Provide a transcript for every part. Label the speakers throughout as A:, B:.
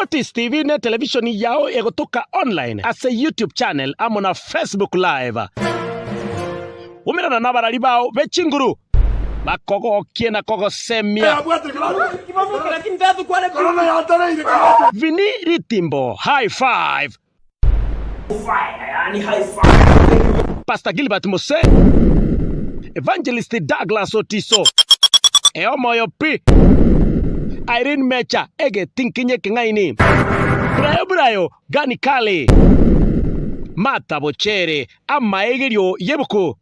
A: Otis TV ne television yao egotoka online ase YouTube channel amo na Facebook live. Umerana nabarari bao be chinguru bakogokie na kogosemia. Vinny Ritimbo, high five. Pastor Gilbert Mose, Evangelist Douglas Otiso, Eomoyo P, Irene Mecha, egetinkinye keng'aini, Brayo Brayo, Gani Kali, Martha Bochere, amaegerio y'ebuku,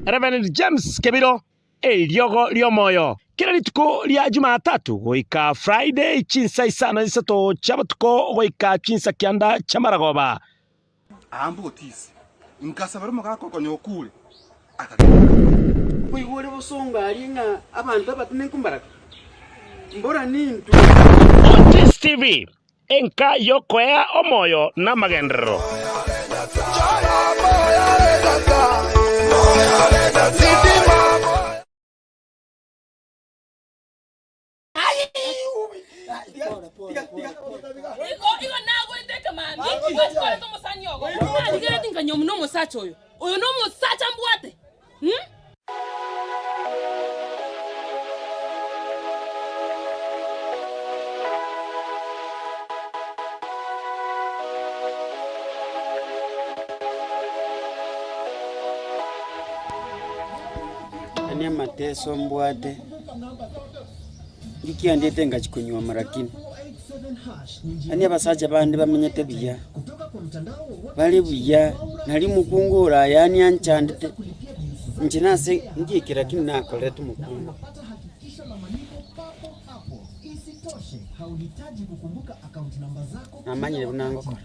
A: Reverend James Kebiro, eriogo ri'omoyo. Kera rituko ria Jumatatu goika Friday chinsa isano na isato chia botuko goika chinsa kianda chia maragoba.
B: Aambe otisi, nkasabera omogaka okonya okure, akagenda akagenda.
C: Nkoigwa ore bosongo aria ng'a abanto abatenenku mbarabwo? Mbora nintwe.
A: Otis TV, enka y'okoea omoyo na amagenderero.
D: Igo igo nagoete ekemambia gwachikorete omosani ogo. Narigeretie nkanywa nomosacha oyo. Oyo nomosacha mbwate. Hmm?
C: Yaani amateso mbwate. Nkiandete ngachia konyuoma lakini yaani abasacha bande bamenyete buya, bare buya, nari omokungu ore aya yaani anchandete, inche nase nki eke lakini nakorete omokungu. Namanyire buna ngokora,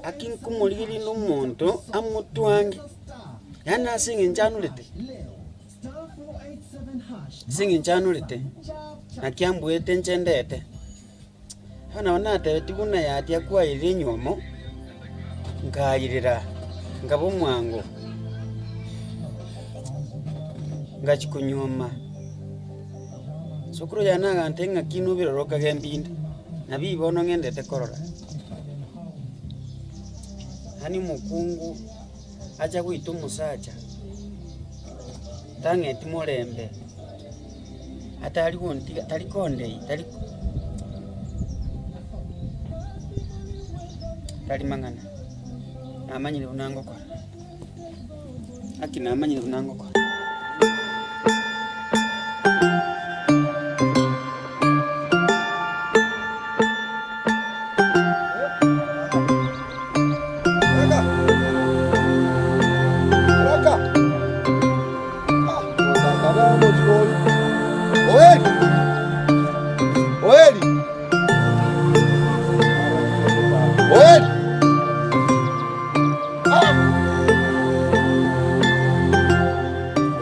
C: aki nkomorigereria na omonto amotwange, yaani ase eng'encho anorete. Ase eng'encho anorete, naki ambuete inche ndete. Bono nabo natebetie buna yatia kwairire enywomo, nkairera, nkaba omwango, ngachia konyuoma. Sokoro yane agantebia ng'aki inwe birore okage mbinde, nabio bono ng'endete korora. Yaani omokungu. Acha goita omosacha, tang'eti morembe, atari gontiga, tari kondei, tari tari mang'ana, namanyire buna ngokora, gaki namanyire buna ngokora.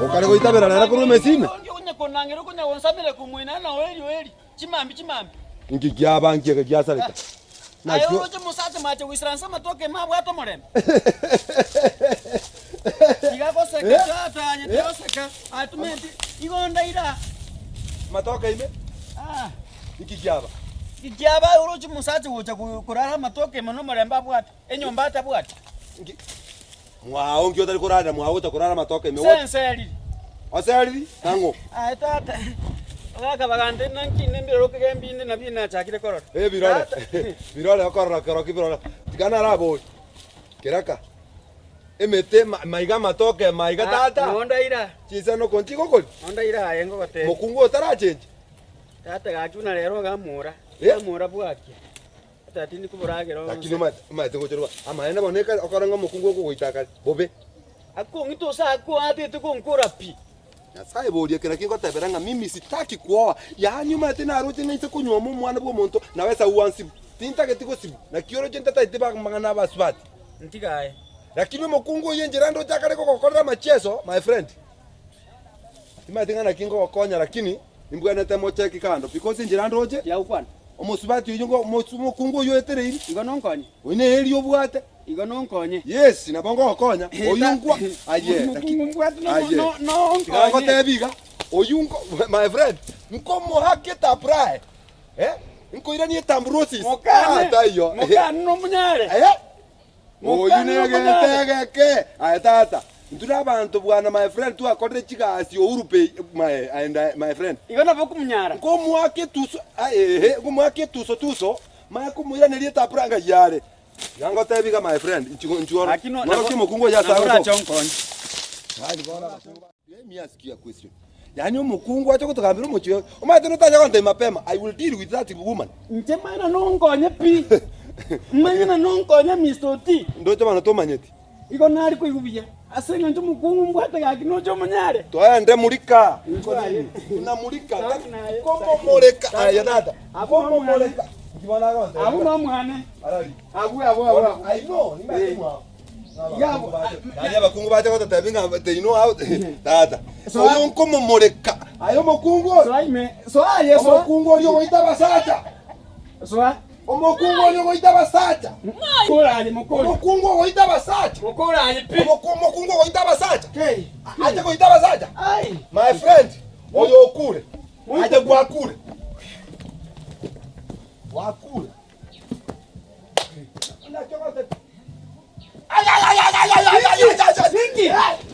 B: Okare goitabera rero korwa emesime? Inki kiaba nki eke giasareka?
C: Aye
B: Nakio
C: oroche omosacha mache goisaransa amatoke ime abwate omorembe? Tiga goseka tata aye tiga goseka aye tomanyeti igo ndaira.
B: Amatoke ime?
C: Ah.
B: Inki kiaba?
C: Ekiaba aye oroche omosacha gocha korara amatoke ime nomorembe abwate, enyomba atabwati.
B: Inki Mwao nki otari korarera mwao gocha korara amatoke ime?
C: Senseriri.
B: Oseriri? Nang'o?
C: Aye tata, ogaka bagante naki inde mbiroroke gembinde nabio nachakire korora.
B: Eh, birore.
C: Tata.
B: Birore okorora koroki birore. Tiga narabori. Keraka. Emete maiga amatoke maiga tata.
C: Noo ndaira.
B: Chinsanoko nchigokori.
C: Noo ndaira aye ngogotebia.
B: Mokungu otarachenchi.
C: Tata gaki buna rero ogamora.
B: Eh?
C: Ogamora bwakia. Tata tindi koboragera onse.
B: Lakini omanyete omanyete gocha roba amaene bono ekare okore ng'a omokungu okogoita akare bobe.
C: Akong'ita ose akoatete gonkora pi.
B: Nyasaye boria kera ki ngotebera ng'a mimi sitaki kuoa, yaani omanyete naroche ng'a inse konyuoma omwana bw'omonto nawe Esau ansibu. Tintageti gosibwa, naki oroche ntatageti amang'ana abasubati.
C: Ntiga aye.
B: Lakini omokungu oyio enchera ndoche akare gogokorera amachieso, my friend, timanyeti ng'a naki ngogokonya lakini nimbwenerete mocheki kando because enchera ndoche.
C: Tiga gokwana.
B: Omosubati oyio ngo omokungu oyio oetereiri.
C: Igo nonkonye.
B: Oyio neeri obwate.
C: Igo nonkonye.
B: Yes, nabo ngogokonya. Oyio nkwa aye.
C: Omokungu mbwate
B: Aye.
C: nonkonye.
B: Tiga ngotebi iga, oyio nko my friend, nkomohakete apply. Eh? Nkoiranie tambrosis.
C: Mokane.
B: Taiyo.
C: Mokane nomunyare.
B: Eh? Oyu negetegeke. Aye tata. Nturi abantu bwana my friend twakorire chigasi Uhuru pay my and my friend.
C: Igo nabo kumunyara.
B: Nkomwake tuso ehe nkomwake tuso tuso makumwiranerie tapuranga yare. Yangotebiga my friend nchigo
C: Akino
B: noroki mukungu ya sawa.
C: Nabora chonkonye.
B: Let me ask you a question. Yani omukungu acho kutugambira omuchio. Omate notanya konte mapema. I will deal with that woman.
C: Nche mana nonkonye pi. Manyana nonkonye Mr. Oti.
B: Ndocho bana tomanyeti.
C: Igo nari kuigubia. Ase ng'ancho mukungu mbwate gaki nocho munyare.
B: Twaende mulika.
C: Nchwaye.
B: Unamulika.
C: Naye.
B: Komo moleka. Aya dada.
C: Abu
B: Komo
C: nomwane.
B: moleka. Ndibona konte.
C: Abu nomwane.
B: Arali.
C: Abu abu abu.
B: I know. Nimbatimwa.
C: Yabo.
B: Yani abakungu bacha kotatebinga they know how tata.
C: So-
B: Oyo nkomo moleka. Ayo mukungu.
C: Soa ime. Soa yeso.
B: Omukungu oli ogoita basacha.
C: Soa.
B: Omukungu oli ogoita basacha.
C: Mukuraje mukura.
B: Omukungu ogoita basacha.
C: Mukuraje pi.
B: Omukungu ogoita basacha.
C: Hey.
B: Aje goita basacha.
C: Ai.
B: My friend, oyo okure. Aje gwakure. Wakure. Ay ay ay ay ay ay ay ay ay.
C: Ninki.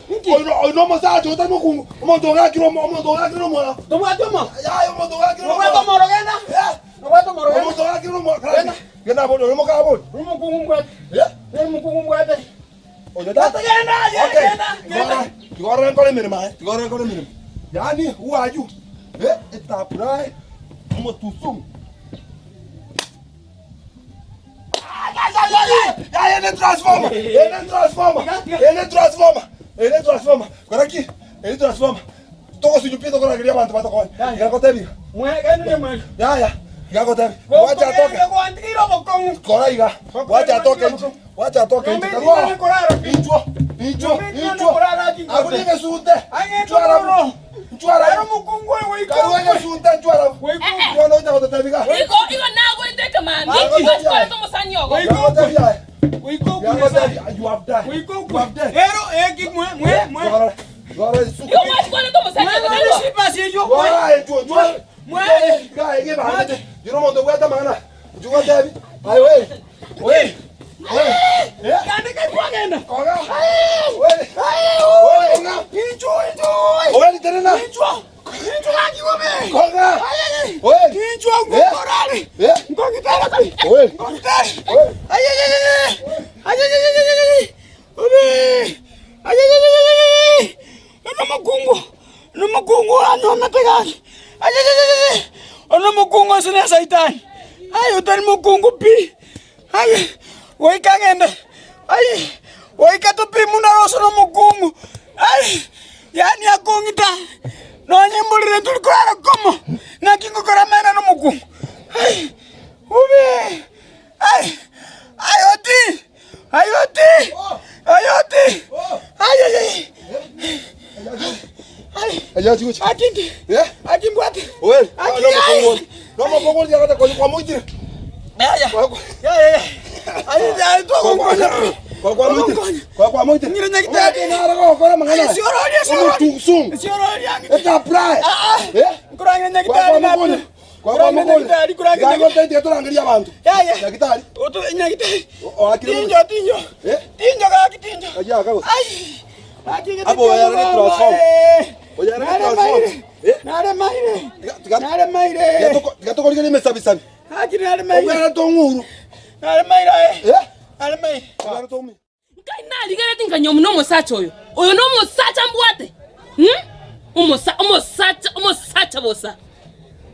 C: Ninki.
B: Oyo oyo musacha otari mukungu. Omuntu ogakire omuntu ogakire omwana.
C: Tomwa tomo.
B: Ay omuntu ogakire
C: Nobwato
B: omwana.
C: morogenda. Nobwato morogenda.
B: Omuntu ogakire omwana. Genda bodi oyo mukabodi.
C: Rumukungu mbwate.
B: Eh?
C: Rumukungu mbwate.
B: Oyo
C: Tata genda,
B: Okay.
C: genda, genda.
B: Tigora nkole mirimo eh. Tigora nkole mirimo. Yani who are you? Eh, etapura omotusum. Ya ene transformer. Ene transformer. Ene transformer. Ene transformer. Koraki. Ene transformer. Toko sinyupito kora kiria bantu batoko. Ngakotebi.
C: Mwe genda mwe.
B: Ya ya. Ngakotebi. Wacha atoke.
C: Kwandikira bokongu.
B: Kora iga. Wacha atoke. Wacha atoke.
C: Nombe korara.
B: Inchwa. Inchwa. Inchwa. Akunike sute.
C: Ange
B: Nchwara.
C: Ero mukungu we
B: Karuwe sute nchwara. Kono uja kotebiga.
D: Igo igo nagoete ekemambia gwachikwarete omosani ogo.
B: You have died. You have died.
C: Ero eki mwe mwe mwe.
D: Igo gwachikwarete omosani ogo.
C: Mwe sipasi yo mwe. Mwe. Kandika twagenda. Inchu inchu. Inchu. Inchu gakiwome. Inchu ngukorari. Ngongitara. Ngongitara. Ay ay ay ay. Ay ay ay ay ay. Obe. Ay ay ay ay ay. Nomukungu. Nomukungu anyomete gaki. Ay ay ay ay. Onomukungu sine saitani. Ay utari mukungu pi. Ay. Goika ngende. Ay. Goika topi munaroso nomukungu. Ay. Yani akongita. Nonyimburire turi kurara komo. Nakingukora mena nomukungu. Ay. Ube. Ay. Ay oti. Ay oti. Ay oti. Ay ay ay. Ay. Akindi. Akimbwate. Ya ya. Ya ya. Ay ay to konkonya.
D: Nkai narigereti nkanyomu nomosacha oyo. Oyo nomosacha mbwate. Omosacha omosacha bosa.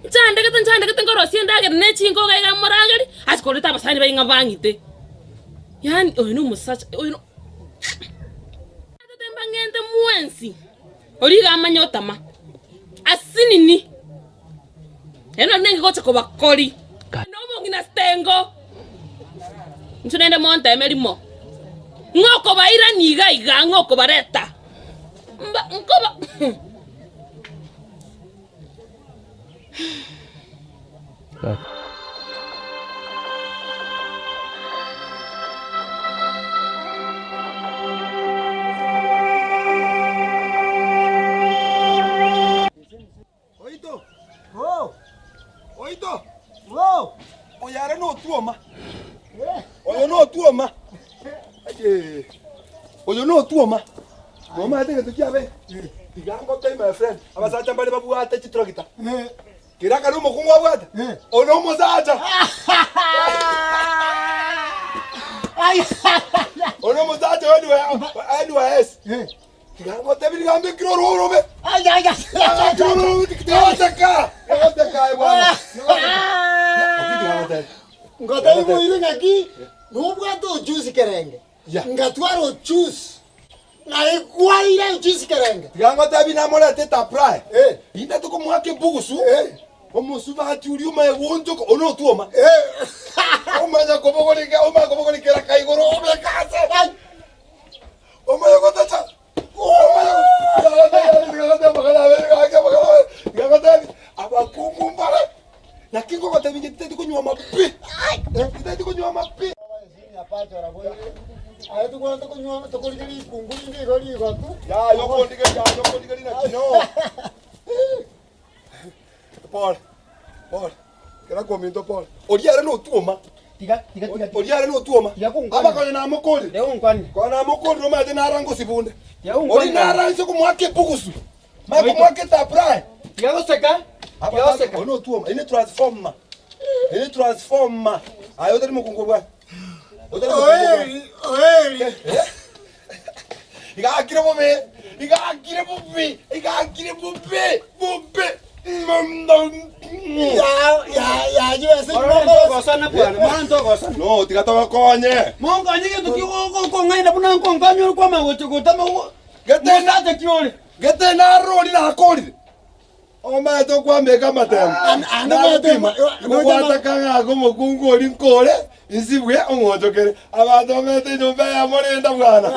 D: Nchandegete nchandegete ngorosie ndagere nechingo gaiga morageri achikorete abasani bainga bang'ite. Yani oyo nomosacha oyo no Atetemba ng'ente mwensi. Origa amanya otama. Asinini. Eno nenge gocha kobakori. Nomong'ina stengo. Ncho nende monte emerimo. Ng'oko baira niga iga ng'oko bareta. Mba nkoba.
B: Oito.
C: Oh.
B: Oito.
C: Oh.
B: Oyo notwoma. Nomanyete egento kiabe? Tiga ngotebie my friend, abasacha mbare babwate chitractor. Kera akare omokungu abwate, oyo nomosacha. Oyo nomosacha NYS. Tiga ngotebie niga mbekire orwo orobe. Tiga goseka aye bwana. Tiga gotebie.
E: Ngotebie boire ng'aki, nobwate ojuzi kerenge.
B: Ya.
E: Ngatwara ochusi, naigwaire ochusi kerenge.
B: Tiga ngotebi namorete etapurae.
E: Eh.
B: Inde tokomoaka ebugusu.
E: Eh.
B: Omosubati oria omaye goonchoka, one otwoma.
E: Eh.
B: Omanya kobogoria omanya kobogoria keraka igoro obeka ase.
E: Ai.
B: Omanya gotacha. Omanya tiga ngotebi abakungu mbare. Naki ngogotebi inche titeti konyuoma pi. Titeti konyuoma pi.
E: Aye tokwana tokonywa tokorigia rikungu rinde igo rigotu.
B: Yaya okondigeria yaya okondigeria naki no. Pole. Pole. Kera kominto pole. Oria ere notwoma.
C: Tiga tiga tiga.
B: Oria ere notwoma.
C: Tiga konkwana.
B: Abakonye namokorire.
C: Tiga konkwana.
B: Konya namokorire omanyete nara ngosibunde.
C: Tiga konkwana.
B: Oria nara inse komoaka ebugusu. Manye komoaka etaprae.
C: Tiga goseka. Tiga goseka.
B: Oria notwoma. Eye ne transformer. Eye ne transformer. Aye otari mokungu obwate. Otari mokungu obwate.
E: Oeri, oeri.
B: Iga akire bobe, iga akire bobe, iga akire bobe, bobe.
E: Ya, ya, ya, yo ase
C: Orore ntogosana bwana, mara ntogosana.
B: No, tiga togokonye.
C: Monkonye gento ki okong'aina buna nkonkonya ore kwama gocha gotama
B: Gete
C: mosacha ki ore.
B: Gete narori nakorire. Omanyete okwambeka amatemo.
E: An- ande omanyete-
B: Ngobwata kang'aka omokungu oria nkore, insibwe ong'onchokere. Abanto bamanyete enyomba eyemo renda bwana.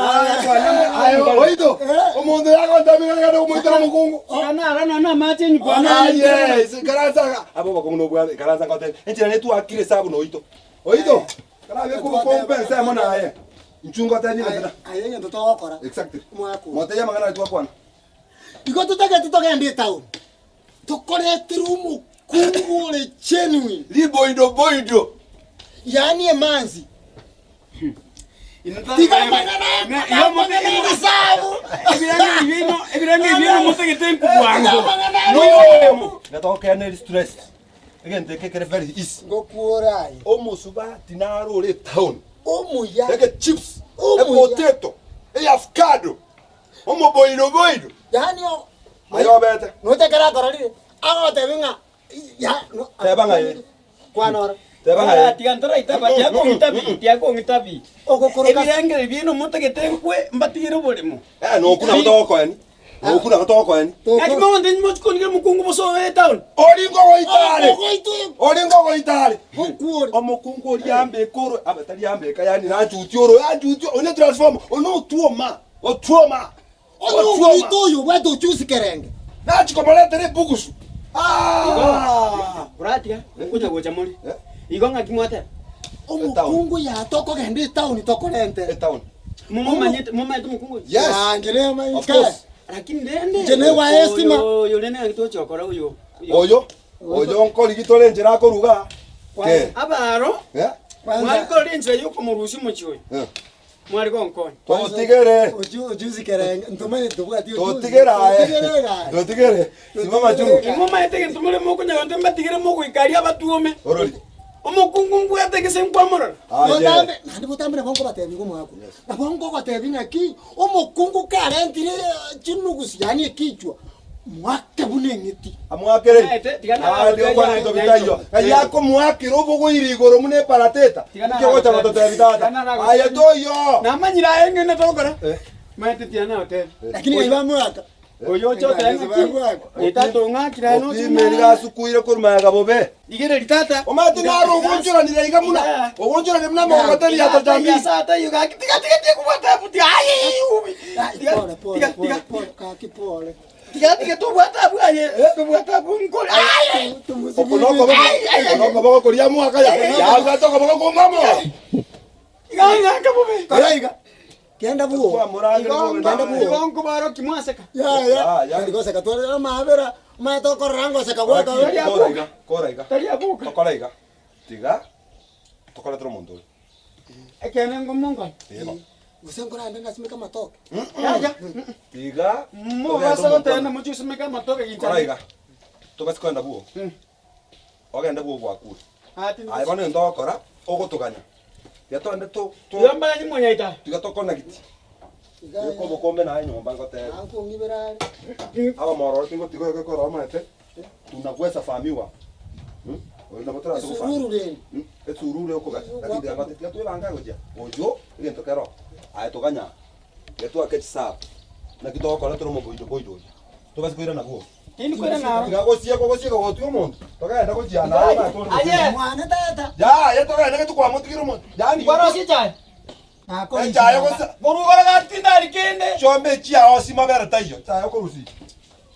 B: Aye oito, omonto yagontabia ng'a omoitera omokungu.
C: Tiga nara amache enyuku
B: Aye, ikaransa iga. Aba obokong'u nobware, ikaransa ngotebie. Enchera netwakire esabu na oito. Oito, karabe kobokombe ensemo naye. Inchu ngotebie egento na.
E: Aye egento togokora.
B: Exactly.
E: Omwaka oyo.
B: Motebie amang'ana aria twakwana.
E: Igo totagete togende etown. Tokoretire omokungu ore genuine.
B: Riboido boido.
E: Yaani emanzi. Tiga amang'ana amang'ana ebisabu.
C: Ebirengo ebio motagete nkobwango.
B: No! Natokeaneri stress. Egento eke kere very easy.
E: Ngokuora aye.
B: Omosubati naro ore etown.
E: Omuya.
B: Ege chips,
E: Omuya.
B: epotato, eavocado, omoboido boido.
E: Yaani o
B: Aye obete.
E: Noche ekero akororire, agotebi ng'a ya no
B: Teba ng'a ee.
E: Kwana ore.
B: Teba ng'a ee.
C: Tiga ntoraitaba, tiga kong'itabi, tiga kong'itabi.
E: Ogokoroka
C: Ebirengererio biaino motagete nkwe, mbatigere oboremo.
B: Eh, nokwo nabo togokoeni. Nokwo nabo togokoeni.
C: Naki mogontebia mochie konigira omokungu bosa oye etown?
B: Ori ngogoita are.
E: Ogoita oyo.
B: Ori ngogoita are.
E: Gokwore.
B: Omokungu oria ambeka oro, abe tari ambeka yaani nanchutie oro, anchutie, oyo ne transformer, oyo notwoma, otwoma.
E: Onye ogoita oyo obwate ochusi kerenge.
B: Nachia komoretera ebugusu. Ah!
C: Oratiga, ngocha gocha more.
B: Eh.
C: Igo ng'aki mwateba?
E: Omokungu ya tokogenda etown tokorentere.
B: Etown.
C: Momomanyete, momanyete omokungu oyo?
B: Yes.
E: Ah, inche nemanyete.
B: Of course.
C: Lakini rende
E: Inche negwa estima.
C: Oyo oyo rende ng'aki togochia gokora oyo.
B: Oyo, oyo nkorigi tore enchera akoruga. Ke.
C: Abaro,
B: Eh?
C: mwari korora enchera yokomorusia omochie oyo.
B: Eh.
C: Mwari gonkonya.
B: Totigere.
E: Ochusi kerenge, ntomanyete tobwati ochusi.
B: Totigere aye.
E: Totigere aye.
B: Totigere. Simama machungu.
C: Inwe omanyete egento more mokonya gento mbatigere mogoika aria abatuome.
B: Orori.
C: Omokungu mbwate gese nkwamorora.
B: Aye.
E: Botambe, naende botambe nabo nkobatebia igo omwaka oyo. Nabo nkogotebia ng'aki, omokungu karentire chinugusi yaani ekichwa, mwake buna eng'iti.
B: Amwakere.
C: Naete, tiga na-
B: Abande okwana ebinto bitaiyo. Ng'ai akomoakera obogoiri igoro buna eparateta.
C: Tiga na-
B: Inki ogocha gototebia tata?
C: Tiga na-
B: Aye toiyo.
C: Namanyire aye ng'ende togokora.
B: Eh.
C: Maete tiga nagotebia.
E: Lakini ng'ai bamwaka?
C: Oyo oche otebe ng'aki, tata ong'akire aye noche
B: Opime nigo asukuire korwa magega bobe.
C: Rigereria tata.
B: Omanyete naro ogonchoranire iga buna ogonchoranire buna amagogoteri ya tata
C: Tiga ase taiyo gaki tiga tiga tiga kobwata abwo tiga aye ubi. Tiga
E: Pole, pole,
C: tiga
E: pole,
C: tiga
E: pole, kaki pole.
C: tiga tiga tobwata abwo aye tobwata abwo nkore aye.
B: Oko nokoboko oko nokoboko koria mwaka ya yabwate okoboko komamo.
C: Iga ng'aka bobe.
E: Kora iga. Genda buo.
B: Kwamorangire bobe
E: Genda
B: naye.
E: buo.
C: Igo nkobaro kimwaseka.
E: Ya, ya.
B: Ah, ya.
E: Tari goseka tware amabera, omanyete okorora ngoseka gwaka.
C: Tari
B: Kora iga, kora iga.
C: Tari aboka.
B: Tokora iga. Tiga tokoretera omonto oyo.
C: Ekene ngomonkore.
B: Ego.
E: Gose nkorande nasimeke amatoke.
F: Yaya.
B: Tiga.
F: Mobasa goteba mochie gosimeka amatoke
B: Kora
F: ginchani.
B: iga. Tobasi kogenda bwogo. Ogende bwogo gwakure.
F: Ah, tindi
B: Aye bono egento ogokora, ogotoganya. Tiga togende to to
F: Tiga mbanye monyaita.
B: tiga tokonagiti.
E: Iga
B: Beka obokombe naye nyomba ngotebe.
E: Ankong'ibera are.
B: Abamororo tingotiga oyoka korora omanyete, tunagwesa famiwa. Oyo nabo torase gofamia.
E: Esururu rende.
B: Esururu ekogacha. Lakini tiga ngote tiga twebange gochia. Oyo egento kero. Aye toganya. Tiga twake chisabu. Naki togokora tore omoboido boido oyo. Tobase koirana bwogo.
F: Tindi koirana aro.
B: Tiga gosieka ogosieka gotiga omonto. Togenda gochia naye omanyete ore
F: Aye.
E: Mwane tata.
B: Yaya togende gete kwamotigire omonto. Yaani
F: Kwarosia echae.
E: Nakora
B: echae gosa
F: Korwa gati tindari kende.
B: chiombe chiao ase mabere taiyo. Echae okorusia.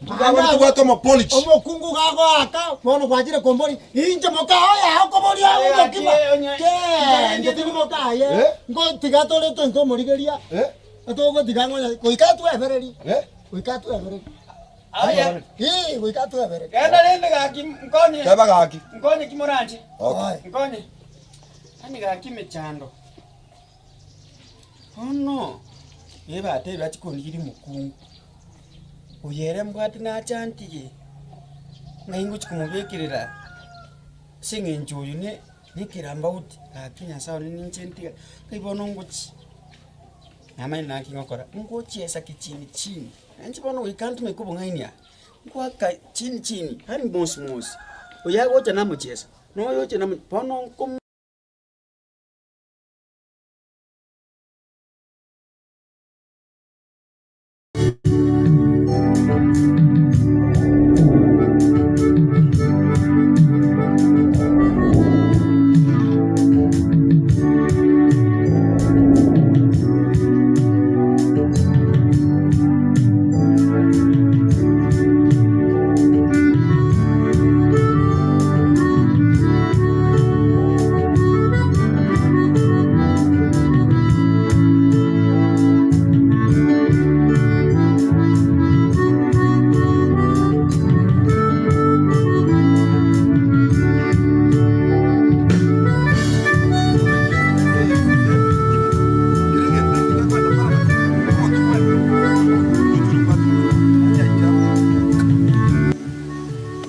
B: Ntobwate tobwate omopolish.
E: Omokungu gagoaka bono gwachire kombori inche moka oye akoboria omokima ke inche tindi mokaye
B: Eh?
E: ngotiga tore twensi omorigeria
B: Eh?
E: togotiga ngonya goika twebereri
B: Eh?
E: goika twebereri
F: Aye.
E: ii goika twebereri
F: Genda rende gaki nkonye.
B: Teba gaki.
F: Nkonye kimoranche.
B: Okay.
E: Oye.
C: Nkonye. Yaani gaki emechando. Bono, ebatebia bachi kondigeria omokungu. Oyo ere mbwate nachantige, ng'ai ngochi komobekerera ase eng'encho oyo ne nekerambauti, gaki nyasaye one ninche ntiga, ng'ai bono ngochi. Namanyete naki ngokora, ngochiesa kichini chini, nainche bono goika ntumeke obong'aini aa, ngoaka chini chini, yaani mosi mosi, oyo agocha namochiesa, na oyo ocha namo bono nko.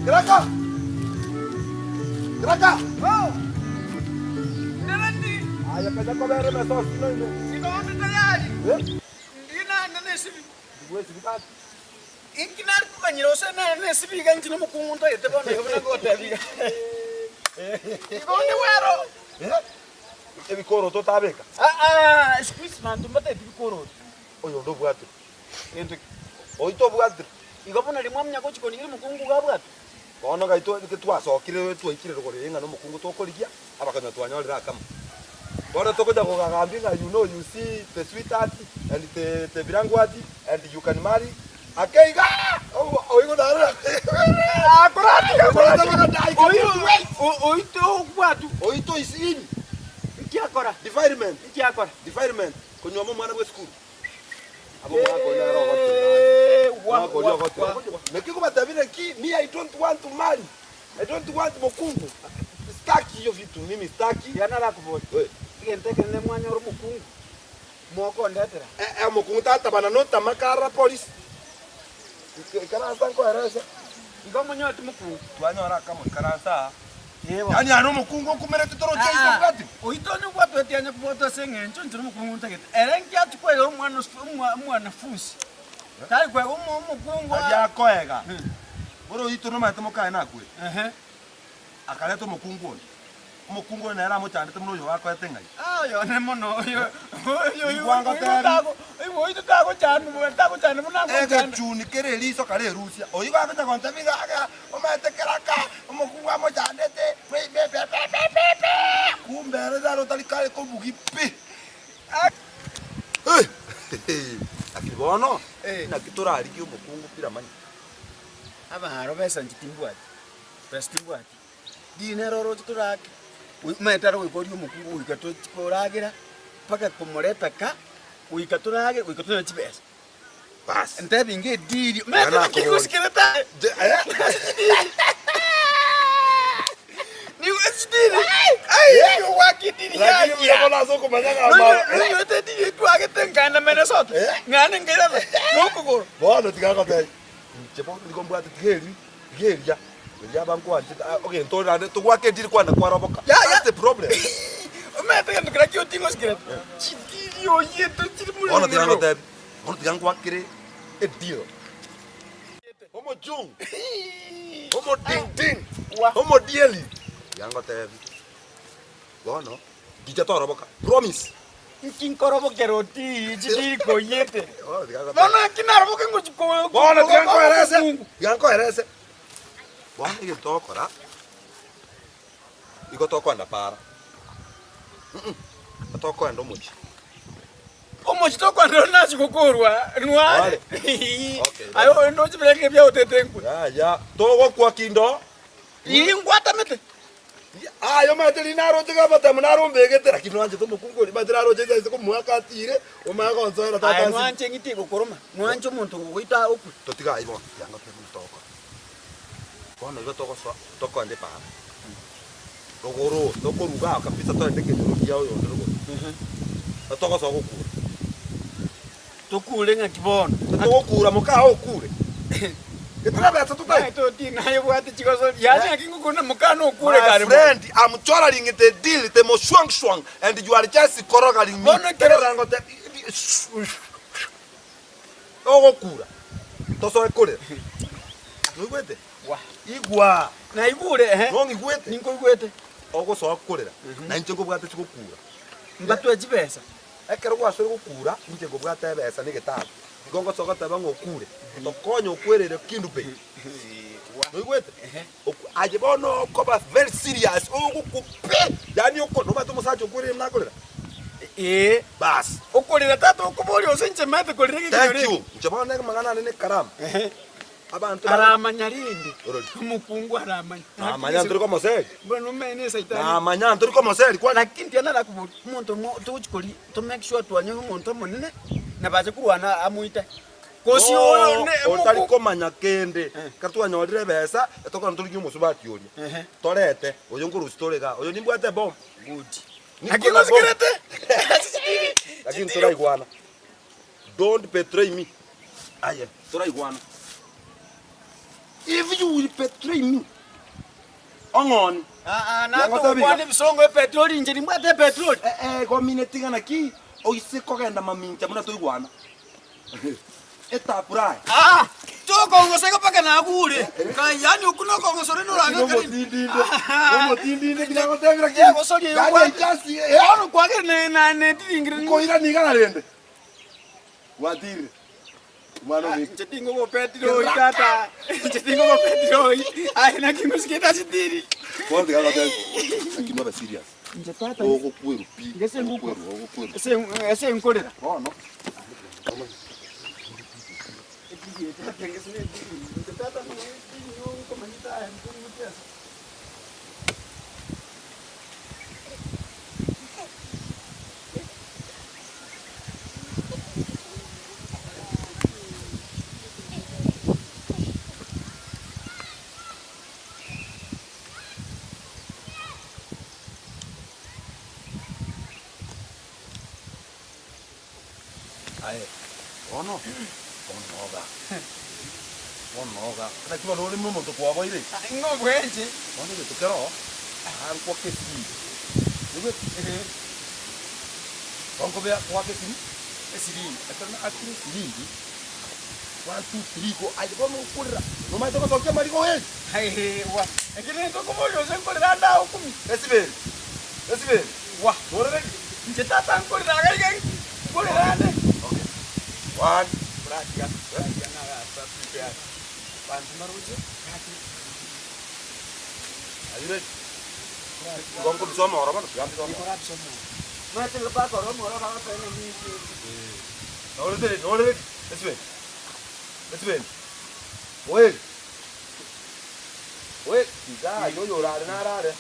B: Kiraka! Kiraka! Aya kaja kobere mesosi no ime. Eh? Ndiwe sibikati.
F: Inki narikoganyera ose nesibiga inche nomokungu ntagete bono igo buna ngotebiga. Igo onde bwero.
B: Eh? Ebikoroto tabeka.
F: Ah ah, siku hizi banto mbateti bikoroto.
B: Oyo ndo bwate.
F: Gento ki?
B: Oito bwate.
C: Igo bono rimwe omunya gochi konigira omokungu gabwate.
B: Bono gaito twasokire twaikire rogoro ng'a nomokungu tokorigia abakanya twanyorire akamo. Bono tokoja kogagambia ng'a you know you see the sweetheart and the birangwati and you can marry. Akeiga! Oigo narora.
F: Oito okwatu.
B: Oito is in
F: Nkiakora.
B: defilement.
F: Nkiakora.
B: Defilement. Konyuoma omwana bwa esukuru. Abo mwakonya rogo.
F: Wa wa.
B: Nikikubatabire ki me I don't want to marry. I don't want mokungu. Staki hiyo vitu mimi staki.
F: Yana rakubora.
B: We.
F: Egento ekenene mwanyora omokungu. Mwokondetera.
B: Eh eh mokungu tata bana nota makara police. Ikaransa nkoeresa.
F: Igo monyoti mokungu.
B: Twanyora kamo ikaransa.
F: Yebo.
B: Yaani ano mokungu okumerete toro chaiso bwati.
F: Oito nibwatwete anya kubwatwa ase eng'encho inche nomokungu ntagete. Ere nkiachikwega omwana omwanafunzi. Tari kwega omokungu.
B: Ajakoega. Boro ito no mate mokae nakwe.
F: Ehe.
B: Akareta omokungu oyo. Omokungu oyo nere amochandete muno oyo wakoete ng'ai.
F: Oyo ne mono oyo oyo
B: Igwanga teri.
F: oyo tagochanu tagochanu buna gochanu.
B: Egechuni kere eriso kare erusia. Oyo gagocha gontebi gaga omanyete keraka omokungu amochandete be be be be be be. Kumbe ere naro tari kare kobugi pi. Eh. Lakini bono naki torarigie omokungu pira manya.
C: Abaharo besa inche timbwati, besa timbwati. Rina roro torake, omanyete are goika oria omokungu goika tochi koragera, mpaka komoreta ka, goika toragere goika tonyore chibesa.
B: Bas.
C: Ntebi inga ediri, omanyete
B: Yana
C: naki
B: kobori.
C: gosikera
B: Eh?
C: Nigo echidiri. Ai!
F: Gwakidiri
B: Lakini buya
F: yaya.
B: bono ase okomanya ng'a ama-
F: Noinywete ediri etwagete nkaenda Minnesota. Ng'ane nkairana nokogoro.
B: Bono tiga ngotebie, inche bono nigo mbwate tiga eri, tiga eria, eria abankwanchete ah, egento ore naende togwaka ediri kwane kwaroboka.
F: Ya, ya.
B: That's the problem.
F: Omanyete egento keria kiotingosikerete, chidiri oyete chiri
B: Bono tiga
F: morero.
B: ngotebie, bono tiga nkwakere edeal. Omochungu, omodingding, omodieli. Tiga ngotebie, bono, ngicha toroboka, promise.
F: Nki nkorobokera oti chidiri koyete.
B: Bono tiga ngotebie.
F: Bono naki naroboke ngochi ko-
B: Bono tiga
F: ko-
B: nkoerese,
F: omokungu.
B: tiga nkoerese. Bono egento togokora, igo tokoenda para. Tokoenda omochie.
F: Omochie tokoenda ore nachi gokorwa nware.
B: Okay.
F: Aye oyo ndoche birenge biaotete nkwe.
B: Yaya, togokwa kindo.
F: Riria ngwatamete.
B: Aye omanyete riria naroche amatemo narombegete, lakini nwanchete omokungu oria, omanyete naroche ase komoaka atire, omanye gonsoera tata
F: Aye
B: ase.
F: nwanche eng'iti egokoroma, nwanche omonto ogogoita okwe.
B: Totiga ayio bono, yanga tebe buna togokora. Bono igo togosoa, tokoenda epaara. Rogoro, tokoruga aa kabisa toende ekenyoro kia oyonde rogoro. Togosoa gokura.
F: Tokure ng'aki bono?
B: Togokura moka oo okure. Etorabesa totai.
F: Naye toti naye obwate chigosori. Yaani ng'aki ngokuna moka nokure
B: My
F: kare mono.
B: friend, I'm choraring the deal, the moshwangshwang, and you are just korogaring me.
F: Bono ekero-
B: Ekero ngote- Ogokura. Tosoe korera. Noigwete?
F: Wa.
B: Igwa.
F: Naigure ehe.
B: Nong'igwete?
F: Ninkoigwete.
B: Ogosoa korera. Na inche nkobwate chigokura.
F: Mbatwe chibesa.
B: Ekero gwasoire gokura, inche nkobwate ebesa na egetabu. Igo ngosoa goteba ng'a okure, tokonye okwerere Kendu Bay. Noigwete? Oku- Aye bono okoba very serious, ogokwa pi, yaani oko nomanyete omosacha okwerire buna akorera?
F: Ee.
B: Baas.
F: Okorera tata okoboria gose inche maete korera
B: Thank
F: egekenyoro
B: you.
F: eke.
B: Inche bono amang'ana ane na ekaramu. Abanto ba-
F: Aramanya rende.
B: Orori.
F: Omokungu aramanya.
B: Namanya ntori komoseri.
F: Bono omanye ne esaitani.
B: Namanya ntori komoseri kwani.
F: Lakini tiga narakoboria, omonto omo togochi koria to make sure twanyora omonto omonene nabache korwana amoite. Gose oyo ne
B: Otari
F: omokungu.
B: komanya kende, ekero twanyorire ebesa, etokona torigie omosubati oria.
F: Ehe.
B: Torete, oyo nkorusia tore igaa, oyo nimbwate ebomu.
F: Good.
B: Niko
F: Lakini
B: na bomu.
F: osikerete? Ase chitiri.
B: Lakini toraigwana. Don't betray me. Aye, toraigwana. If you will betray me, ong'oni.
F: Aa,
B: Yango
F: natogokwana ebisongo epetroli inche nimbwate epetroli.
B: Eh, eh, gomineti ng'a naki oise kogenda mamincha buna toigwana. Etapurae.
F: Aa, tokong'osa iga mpaka nagure. Kai, yaani okwo nokong'osa ore norange kare.
B: Nomotindinde. Nomotindinde kina gotebira ki?
F: Egosoria eyo
B: Yaani
F: kwagera.
B: echasi, eh,
F: Bono kwagera ne- na netiringire.
B: nkoira niga narende. Gwatirire. Omwana ominto.
F: Inche tingogopetiroi tata. Inche tingogopetiroi. Aye naki ngosikete ase tiri.
B: Bono tiga ngotebie. Lakini obe serious.
F: Inche tata
B: Ogokwerwa pi.
F: Gese ngokwa.
B: Ogokwerwa, ogokwerwa.
F: ase ase nkorera.
B: Bono. Aye, bono, bono noga. Bono noga. Naki bono ore omonto kwaboire.
F: Ng'o bwenche.
B: Bono egento kero, ankwa kesiri. Oigwete? Bonkobea goaka esiri, esiringi. Ekero naakire esiringi, one two three go, aye bono okorera, nomanyete gosokia amariga oeri.
F: Aiwa. Ekero nintwe okoboria gose nkorera ande agokumi.
B: Esiberi, esiberi,
F: Wa.
B: nore ready?
F: Inche tata nkorera iga iga nkorera ande.
B: Okay. One.
F: Oratiga, oratiga nagasa prepare. Banto mbaroche, gaki.
B: Are you ready? Igo nkobisa omoro bono, tiga mbise omoro.
F: Igo rabisa omoro. Omanyete mpaka ore omoro bagoteba ng'a ninki.
B: Nore ready, nore ready. Esiberi. Esiberi. Oeri. Oeri. Tiga aye oyo orare narare.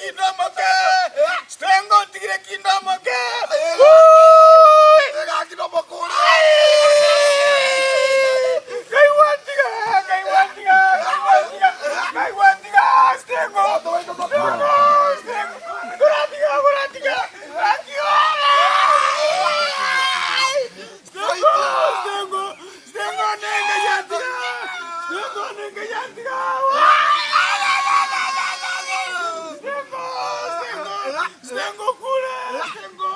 F: kinda omoke. Stengo ontigire kinda omoke.
B: Gaki nomokore.
F: Kaigwantiga, kaigwantiga, kaigwantiga, kaigwantiga, Stengo. Stengo, Stengo. Goratiga, goratiga. Gaki, Stengo, Stengo, Stengo nenge yantiga. Stengo nenge yantiga. Stengo, Stengo, Stengo kure, Stengo.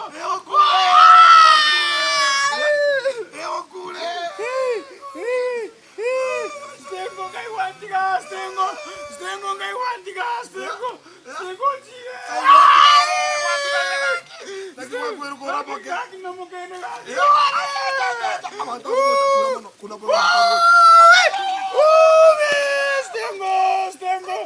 F: Stengo kaigwantiga, Stengo, Stengo kaigwantiga, Stengo, Stengo chire. Gaki namokene gaki. Stengo, Stengo.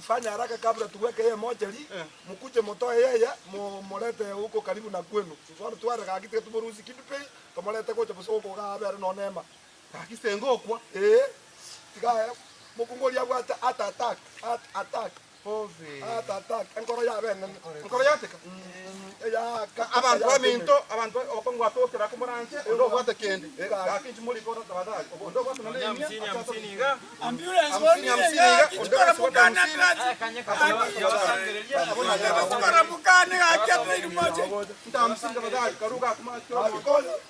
B: Fanya haraka kabla tuweke yeye mochari, mkuje mtoe yeye, mulete huko karibu na kwenu. Sasa tware gakite tumurusi kidupe, tumulete kocha busoko ga bere no nema. Gakise ngokwa. Tiga mukungori abwate at attack, at attack.
G: Bobe.
B: Ah tata, enkoro yabe enene.
G: Enkoro yateka.
B: Eyaka.
G: Abanto baminto, abanto obokong'u bwatokera komoranche, onde obwate kende. Gaki inche moriko tafadhali. Onde obwate nonye emia,
F: Hamsini iga. Ambulance
G: Hamsini, hamsini iga, onde
F: Chikora
G: obwate
F: mukana
G: hamsini.
F: Chikora mukana gaki atwaire moche.
G: Nta hamsini tafadhali, karuga kuma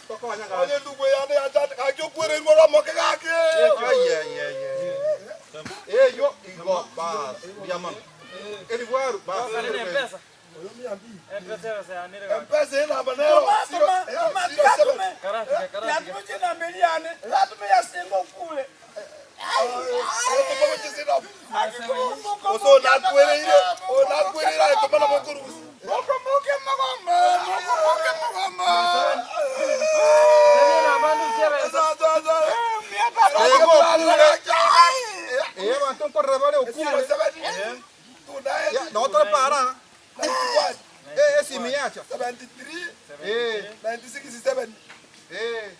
G: tokonya gaki.
B: Onye ndugu yane yachate gaki okwereirwe romoke gaki.
G: Eyo igo bas, mbuya mono. Eribwaru bas.
B: Mpesa enamba nero.
F: Toma, toma, tatume. Yatume chinambeli yane. Yatume yasinga okule.
B: Oso nakwereire, onakwereire aye tomana mokorusi.
F: Mokomoke magoma, mokomoke magoma.
G: Eh, abanto nkorora bare okure. Ya, no tore para. Eh, esimi yacha.
B: 73
G: Eh,
B: 96 7.
G: eh.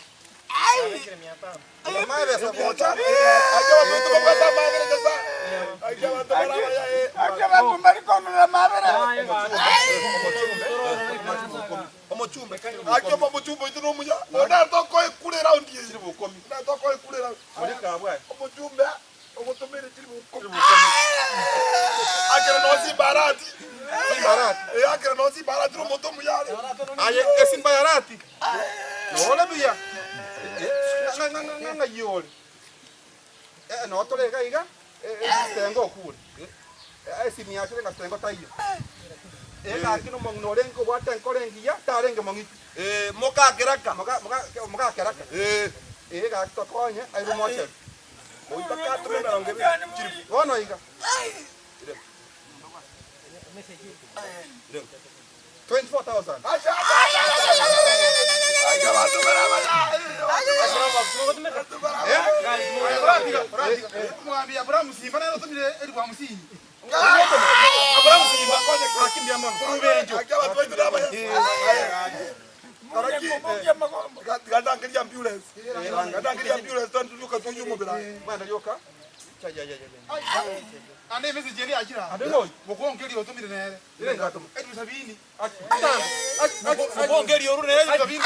G: Amabesa bocha.
F: Ake bantu bari konora mabere.
G: Omochumbe.
B: Omochumbe oito nomuya onatokoekure raundi eye natokoekure raundi omochumbe ogotomere chiri bukomi akere nosi barati
G: Simbarati.
B: Akere nosi barati romoto muyare
G: Aye, esimbayarati. Nole buya. Nga yori. Eh, no tore iga iga. Eh, tengo okure. Eh, esimi yacho nga tengo taiyo. Eh, gaki no mong'ina orenge obwate enkoro engiya, tarenge mong'iti.
B: Eh, mokakeraka.
G: Moka moka moka keraka.
B: Eh,
G: Eh, gaki tokonye airwe mocheri.
B: oitakatumia mirongo ebere.
G: Bono iga. 24,000.
B: Acha, acha, acha, bantu
G: Mwambia Abrahamu Simba naye otumire eri hamsini.
B: Abrahamu Simba
G: Akimbia mono. Rubenjo.
B: Akia bantu baitu nabaya. Tigatangeria ambulance. Ngatangeria ambulance tanduka tuyumubira.
G: Mwana rioka. Cha ya ya ya.
H: Ande message eri akira.
G: Ande ngoi.
H: Mukonge eri otumire nere.
G: Ile ngato.
H: Eri sabini.
G: Atango.
H: Mukonge eri oru nere eri sabini.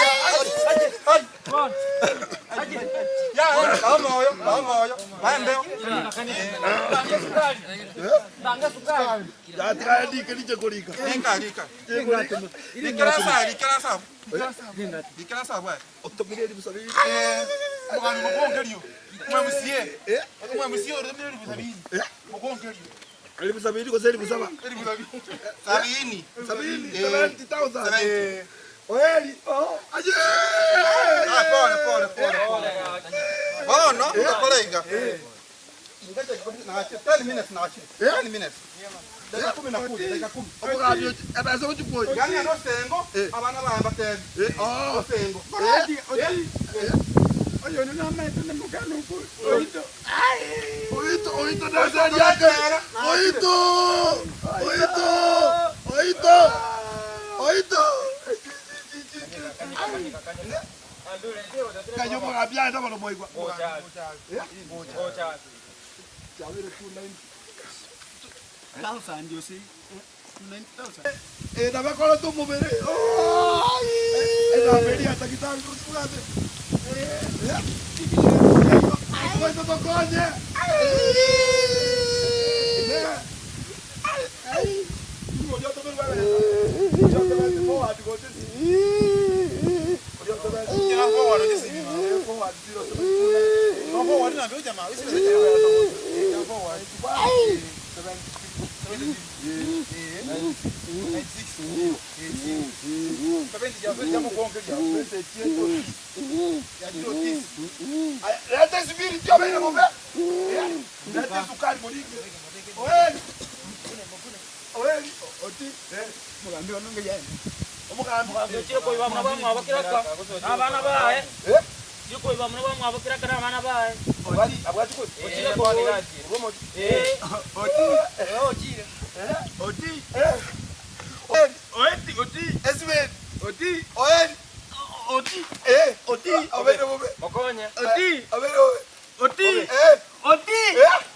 G: Ai. Ya, bao moyo, bao moyo. Maembeo.
B: Yatigaandike nije kurika.
G: Rika rika. Rikera sa, rikera sa. Rikera sa bwa.
B: Otumire eri sabini.
H: Eh, mugambi mukonge eri. Mwe musie. Mwe musie oru tumire eri sabini. Mukonge eri.
B: Eri sabini gose eri saba.
H: Eri sabini.
G: Sabini.
B: Sabini,
G: Eh.
B: 70,000.
G: Eh.
B: Oeli. Oh. Aye.
G: Ah, pole pole pole pole. Bono, ukola iga. Ingaje na 10 minutes na 10 minutes. Dakika kumi na kuja, dakika kumi.
B: Omugambi ebesa ochikwoyo.
G: Yani ano sengo, abana baye batebe.
B: Eh, oh.
G: Sengo.
F: Oti, oti. Oyo no namete ne mukana uku. Oito.
B: Oito, oito nasari yake. Oito. Oito. Oito. Oito. Kayo mugambi aenda bono moigwa. Chabire 290.
F: Thousand you see. 90,000.
B: Eh, nabakora tu mubere. Oh. Eh, naberia takitari kusigate. Eh, eh. Oito tokonye. Eh. Ai. Oyo to me Yo te voy forward go this. Yo te voy.
H: Kira forward ojesi.
B: Forward 0
H: No forward na ndio jamaa. Isi ndio forward.
B: Leta subiri tio bene bobe. Leta sukari moringe. Oeli. Oeli. Oti.
F: Mugambi ononge yene.
B: Omugambi.
D: Chiko iba muna bamwabo kiraka abana bae.
B: Eh?
D: Chiko iba muna bamwabo kiraka abana bae.
B: Abwati abwati ko.
D: Ochile ko. Eh.
F: Oti. Oti. Oti.
B: Oeli.
F: Oti. Oti.
B: Esibeni.
F: Oti.
B: Oeli.
F: Oti.
B: Eh.
F: Oti.
B: Abene bobe.
D: Mokonye.
F: Oti.
B: Abene bobe.
F: Oti.
B: Eh.
F: Oti.
B: Eh.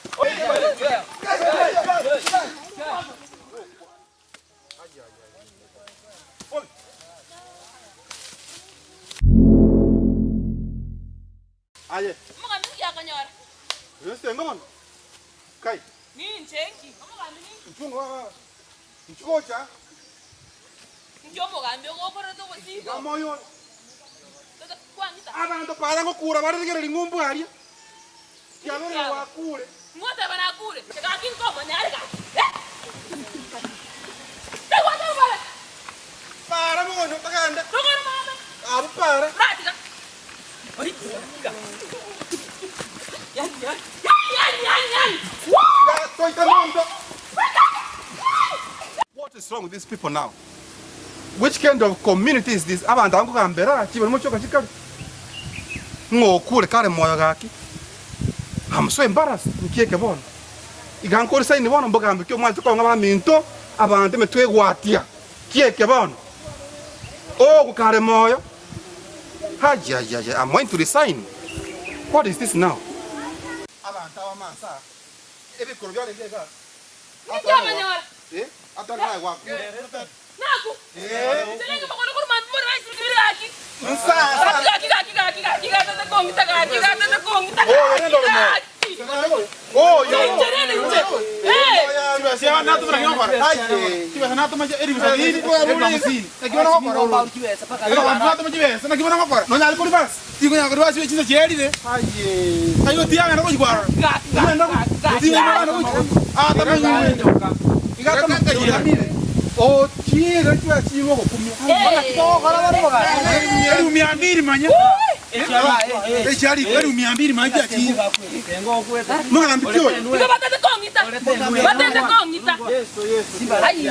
G: Aye.
D: Omogambi ninki akonyora?
G: Gose engo bono. Kai.
D: Ninche nki? Omogambi ninki?
G: Inchuo ngoa. Inchuo gocha.
D: Inki omogambi ogokorete obosiko?
G: Iga moyo one.
D: Tata, kwang'ita.
G: Abanto para ngokura bare rigereria ng'umbu aria. Kiaberire gwakure.
D: Ngoteba nakure. Gaki nkomonyare gaki. Eh! Tegwateba bare.
G: Para bono togende.
D: Togore mama.
G: Abwo para.
D: Ratiga. Yani yani. Yani yani yani.
G: Toika monto. What is wrong with these people now? Which kind of community is this? Abanto aba nkogambera ki barimo kyoka kikare? Ng'o okure kare moyo gaki? I'm so embarrassed. Nki eke bono? Iga nkore sign bono mbogambe ki omwanche kong'a baminto abanto emetwe egwatia. Ki eke bono? Ogo kare moyo. Ayayaya, I'm going to resign. What is this now? Abanto aba amansa aa, ebikoro biarenge igaa.
D: Ninki abanyora?
G: Eh, atore naye gwakure.
D: Naku.
G: Eh.
D: Inche nenge mokono korwa mambia more rice bibere gaki.
G: Nsa, nsa.
D: Gaki gaki gaki gaki gaki gatete kong'ita gaki gatete kong'ita
G: Oh, nende
D: gaki
G: ore moyo.
D: gaki.
G: Oh, yo.
D: Inche rende inche. Eh. Igo batete kong'ita. Batete kong'ita. Ai.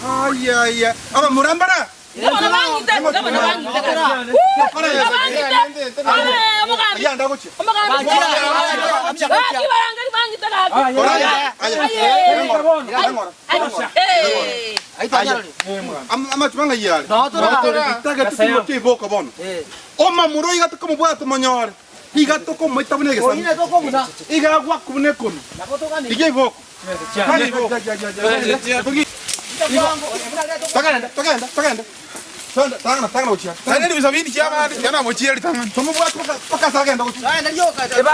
G: Ayaya. Abamura mbara.
D: Igo bono bang'ite. Igo bono bang'ite gaki. Igo bang'ite. Eh, omogambi.
G: Ayanda gochia.
D: Omogambi. Gaki barangeri bang'ite gaki. Aye. Aye.
G: Amachuma ng'ai are? Tagete timoki iboko bono. Omamura iga tokomobwata monyore. Iga tokomoita buna egesami. Iga agwakwa buna ekono. Iga iboko. Kare iboko. Togenda, togenda, togenda. Togenda, tangana, tangana gochia. Tomobwate mpaka mpaka ase agenda gochia.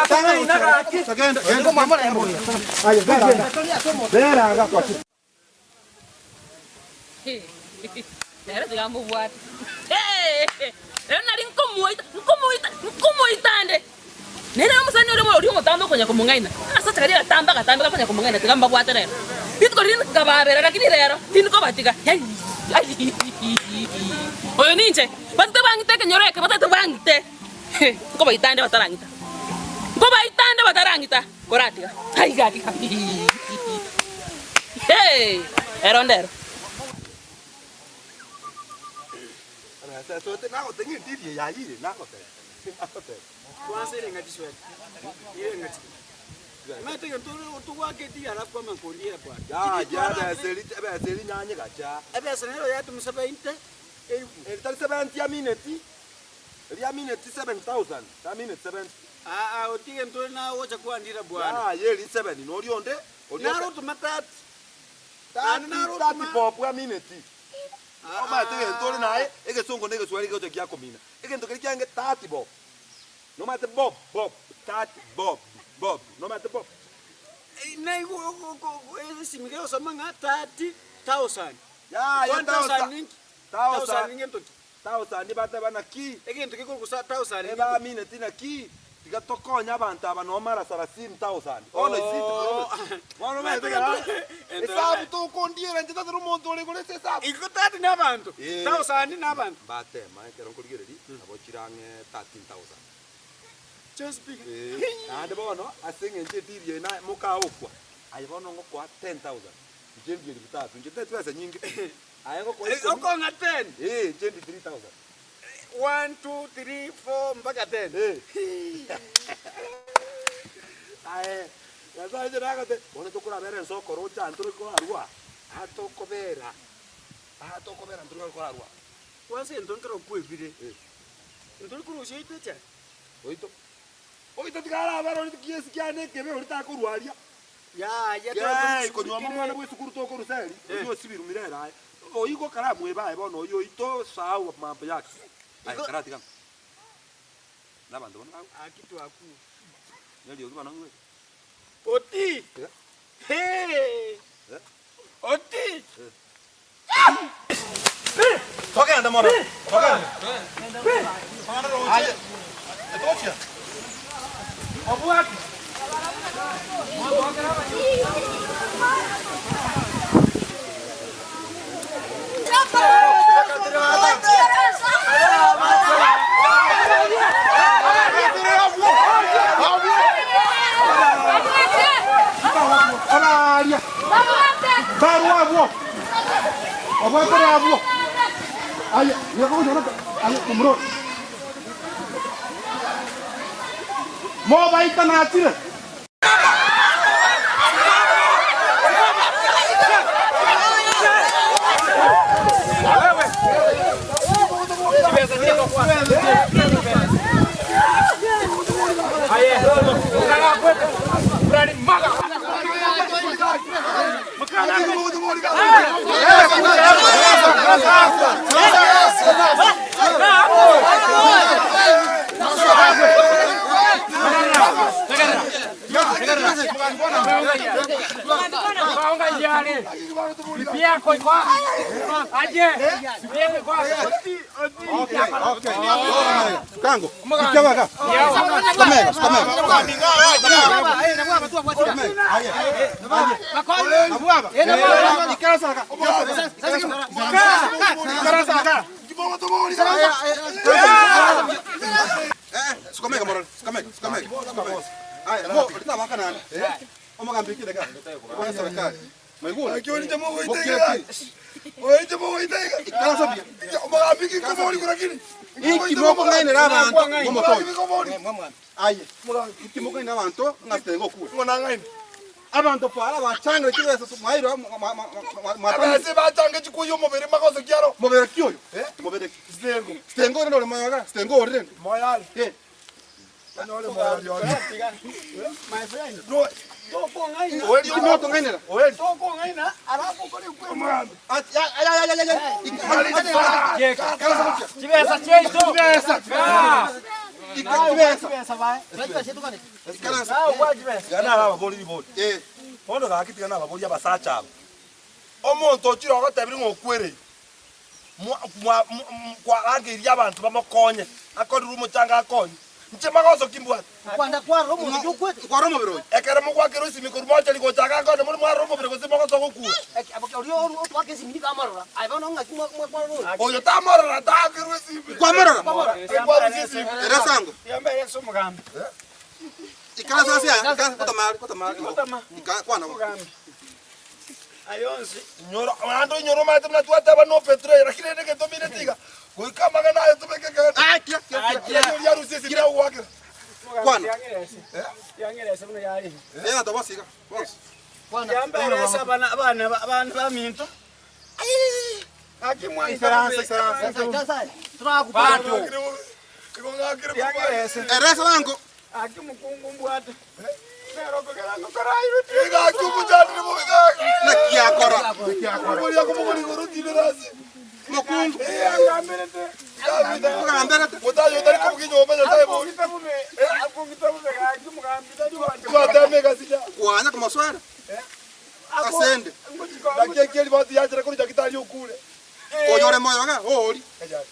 G: Tangana gochia. Togenda, genda. Aye, bera aga. Bera aga twachire.
D: Rero tiga mbobwate. Rero nari nkomoita, nkomoita, nkomoita ande. Nere omosani ore oria omotambe okonya komong'aina. Agasacha karia agatambe agatambe gakonya komong'aina tiga mbabwate rero. Rituko riria nkababera lakini rero tindikobatiga. Ai, ai. Oyo ninche, batete bang'ite ekenyoro eke batete bang'ite. Nkobaita ande batarang'ita. Nkobaita ande batarang'ita. Koratiga. Ai gaki. Hey, ero ndero.
F: Ebesa nero yatumisa bainte elifu.
B: Eritari 70 amineti. Eri amineti 7000. Amineti 70.
F: Aa otige ntore nawe ocha kwandira bwana.
B: Ah, ye ri 7 nori onde.
F: Naro tuma 30.
B: Tati
F: Naro
B: tati
F: tuma-
B: bob amineti. Omanyete egento ore naye egesongo na egeswahili gegocha giakomina. Egento keria kiange 30 bob. Nomanyete bob bob 30 bob bob. Nomanyete bob.
F: Esimi gegosoma ng'a 30,000.
B: Ya, ya
F: 1,000
B: thousand.
F: ninki?
B: Thousand.
F: 1,000 ngento ki?
B: Thousand bateba naki.
F: Egento gekorugusa 1,000 ngento
B: Eba amineti naki. Tiga tokonya abanto aba nomara 30,000. Bono isi. Bono omanyete gara. Esabu tokondiera inche tatari omonto ore igoro ase esabu.
F: Igo 30 na abanto.
B: Eh.
F: 1,000 na abanto.
B: Mbatema ekero nkorigereria nabo chire ang'e 13,000.
F: Just speak.
B: Eh, naende bono ase eng'encho ediri eye na mokaokwa aye bono ngokoa 10,000 inche ndie elfu tatu inche ntari chibesa nyinge aye ngokoa ikomi
F: Okong'a 10.
B: eh inche ndie 3,000
F: 1 2 3 4 mpaka 10.
B: Eh. Aye nyasaye inche nagote bono tokorabera ense okorocha ntore korarwa aa tokobera aa tokobera ntore korarwa
F: Kwanza into nkero kwebire.
B: Eh.
F: Into kurusia itecha.
B: Oito oito tiga arabera ori kiesi kiane ekebe ori takorwaria
F: Ya ya
B: Yei, konywa omwana bwa esukuru tokorusa eri, oyio osibiru mirere aye. Oigo karamweba aye bono oyio oito sahau mambo yake. Aye
F: Igo-
B: karatiga. Nabanto bono bagwe.
F: Aki twakure.
B: Neriogi bono ng'igwete.
F: Oti! Hee! Oti!
H: Togende mono, togende. Togende roche. Etochia. Obwati.
G: Abaria barwa abwo obwakore abwo aye nyakogochora aye omuro mobaita natire. Kango, ikiabaga. Kamega, kamega. Abuaba. Ikarasaka. Ikarasaka. Sukamega moral, sukamega, sukamega. Aya, mo, lita makanana. Omagambikire ga. Kwa serikali. Maiguna. Ikimoko ng'ainera abanto ngomotoyo. Aye. Ikimoko ng'ainera abanto ng'asitenga okure. Abanto para bachangire chibesa mwairwa
B: Abase bachange chikuya omobere magoso kiaro.
G: Mobere ki oyo? Mobere ki?
B: Stengo.
G: Stengo rende ore moyoga, stengo ore rende.
B: Moyale.
G: Eh.
B: Onyore moyale ore.
F: My friend.
B: No.
F: Tokong'aina.
B: Oeri
G: Ikimoko ng'ainera.
B: Oeri.
F: Tokong'aina, alafu okore kwe.
G: Ay ay ay ay ay.
F: Chibesa chiaito.
G: Chibesa. Chibesa.
F: Chibesa bae.
G: Ikarasa.
F: Ah, kwa chibesa.
B: Gana ababori ribori.
G: Eh.
B: Bono gaki tigana ababori abasacha aba. Omonto ochire ogotebire ng'a okwerei. Kwarangeria abanto bamokonye. Akorire omochanga akonye. Inche magoso ki mbwate.
E: Kwanda kwarora omonto giokwete.
G: Kwara omobere oyo.
B: Ekero mogwakera esimi korwa mochari gochaka akonye muri mwarora omobere gose mogoso gokura.
E: Oria otwaka esimi nigo amorora. Aye bono ng'aki mwarora oyo.
B: Oyo tamorora taakerwa esimi.
G: Kwamorora.
B: Ekwarusia esimi.
G: Eresango.
F: Yambere ase omogambi.
G: Ikarasa ase aya. Ikarasa kotamari kotamari.
F: Kotama.
G: Ikara kwana.
F: Omogambi. Ayonsi.
B: Inyoro ando inyoro omanyete buna twateba no petrol lakini rende egetomire tiga. Goika amang'ana aye tobeke kende.
G: Ah, kia kia kia.
B: Oria arusie esimi agogwakera.
G: Kwana.
F: Yangerese. Yangerese buno yari.
G: Eh, ndo bosiga. Bosi.
F: Yambere ase abana abana abana baminto. Aki
G: Ikarasa ikarasa.
F: Bantu.
B: Igo ng'akere
F: Yangerese.
G: Eresa bango.
F: Aki mukungu mbwate. Nero kogera ngokorairwe.
B: Igaki omuchandire bobe gaki.
G: Nakiakora.
B: Omoria akomogora igoro tinde rasi.
G: Mokungu.
F: Yangambirete.
G: Kugamberete.
B: Motayo otari kobukinya omenya taye bori.
F: Akungita bube. Akungita bube gaki mugambi tari wanje.
B: Twateme egasi ya.
G: Kwanya komoswera. Asende.
B: Naki ekieri bati yachera kori daktari okure.
G: Oyore moyo ga ori.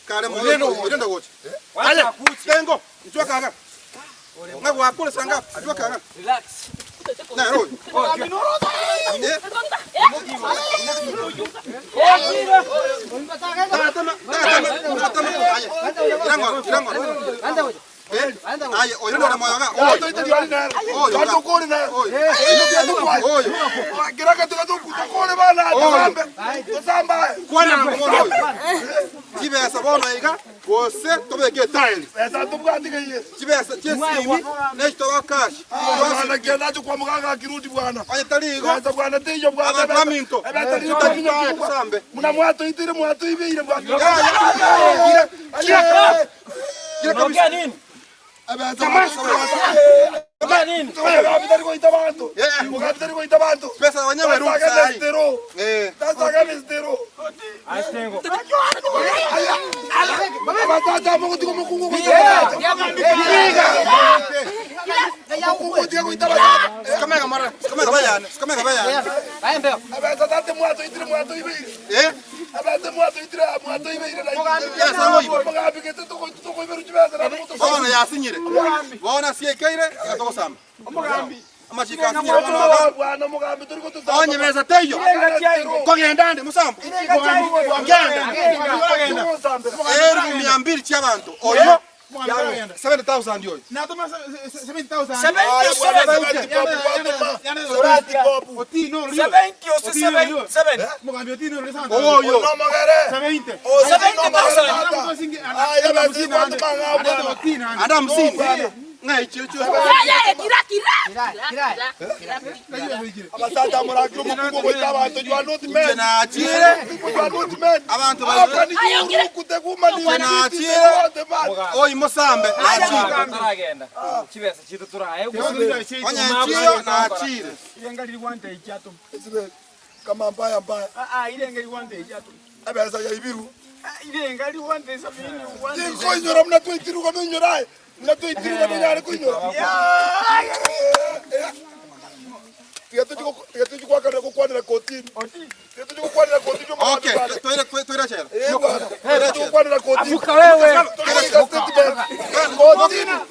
G: Kare moyo orendo gocha.
F: Aya.
G: Tengo. Njua kaga. Ngagwakure sanga. Njua kaga.
D: Relax.
G: Na ro. Eh. Tatama, tatama, tatama. Aye. Irango, irango. Eh. Aye, oyore moyo ga. Oyo. Oyo.
B: Twatokore naye.
G: Oyo. Oyo.
B: Kera katuka tokore bana tosambe. Tosambae.
G: Kwana ngomoyo. Chibesa bono iga gose tobeke tile.
B: Esa tobwati keye.
G: Chibesa chesimi nechitoba cash.
B: Bwana kiendacho kwa muganga akirudi bwana.
G: Oye tarigo.
B: Esa bwana tiyo bwana.
G: Abantu baminto.
B: Ebeta
G: Tari
B: tari
G: kusambe.
B: Muna mwatoitire mwatoibeire bwana.
G: Kira. Kira kabisa.
F: Nini?
B: Ebeta.
G: Pesa wenyewe ruhusa hii. Oyo 70,000 yoyo.
H: 70,000.
B: Kama mbaya mbaya. Abeza ya ibiru. Koinyora mnatuitiruka nonyorae. Mnatuitiruka nonyare koinyora. Tiga tukwanira kotini. Tiga kotini.
G: Okay, toire chela.
B: Tukwanira kotini.
F: Afuka wewe.
B: Kotini.
F: Mongina.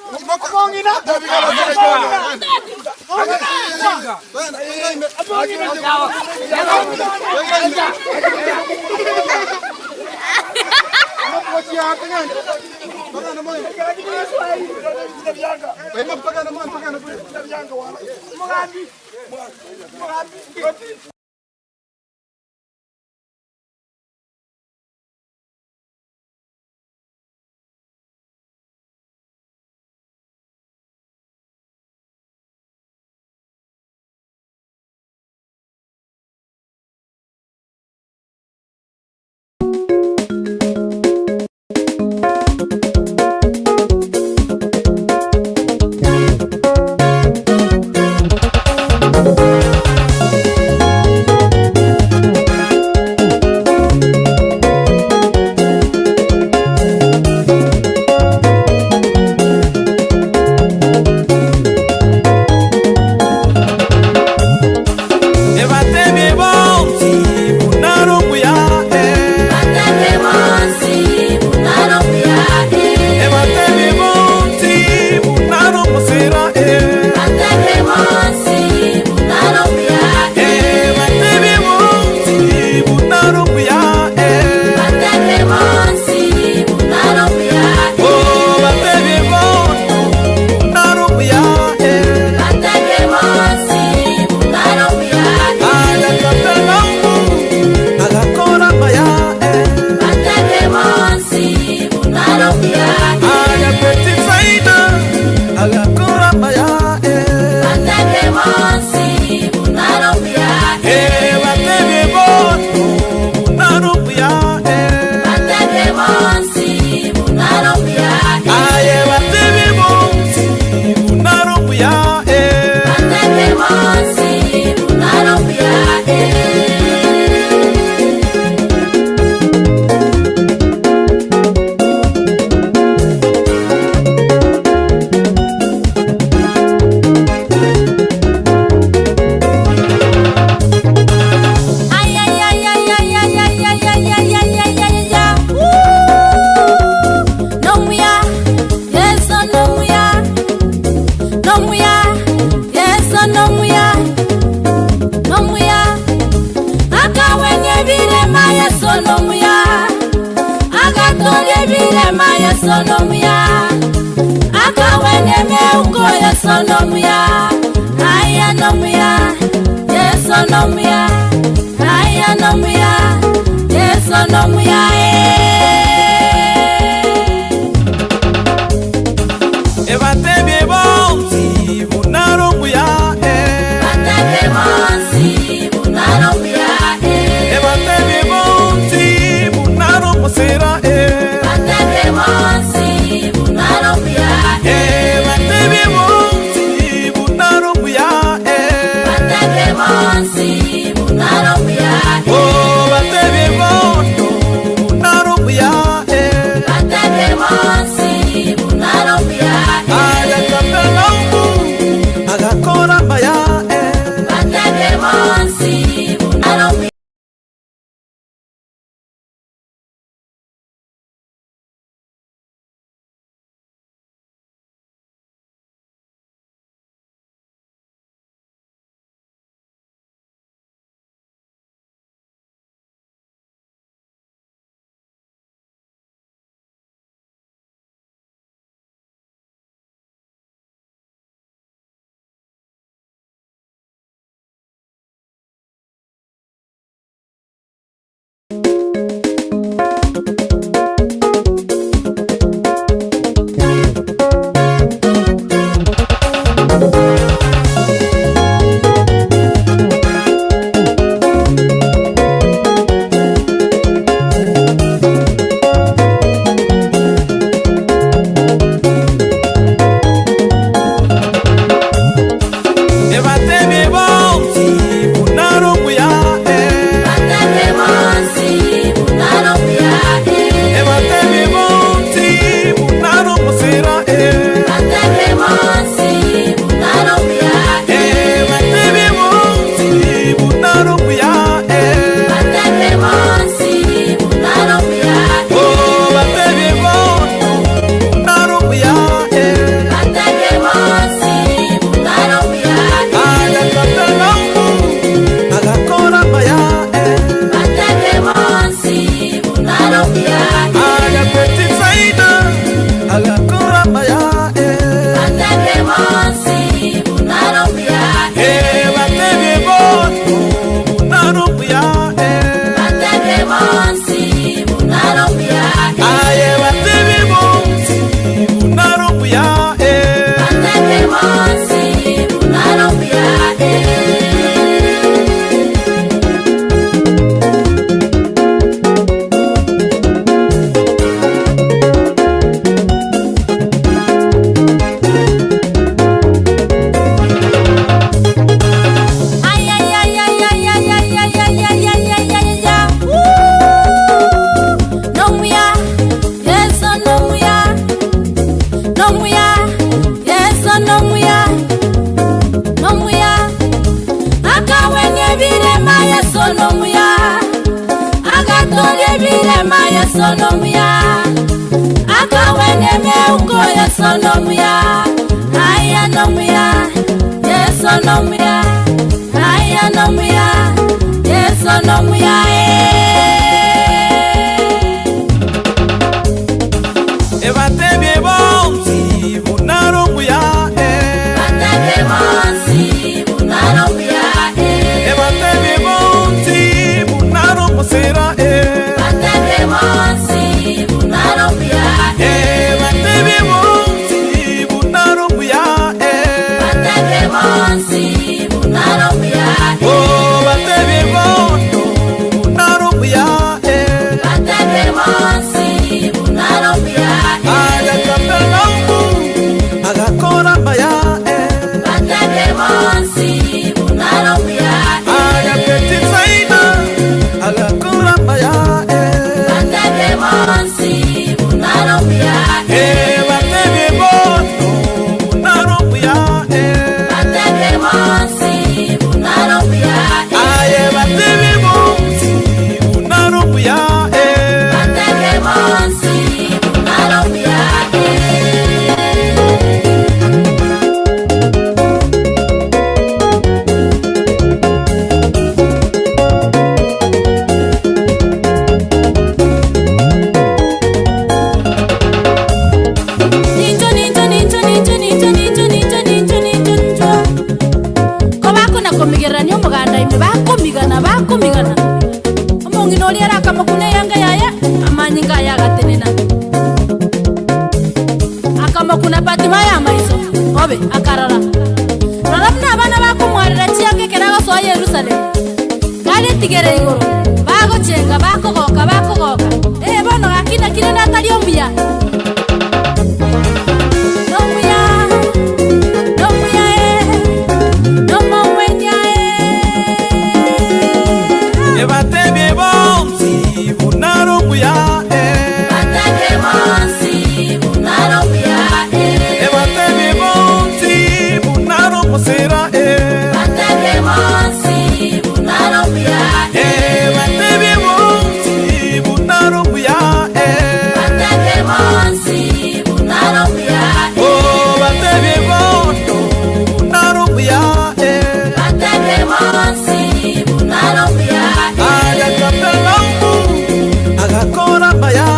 I: nomuya, aya nomuya, Yesu nomuya.
J: Ebatebye bonsi bunaro muya,
I: Batebye bonsi bunaro muya,
J: Ebatebye bonsi bunaro musera,
I: Batebye bonsi bunaro muya,
J: Ebatebye bonsi bunaro muya,
I: Batebye bonsi bunaro muya,
J: Oh batebye bondo bunaro muya,
I: Batebye bonsi bunaro muya,
J: Agakapelaumu agakora maya,
I: Batebye bonsi bunaro muya,
J: Agapetitsaina agakora maya,
I: Batebye bonsi bunaro muya,
J: Batebye bondo bunaro muya,
I: Batebye bonsi bunaro muya,
J: Aye batebye bonsi bunaro muya,
I: Batebye bonsi bunaro muya. Ninjo ninjo ninjo ninjo ninjo ninjo ninjo ninjo ninjo ninjo. Ko bakona komigerania omoganda ime bakomigana bakomigana. Omong'ina oria arakamokuna eyanga yaye amanyinga aye agatenena. Akamokuna Fatima ya maiso obe akarora. Rora buna abana bakomwarera chianga ekero agosoa Yerusalemu. Karetigere igoro bagochenga bakogoka bakogoka. Bono gakina kire natari omuya. Nomuya, nomuya, nomomwenya.
J: Ebatebye bonsi bunaro muya,
I: Batebye bonsi bunaro muya,
J: Ebatebye bonsi bunaro musera,
I: Batebye bonsi bunaro muya,
J: Ebatebye bonsi bunaro muya,
I: Batebye bonsi bunaro muya,
J: Oh batebye bondo bunaro muya,
I: Batebye bonsi bunaro muya,
J: Agakapelaumu agakora maya,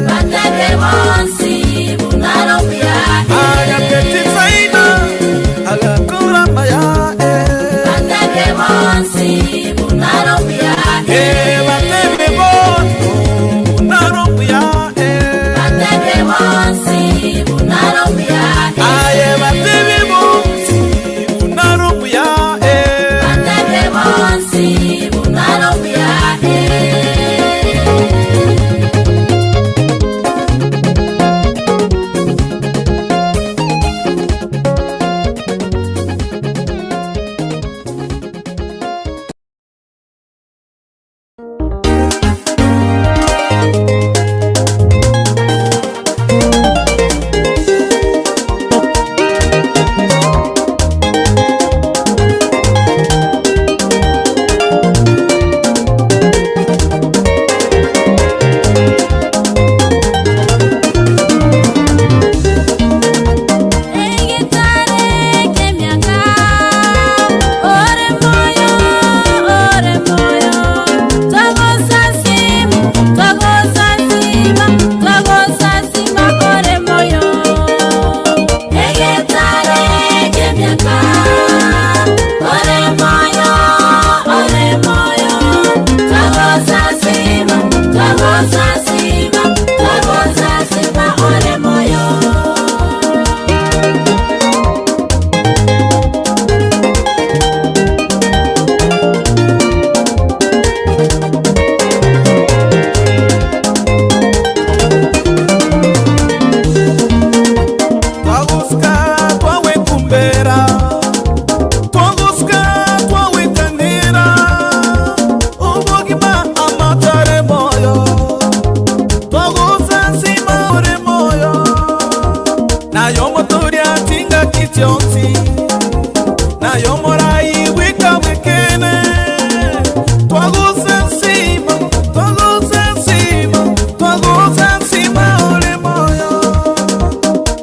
I: Batebye bonsi bunaro muya,
J: Agapetitsaina agakora maya,
I: Batebye bonsi bunaro muya,
J: Ebatebye bondo bunaro muya,
I: Batebye bonsi bunaro muya,
J: Aye batebye bonsi bunaro muya,
I: Batebye bonsi bunaro muya.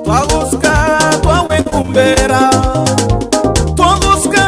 J: Twaguska, twawekumbera, twaguska.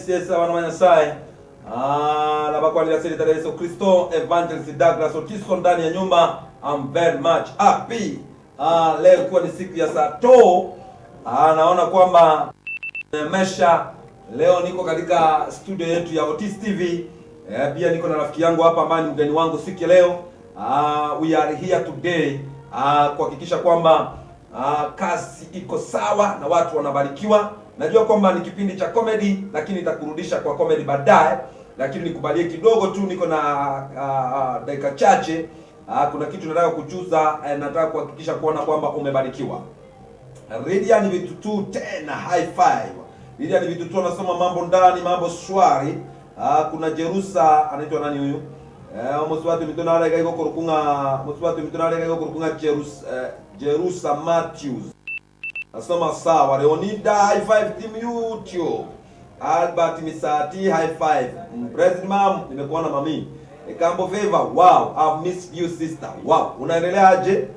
B: Yes, yes, abana ba Nyasaye. Ah, nabakwanira ase erieta ria Yeso Kristo, Evangelist Douglas Otiso ndani ya nyumba. I'm very much happy. Ah, leo ikiwa ni siku ya Sato, ah, naona kwamba mesha leo niko katika studio yetu ya Otis TV. Eh, pia niko na rafiki yangu hapa ambaye ni mgeni wangu siku ya leo. Ah, we are here today kuhakikisha kwamba kazi iko sawa na watu wanabarikiwa. Najua kwamba ni kipindi cha comedy, lakini nitakurudisha kwa comedy baadaye, lakini nikubalie kidogo tu, niko na dakika chache. Kuna kitu nataka kujuza, nataka kuhakikisha kuona kwamba umebarikiwa. Lydia ni vitu tu tena high five. Lydia ni vitu tu anasoma mambo ndani, mambo shwari. Kuna Jerusa anaitwa nani huyu? Muswati mitona arega iko kurukunga, muswati mitona arega iko kurukunga Jerusa Matthews. Nasoma sawa. Leonida high five team YouTube. Albert Misati high five. President Mam, nimekuona mami. Ekambo Favor, wow, I've missed you sister. Wow, unaendelea aje?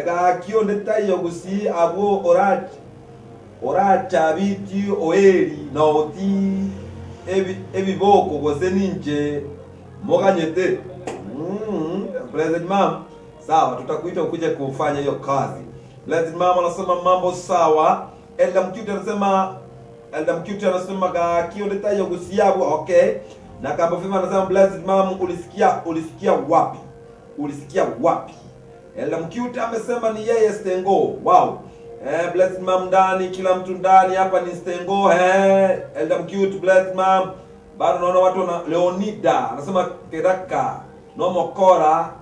B: Gakio ndetayo gusi abwo oracha biti oeri na oti ebiboko gose ninje moganyete. President Mam, sawa, tutakuita ukuje kufanya hiyo kazi. President Mam anasema mambo sawa. Elda Mcute anasema Elda Mcute anasema gakio ndetayo gusi abwo, okay. Na Kambo Favor anasema Blessed Mam, ulisikia wapi? Ulisikia wapi? Elda Mcute amesema ni yeye Stengo. Wow. Blessed Mam ndani, kila mtu ndani hapa ni Stengo. Elda Mcute, Blessed Mam. Bado naona watu wana Leonida anasema Keraka no mokora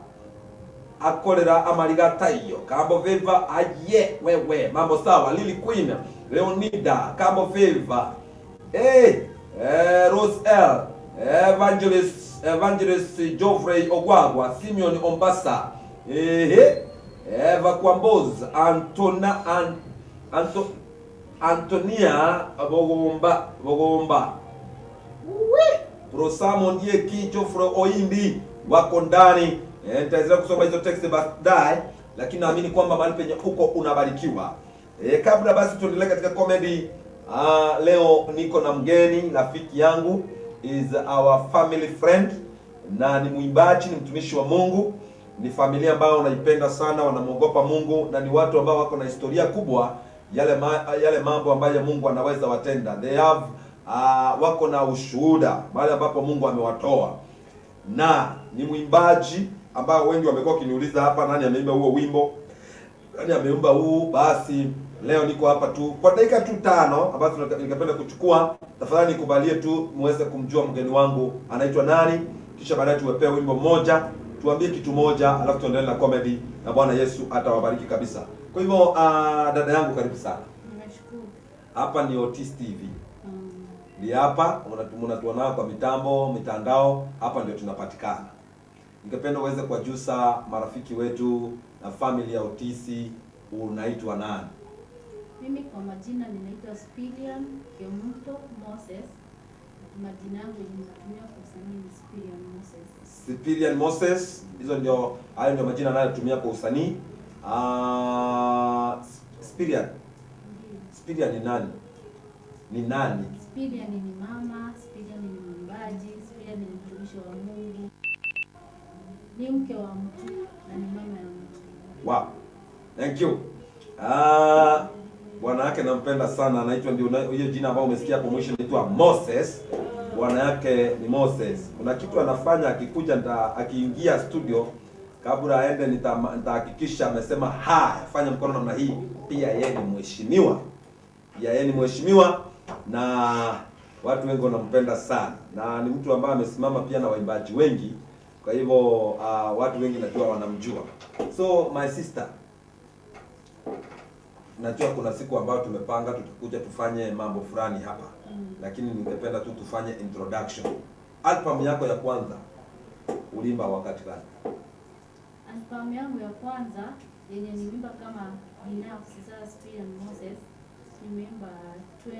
B: akorera amariga taiyo. Kambo Favor aye wewe. Mambo sawa. Lily Queen, Leonida, Kambo Favor. Rose L, Evangelist Geoffrey Ogwagwa, Simeon Ombasa. Eva Kwamboz, Antonia Bogomba. Prosamo ndiye Geoffrey Oimbi wako ndani. Nitaendelea kusoma hizo text baadaye, lakini naamini kwamba mahali penye uko unabarikiwa. Kabla basi tuendelee katika comedy, leo niko na mgeni rafiki yangu, is our family friend, na ni mwimbaji, ni mtumishi wa Mungu, ni familia ambayo wanaipenda sana, wanamuogopa Mungu na ni watu ambao wako na historia kubwa yale mambo ambayo Mungu anaweza watenda. They have wako na ushuhuda mahali ambapo Mungu amewatoa, na ni mwimbaji ambao wengi wamekuwa wakiniuliza hapa, nani ameimba huo wimbo, nani ameimba huu. Basi leo niko hapa tu kwa dakika tu 5 ambazo ningependa kuchukua. Tafadhali nikubalie tu muweze kumjua mgeni wangu anaitwa nani, kisha baadaye tuwepee wimbo mmoja, tuambie kitu moja, alafu tuendelee na comedy na Bwana Yesu atawabariki kabisa. Kwa hivyo dada yangu karibu sana.
I: Nimeshukuru.
B: Hapa ni Otis TV. Ni hapa mnatuona kwa mitambo, mitandao, hapa ndio tunapatikana. Ningependa uweze kuwajusa marafiki wetu na family ya Otisi, unaitwa nani?
I: Mimi kwa majina ninaitwa Spilian Kemunto Moses. Majina yangu ninatumia kwa usanii ni Spilian Moses.
B: Spilian Moses, hizo ndio, hayo ndio majina anayotumia kwa usanii. Spilian. Spilian ni nani? Ni nani?
I: Spilian ni mama, Spilian ni mwimbaji, Spilian ni mtumishi wa Mungu. Ni mke wa mtu na ni mama ya mtu.
B: Wow. Thank you. Bwana yake nampenda sana, anaitwa ndio hiyo jina ambao umesikia hapo mwisho, anaitwa Moses. Bwana yake ni Moses. Kuna kitu anafanya akikuja, akiingia studio kabla aende nitahakikisha amesema haya, fanya mkono namna hii. Pia yeye ni mheshimiwa. Pia yeye ni mheshimiwa na watu wengi wanampenda sana, na ni mtu ambaye amesimama pia na waimbaji wengi. Kwa hivyo watu wengi najua wanamjua. So my sister, najua kuna siku ambayo tumepanga tutakuja tufanye mambo fulani hapa. Lakini ningependa tu tufanye introduction. Album yako ya kwanza ulimba wakati gani?
I: Album yangu ya kwanza yenye nimeimba kama binafsi sasa Spilian Moses nimeimba 2019.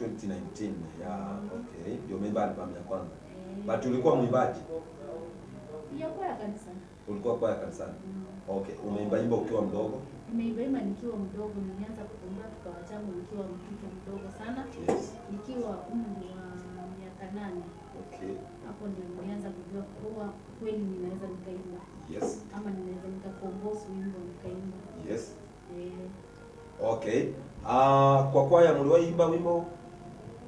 B: 2019, yeah, okay. Ndio umeimba album ya kwanza. But ulikuwa mwimbaji?
I: Ya kwa ya kanisa.
B: Ulikuwa kwaya kanisani? Okay, umeimba imba ukiwa mdogo?
K: Nimeimbaimba nikiwa mdogo, nilianza kuimba kipawa changu nikiwa mtoto mdogo sana.
B: Yes.
K: Nikiwa umri wa miaka 8. Hapo ndio nilianza kujua kuwa kweli ninaweza nikaimba. Ama ninaweza nikacompose wimbo nikaimba. Eh.
B: Okay. Ah, kwa kwaya mliwahi imba wimbo?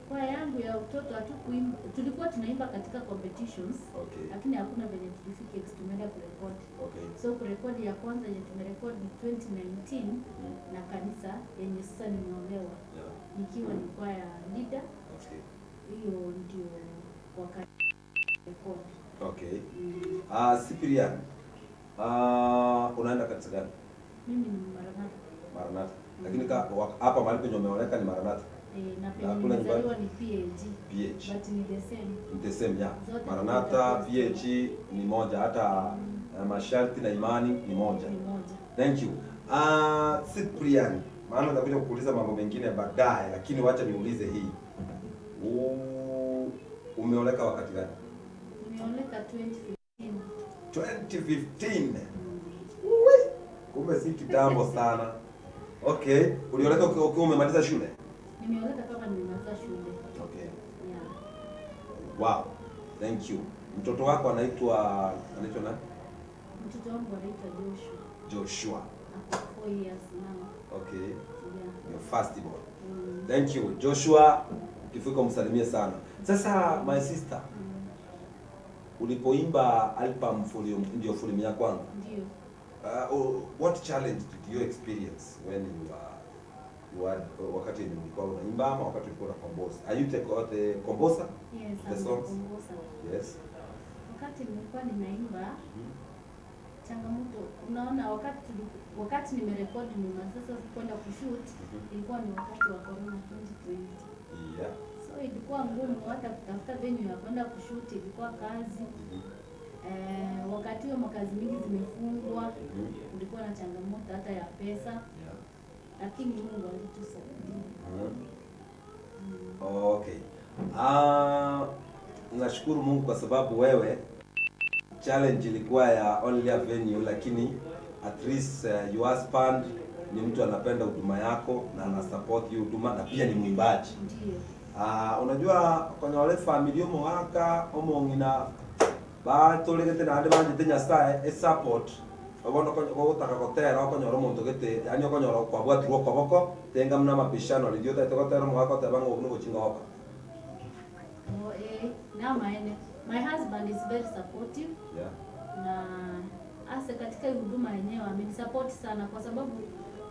K: Kwaya yangu ya utoto hatukuimba, tulikuwa tunaimba katika competitions. Lakini hakuna venye tulifika tumeenda kurekodi. So kurekodi ya kwanza yenye tumerekodi ni 2019 na kanisa yenye sasa nimeolewa. Nikiwa ni kwaya leader. Hiyo ndio wakati rekodi.
B: Okay. Ah, Cyprian. Ah, unaenda kanisa gani?
K: Mimi ni Maranatha.
B: Maranatha. Lakini hapa mahali penye umeoleka ni Maranatha.
K: Eh, na
B: Na
K: penye
B: kule nyumbani?
K: nimezaliwa ni PAG.
B: PH.
K: But ni the same.
B: Ni the same, yeah.
K: Zote
B: Maranatha,
K: ni the
B: PH ni moja, hata masharti na imani ni moja.
K: Ni moja.
B: Thank you. Cyprian, maana nitakuja kukuuliza mambo mengine baadaye, lakini wacha niulize hii. Umeoleka wakati gani?
K: Nimeoleka 2015.
B: 2015. Uwe, kumbe si kitambo sana. Okay, ulioleka ukiwa umemaliza shule?
K: Nimeoleka kama nimemaliza shule.
B: Okay.
K: Yeah.
B: Wow. Thank you. Mtoto wako anaitwa nani?
K: Mtoto wangu anaitwa Joshua.
B: Joshua.
K: Ako 4 years now.
B: Okay.
K: Yeah.
B: Your first born. Thank you. Joshua, ukifika umsalimie sana. Sasa my sister, ulipoimba album volume, ndio volume ya kwanza.
K: Ndio.
B: What challenge did you experience when you are wakati ulikuwa unaimba ama wakati ulikuwa una compose? Are you the composer?
K: Yes,
B: The
K: I'm
B: songs?
K: composer.
B: Yes.
K: Wakati nilikuwa ninaimba, changamoto unaona, wakati nimerekodi nimaliza sasa kwenda kushoot, ilikuwa ni wakati wa corona 2020. So ilikuwa ngumu hata kutafuta venue ya kwenda kushoot, ilikuwa kazi. Wakati huo makazi mingi zimefungwa, kulikuwa na changamoto hata ya pesa. Lakini Mungu alitusaidia.
B: Okay. Nashukuru Mungu kwa sababu wewe challenge ilikuwa ya only a venue, lakini at least your husband ni mtu anapenda huduma yako na ana support hiyo huduma na pia ni mwimbaji.
K: Ndio.
B: Unajua kwenye wale familia omuhaka omong'ina batoregete naende banjete Nyasaye e support obono gotaka gotera okonyora omonto gete yani okonyora kwabwatirwe okoboko tenga muna mapishano riria otaete gotera omohaka oteba ng'a obu nogochinga goka.
K: Oh, na maene. My husband is very supportive. Na hasa katika hii huduma yenyewe amenisupport sana kwa sababu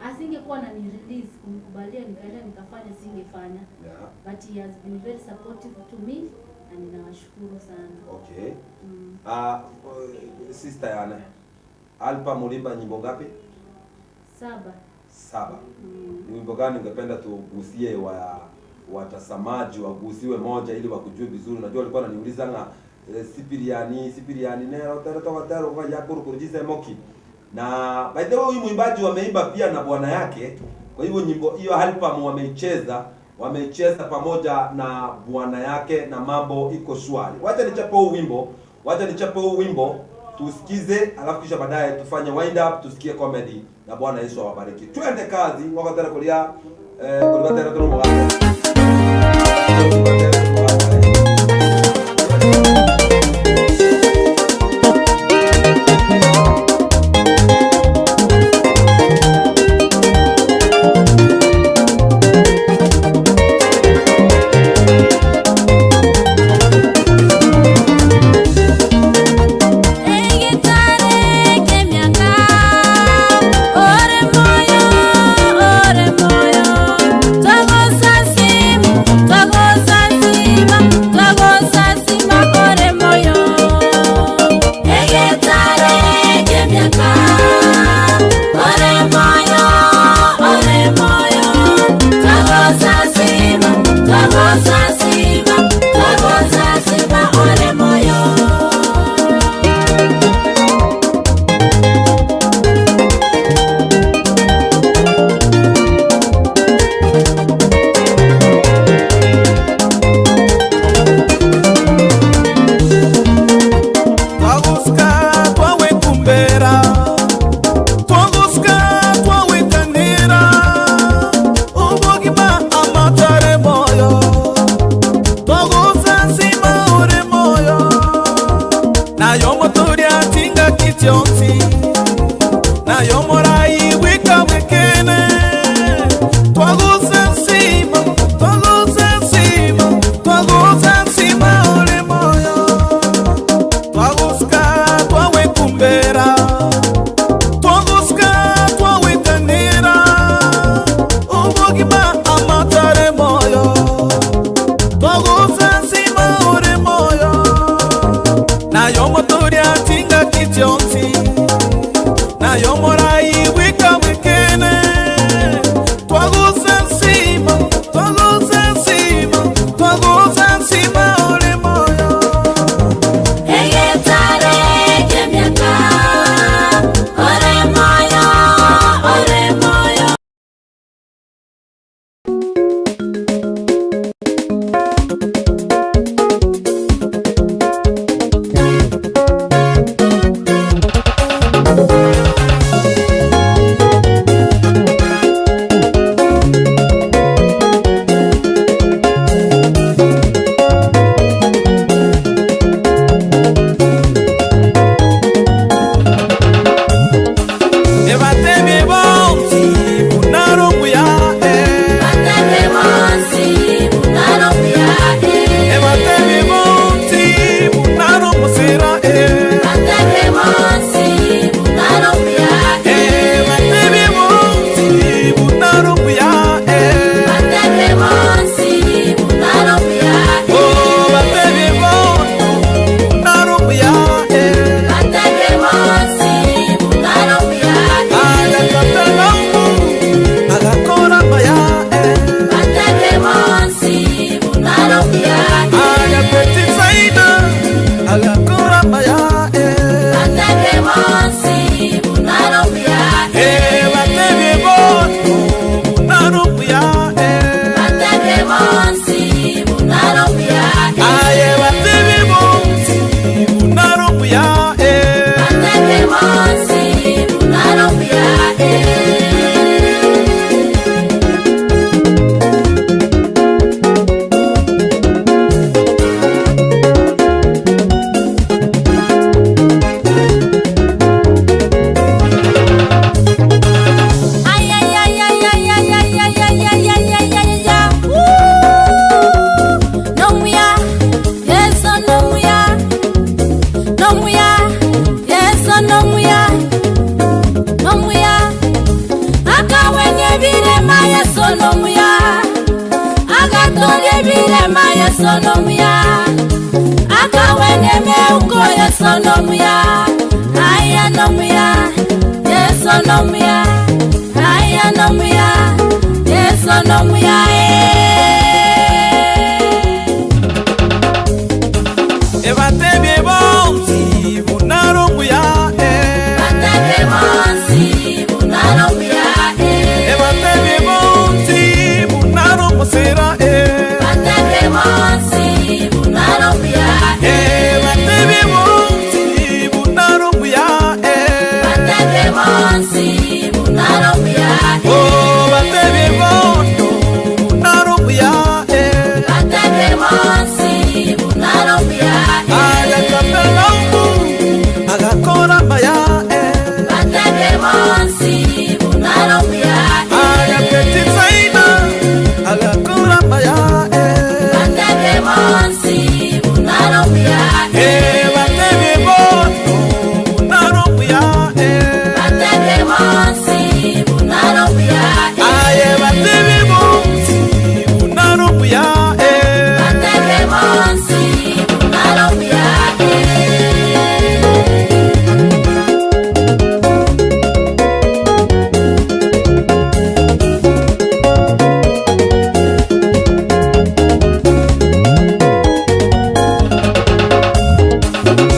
K: asingekuwa anani release kunikubalia nikaenda nikafanya singefanya. But he has been very supportive to me na ninawashukuru sana.
B: Okay. Sister yana album ulimba nyimbo ngapi?
K: 7.
B: 7. Ni wimbo gani ungependa tugusie wa watazamaji wagusiwe moja ili wakujue vizuri? Unajua walikuwa wananiuliza nga Sipiriani, Sipiriani nero tero toka tero kwa yakuru kurujiza moki. Na by the way huyu mwimbaji wameimba pia na bwana yake. Kwa hivyo nyimbo hiyo album wameicheza pamoja na bwana yake na mambo iko shwari. Wacha nichape huu wimbo, wacha nichape huu wimbo tusikize, alafu kisha baadaye tufanye wind up tusikie comedy na Bwana Yesu awabariki. Twende kazi wakatera kulia kulia tero mugako.
I: Ore moyo,
J: chionsi na yomorai wika wekene twagusa nsima twagusa nsima twagusa nsima ore moyo twaguska twawekumbera twaguska twawekanira ubugima amatare moyo twagusa nsima ore moyo na yomotoria tinga kichionsi na yomorai wika wekene twagusa nsima twagusa nsima twagusa nsima ore moyo
I: Egetare kemiaka ore moyo ore moyo.
J: Ebatebye bonsi bunaro muya
I: Batebye bonsi bunaro muya
J: Ebatebye bonsi bunaro musira
I: Batebye bonsi bunaro muya
J: Ebatebye bonsi bunaro muya
I: Batebye bonsi bunaro muya
J: Oh batebye bonsi bunaro muya
I: Batebye bonsi bunaro muya
J: Agakatalamu agakora maya
I: Batebye bonsi bunaro muya
J: Agapetisaida agakora maya
I: Batebye bonsi bunaro muya
J: Batebye bonsi bunaro muya
I: Batebye bonsi bunaro muya
J: Aye batebye bonsi bunaro muya
I: Batebye bonsi bunaro muya Ay, ay, ay, ay, ay, ay, ay, ay, ay, ay, ay, ay, ay, ay. No muya, yeso no muya. No muya, yeso no muya. No muya. Akawenye birema yeso no muya. Agatolie birema yeso no muya. Akawenye meuko yeso no muya. Aya no muya, yeso no muya. Aya no muya, yeso no muya.
J: Ebatebye bonsi bunaro muya
I: Batebye bonsi bunaro muya
J: Ebatebye bonsi bunaro musira
I: Batebye bonsi bunaro muya
J: Ebatebye bonsi bunaro muya
I: Batebye bonsi bunaro muya
J: Oh batebye bonsi bunaro muya
I: Batebye bonsi bunaro muya
J: Agakatalamu agakora maya
I: Batebye bonsi bunaro muya
J: Agapetisaida agakora maya
I: Batebye bonsi bunaro muya
J: Batebye bonsi bunaro muya
I: Batebye bonsi bunaro muya
J: Aye batebye bonsi bunaro muya
I: Batebye bonsi bunaro muya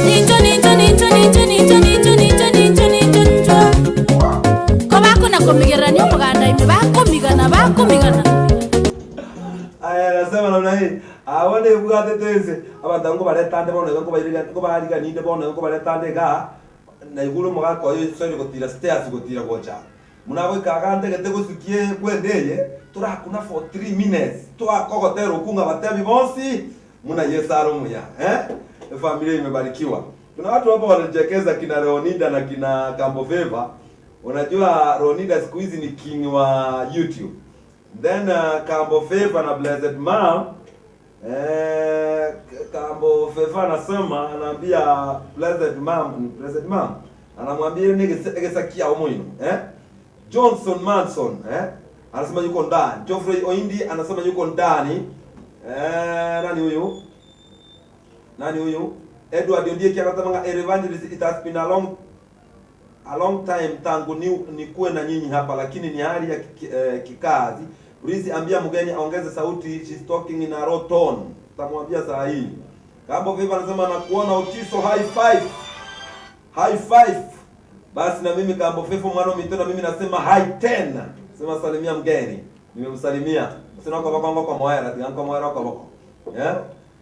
I: Ninjo ninjo ninjo ninjo ninjo ninjo ninjo ninjo ninjo ninjo. Ko bakona komigerania omoganda ime bakomigana bakomigana.
B: Aya nasema namna hii. Awone bugate tense. Abantu baretande bono ngo bayiriga ngo bariga ninde bono ngo baretande ga na iguru mugako yo sori gotira stairs gotira gocha. Munabo ikagande gete gusukie kwendeye turakuna for 3 minutes. Twakogotera okunga batebi bonsi muna Yesu aromuya. Familia imebarikiwa. Kuna watu hapa wanachekeza kina Leonida na kina Kambo Favor. Unajua Leonida siku hizi ni king wa YouTube. Then Kambo Favor na Blessed Mom Kambo Favor anasema anaambia Blessed Mom, Blessed Mom anamwambia ile ngesakia omoino eh? Johnson Manson eh? Anasema yuko ndani. Geoffrey Oindi anasema yuko ndani. Nani huyu? Nani huyu? Edward Ondieki anasema evangelist, it has been a long time tangu nikuwe na nyinyi hapa, lakini ni hali ya kikazi. Please ambia mgeni aongeze sauti, she's talking in a raw tone. Tamwambia saa hii. Kambo Viva anasema nakuona Otiso, high five. High five. Basi na mimi Kambo Viva mwana mito na mimi nasema high 10. Sema salimia mgeni. Nimemsalimia. Sina kwa kwa kwa moera, tia kwa moera kwa kwa. Eh?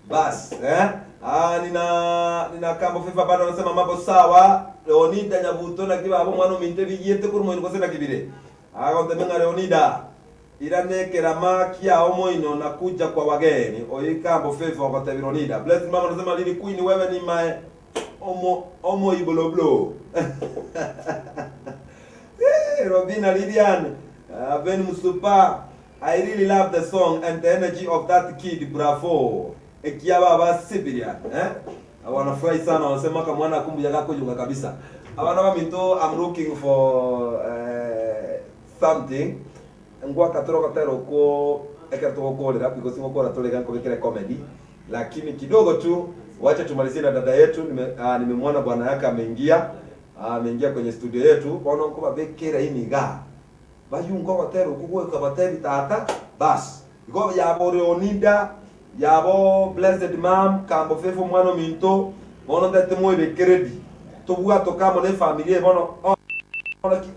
B: Bas, eh? Nina Kambo Viva bado anasema mambo sawa. Leonida Nyabuto na kiba abo mwana minte bigiyete kuri moyo kose na kibire. Agonde Leonida. Irane kerama kia omoino na kuja kwa wageni. Oyi Kambo Favor wakati Leonida. Bless mama anasema Lili Queen wewe ni my omo iboloblo. Hey, Robina Lilian, Ben Musupa, I really love the song and the energy of that kid, bravo. Ekia baba Sibiria, eh? Wanafurahi sana wanasema kama mwana kumbuya kako yuga kabisa. Abana ba minto, I'm looking for something. Ngwa katoro katero ko ekatoko kolera because ngokora tolega ngobekere comedy. Lakini kidogo tu wacha tumalizie na dada yetu. Nimemwona bwana yake ameingia. Ameingia kwenye studio yetu. Bona nko babekera iniga. Bayungo batero kugweka bateri tata bas. Iko yabo Leonida, yabo Blessed Mom, Kambo Favor mwana minto, bona ndete moebe kredi. Tobua tokamo ne familia bona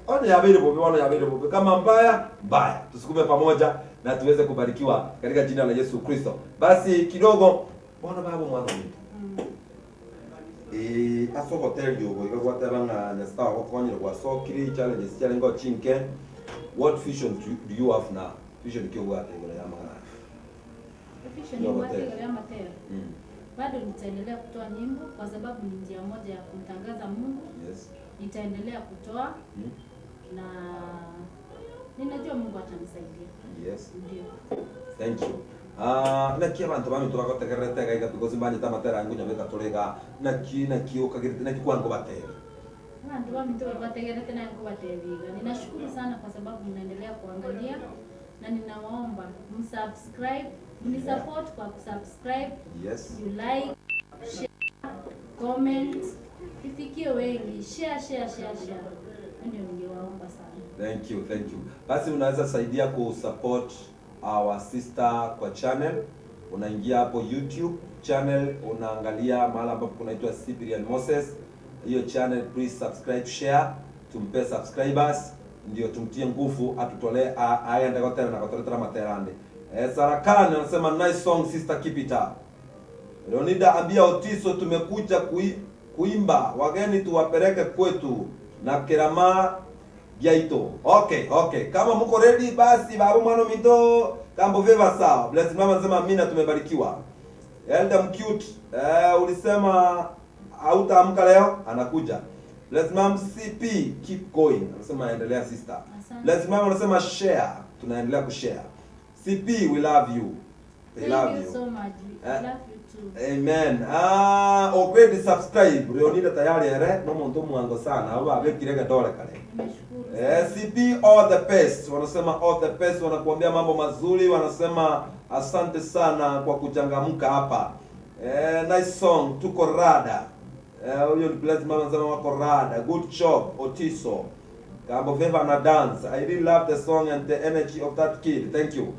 B: ona yabere bobe, ona yabere bobe. Kama mbaya mbaya, tusukume pamoja na tuweze kubarikiwa katika jina la Yesu Kristo. Basi kidogo bona babo mwana minto. Aso hotel yogo igagwateba nga nesta gokonyera gwa sokiri challenges challenge chinke. What vision do you have now? Vision kiogwate igoro ya magana.
K: Vision ni igoro ya matero. Bado nitaendelea kutoa nyimbo kwa sababu ni njia moja ya kumtangaza Mungu.
B: Yes.
K: Nitaendelea kutoa na ninajua Mungu atanisaidia.
B: Yes.
K: Ndio.
B: Thank you. Naki abantu bami turagotegerete gaiga because mbanye tamatera ngunya beka turega naki ukagirite naki kwango batera.
K: Abantu bami turagotegerete na ngo batebiga. Ninashukuru sana kwa sababu mnaendelea kuangalia na ninawaomba msubscribe, mnisupport kwa kusubscribe.
B: Yes.
K: You like, share, comment, ifikie wengi, share share share share. Ndio ningewaomba sana.
B: Thank you, thank you. Basi unaweza saidia kusupport our sister kwa channel. Unaingia hapo YouTube channel, unaangalia mahali ambapo kunaitwa Cyprian Moses. Hiyo channel please subscribe, share, tumpe subscribers ndio tumtie nguvu atutolee aende gotera na gotoretera materande. Sarakani anasema nice song sister, keep it up. Leonida ambia Otiso tumekuja kuimba, wageni tuwapeleke kwetu na kerama Gaito. Okay, okay. Kama mko ready basi babu mwana mito Kambo Favor sawa. Bless mama anasema amina tumebarikiwa. Elder Mcute, ulisema hautaamka leo, anakuja. Bless mom CP keep going. Anasema endelea sister. Bless mama anasema share, tunaendelea kushare. CP we love you. We love
K: you so much. We love you too.
B: Amen. Already subscribe. Leonida tayari ere no muntu mwango sana. Aba bekirega dole kale. CP all the best. Wanasema all the best, wanakuambia mambo mazuri, wanasema asante sana kwa kuchangamka hapa. Nice song, tuko rada. Huyo ni Bless mama anasema wako rada. Good job Otiso. Kambo Favor na dance. I really love the song and the energy of that kid. Thank you.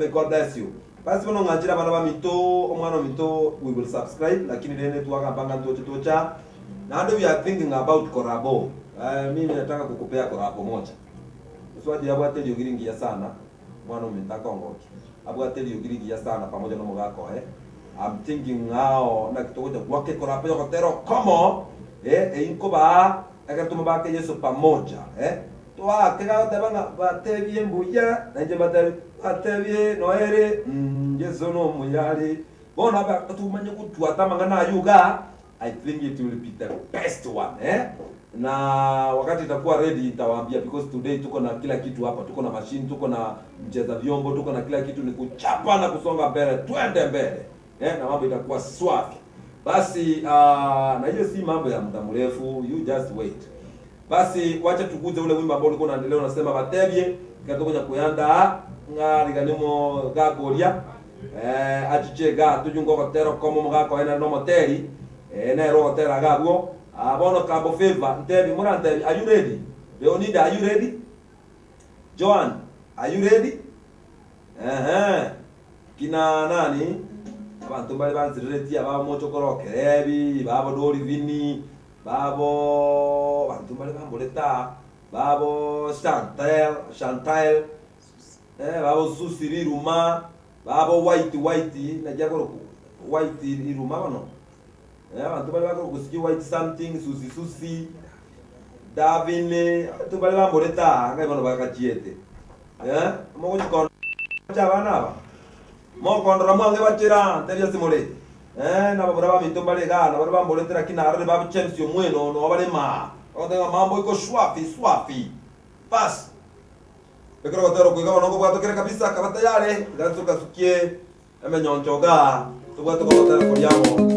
B: May God bless you. Basi bono ngajira bana ba mito, omwana mito, we will subscribe lakini nene tuwaka panga tuocha. Na we are thinking about korabo. Mimi nataka kukupea korabo moja. Uswaji abwate lyogiringia sana. Mwana umetaka ngoki. Abwate lyogiringia sana pamoja na mugako eh. I'm thinking now na kitokoja kwake korabo yokotero komo inko ba akatumba Yesu pamoja eh. Toa kega tabanga batebie mbuya nanje batebie noere Yesu no muyali bona ba tumanye kutwata mangana yuga I think it will be the best one eh? Na wakati itakuwa ready nitawaambia, because today tuko na kila kitu hapa, tuko na machine, tuko na mcheza vyombo, tuko na kila kitu, ni kuchapa na kusonga mbele, twende mbele eh, na mambo itakuwa swafi. Basi na hiyo si mambo ya muda mrefu, you just wait. Basi wacha tukuze ule wimbo ambao ulikuwa unaendelea unasema batebye katokonya kuyanda ng'ariganimo gakoria achiche ga tujungo gotero komo mugako ena no moteri nero gotera gabwo abono kambo favor ntebi mura ntebi, are you ready? Leonida, are you ready? Joan, are you ready? Kina nani abantu bali banzireti aba mochokoro kerebi babo dori vini babo bantu bali bamboleta babo Chantal babo Susi Riruma babo White na jagoro White Iruma bano abantu bali bakoro kusiki White something Susi Davine abantu bali bamboleta ngai bano bakachiete mogo cha bana ba mokondora mwange bachira nteria simore na babura ba minto mbale ga na bari bamboletera kina arare ba James yo mweno no bare ma otenga mambo iko swafi bas bekero batero kuiga no bwato kere kabisa kabata yale ganzuka sukie emenyonjoga tubwato ko batero kuryamo.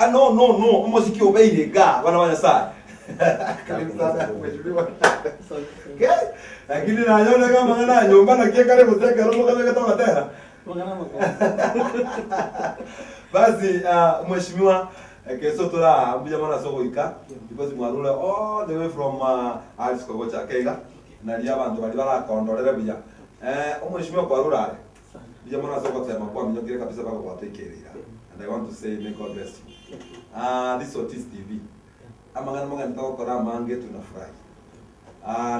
B: No, umuziki ubeire ga bana banyasa. Karibu sana mheshimiwa. Lakini naona kama ngana nyumba na kia karibu teka robo kama katoka tena. Basi mheshimiwa kesho tora mbuja mwana soko ika because mwarula all the way from Alice Kogocha Kega na ria bantu bali barakondorera buya. Mheshimiwa kwarura mbuja mwana soko tema kwa minyokire kabisa bako kwatekerera. And I want to say may God bless you. This is Otis TV. Amangana mangana tokora mange tunafurahi.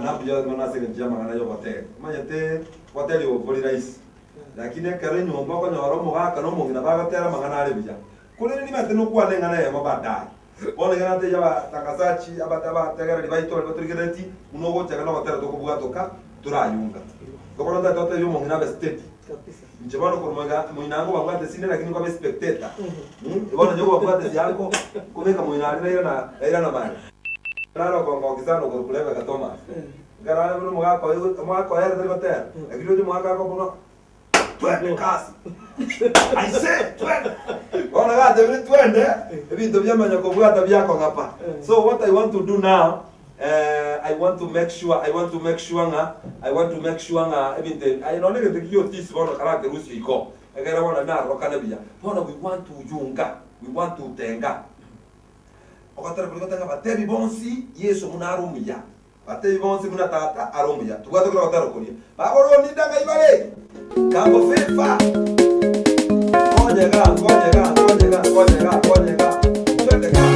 B: Na pia mwana sege njia mangana yo hotel. Manyete hotel yo boli rice. Lakini kare nyomba kwa nyoro mugaka no mugina bagatera mangana ari buya. Korende nimanyete nokwane eng'ana eyemo baadaye. Bono iga natebia abatangazachi, abategereri baito baria batorigerereti, buna ogochaka na ogotera tokobwatoka torayunga. Igo bono ntagete gotebia omong'ina abe steady. Inche bono korwa moiga moina nkobabwate sinde lakini nkobe spectator. Bono inche nkobabwate siango, nkobeka moina aria nairana nairana magega. Nare okongokia sana okorokwa Rebecca Thomas. Ekero are buna omogaka oye omogaka oye ere tari gotera, lakini roche omogaka akobuna twende kasi. I say twende. Bono gatebire twende, ebinto biamanya kobwata biakong'apa. So what I want to do now, I want to make sure, I want to make sure ng'a, I want to make sure ng'a ebinto ebi, aye nonye egento eki giotisi bono karakerusie iko, ekere bono narorokane buya. Bono we want to yunga, we want to tenga. Ogotera koria goteba ng'a batebi bonsi Yeso buna are omuya, batebi bonsi buna Tata are omuya. Tobwate kera ogotera koria. Baba oroninde ng'ai bare? Kambo fefa. Nkonye igaa, nkonye igaa, nkonye igaa, nkonye igaa, nkonye igaa. Twende igaa.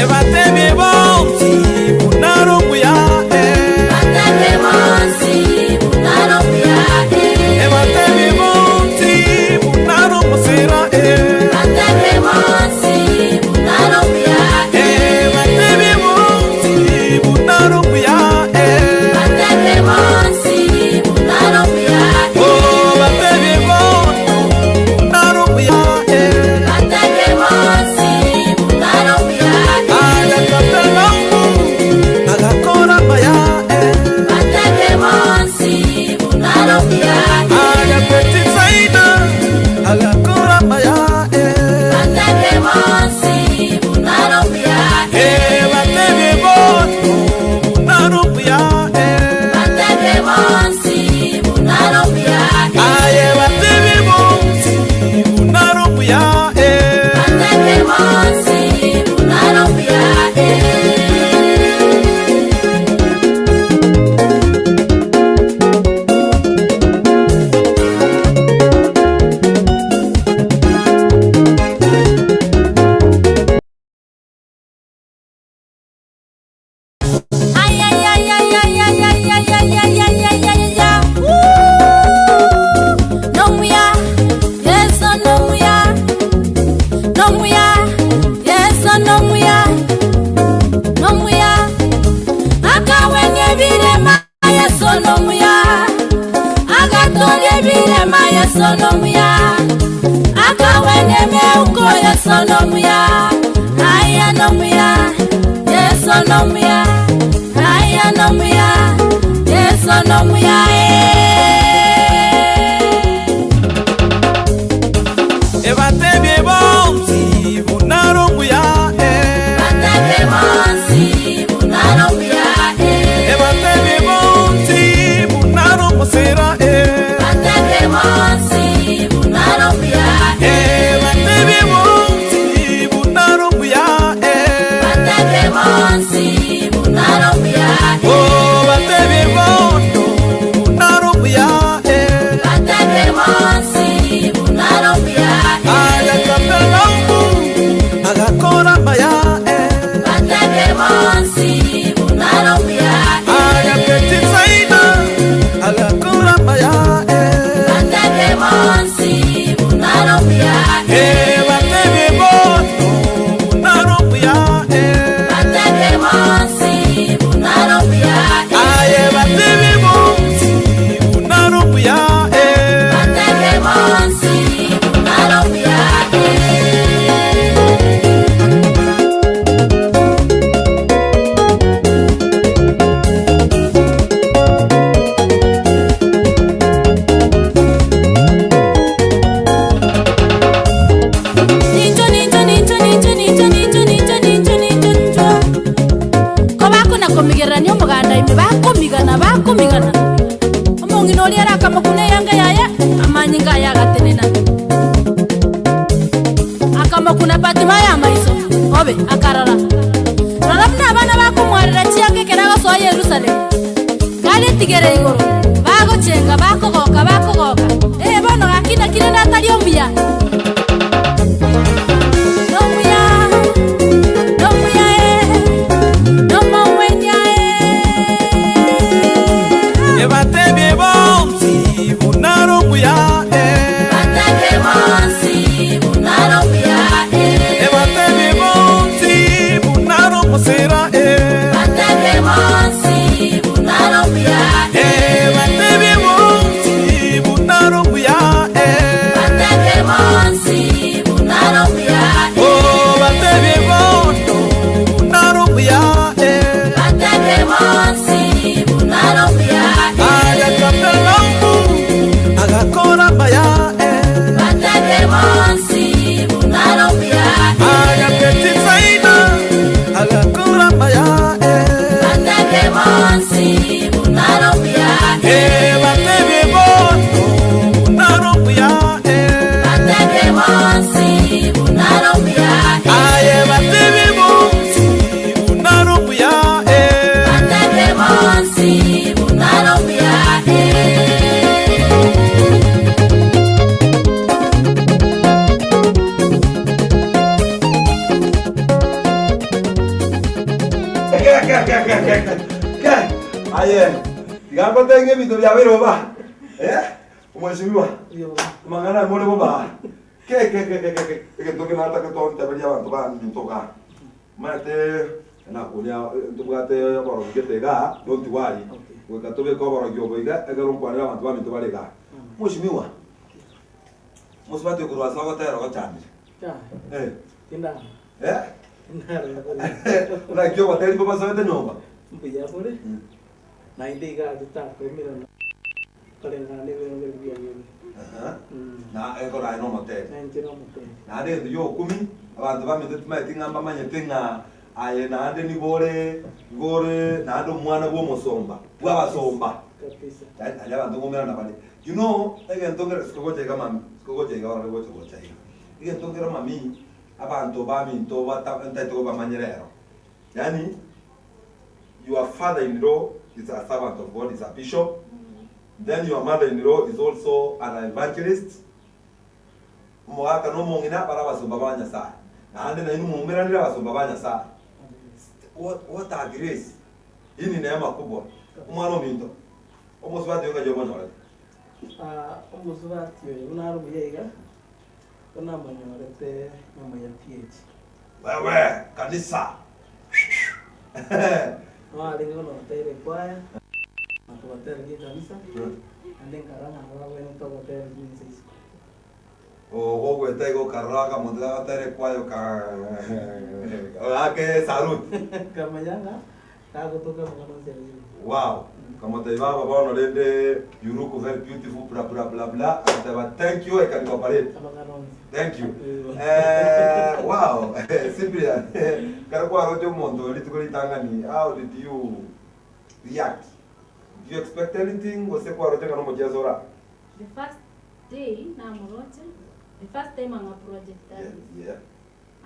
J: Ebatebie bonsi buna are omuya, eh.
I: Batebie bonsi buna are omuya, eh.
J: Ebatebie bonsi buna are omosira, eh.
I: Batebie bonsi buna are omuya, eh.
J: Ebatebie bonsi buna are omuya, eh.
I: Batebie bonsi buna are omuya, eh.
J: Oh, batebie bono buna are omuya, eh.
I: Batebie bonsi buna are omuya, eh.
J: Agakatalaumu agakora maya, eh.
I: Batebie bonsi buna are omuya, eh.
J: Agakwetisaida agakora maya, eh.
I: Batebie bonsi buna are omuya, eh.
J: Ebatebie bono buna are omuya, eh.
I: Batebie bonsi buna are omuya, eh.
J: Aye batebie bonsi buna are omuya, eh.
I: Batebie bonsi buna are omuya, eh. Ay, ay, ay, ay, ay, ay, ay, ay, ay, ay, ay, ay, ay, ay, ay. No muya, Yesu no muya. No muya, Yesu no muya. No muya, akawenye birema Yesu no muya. Agatolie birema Yesu no muya. Akawenye meuko Yesu no muya. Aya no muya, Yesu no muya. Aya no muya, Yesu no muya, eh.
J: Ebatebie bonsi buna are omuya, eh.
I: Batebie bonsi buna are omuya, eh.
J: Ebatebie bonsi buna are omosira, eh.
I: Batebie bonsi buna are omuya, eh.
J: Ebatebie bonsi buna are omuya, eh.
I: Batebie bonsi buna are omuya, eh.
J: Oh, batebie bono buna are omuya, eh.
I: Batebie bonsi buna are omuya, eh.
J: Agakatalaumu agakora maya, eh.
I: Batebie bonsi buna are omuya, eh.
J: Agakwetisaida agakora maya, eh.
I: Batebie bonsi buna are omuya, eh.
J: Ebatebie bono buna are omuya, eh.
I: Batebie bonsi buna are omuya, eh.
J: Aye batebie bonsi buna are omuya, eh.
I: Batebie bonsi buna are omuya, eh. Ninjo, ninjo, ninjo, ninjo, ninjo, ninjo, ninjo, ninjo, ninjo, ninjo. Ko bakona komigerania omoganda ime bakomigana bakomigana omong'ina oria arakamokuna eyanga yaye amanyinga aye agatenena akamokuna Fatima ya maiso obe akarora rora buna abana bakomwarera chianga ekero agosoa Yerusalemu kare tigere igoro bago bagocenga bakogoka bakogoka bono.
B: Aye. Tiga ngotenge ebinto biabeire boba. Eh? Omweshimiwa. Amang'ana more boba. Ke ke ke ke ke egento ke nataka tonteberia abanto baminto iga. Omanyete nakoria ntobwate oborogi gete iga, don't worry. Goika tobeke oborogi obo iga ekero nkwanera abanto baminto bare igaa. Mweshimiwa, mosubati okorwa ase ogotera ogochandire. Eh. Eh? Naki obateri mbabasoete nyomba?
L: Mbuya bore, naende iga totakoimerana koreng'ana nebirengo ebi biaye.
B: Aha. Na ekero aye nomoteri.
L: Na inche nomoteri.
B: Naende egento gi'ogokumia, abanto bamete timaeti ng'a mbamanyete ng'a aye naende nigo ore nigo ore naende omwana bw'omosomba, bw'abasomba.
L: Kabisa.
B: Yaani aria abanto nkomerana bare. You know, egento nkere sikogocha iga mami, sikogocha iga orore gocha gocha iga. Egento nkere mami, abanto baminto bata ntaete kobamanya rero. Yaani your father in law is a servant of God, is a bishop, then your mother in law is also an evangelist, omogaka na omong'ina bare abasomba ba Nyasaye, naende nainwe mwaumeranire abasomba ba Nyasaye. What, what a grace! Hii ni neema kubwa. Omwana ominto, omosubati oyo ng'ai omonyorete?
L: Ah, omosubati oyo buna are buya iga, buna amonyorete nyuma ya PH.
B: Wewe kanisa.
L: Noo arenge konoteera ekwaya na kobatereria ekanisa, naende nkarora ng'a nabo babwenerete ogoteera chinsa isiko.
B: Ogoeta igo okarora akamonto gagotera ekwaya oka ogaaka esaluti.
L: Nkamanya ng'a gagotoka amang'ana onsi aria igoro.
B: Wow! Nkamotebia baba bono rende you look very beautiful bla bla bla bla agateba thank you I can cooperate.
L: Amang'ana onsi.
B: Thank you. Eh, wow Cyprian ekero kwaroche omonto rituko ritang'ani how did you react? Did you expect anything gose kwaroche ng'a nomocheso ora?
K: The first day namoroche, the first time ang project that is.
B: Yeah.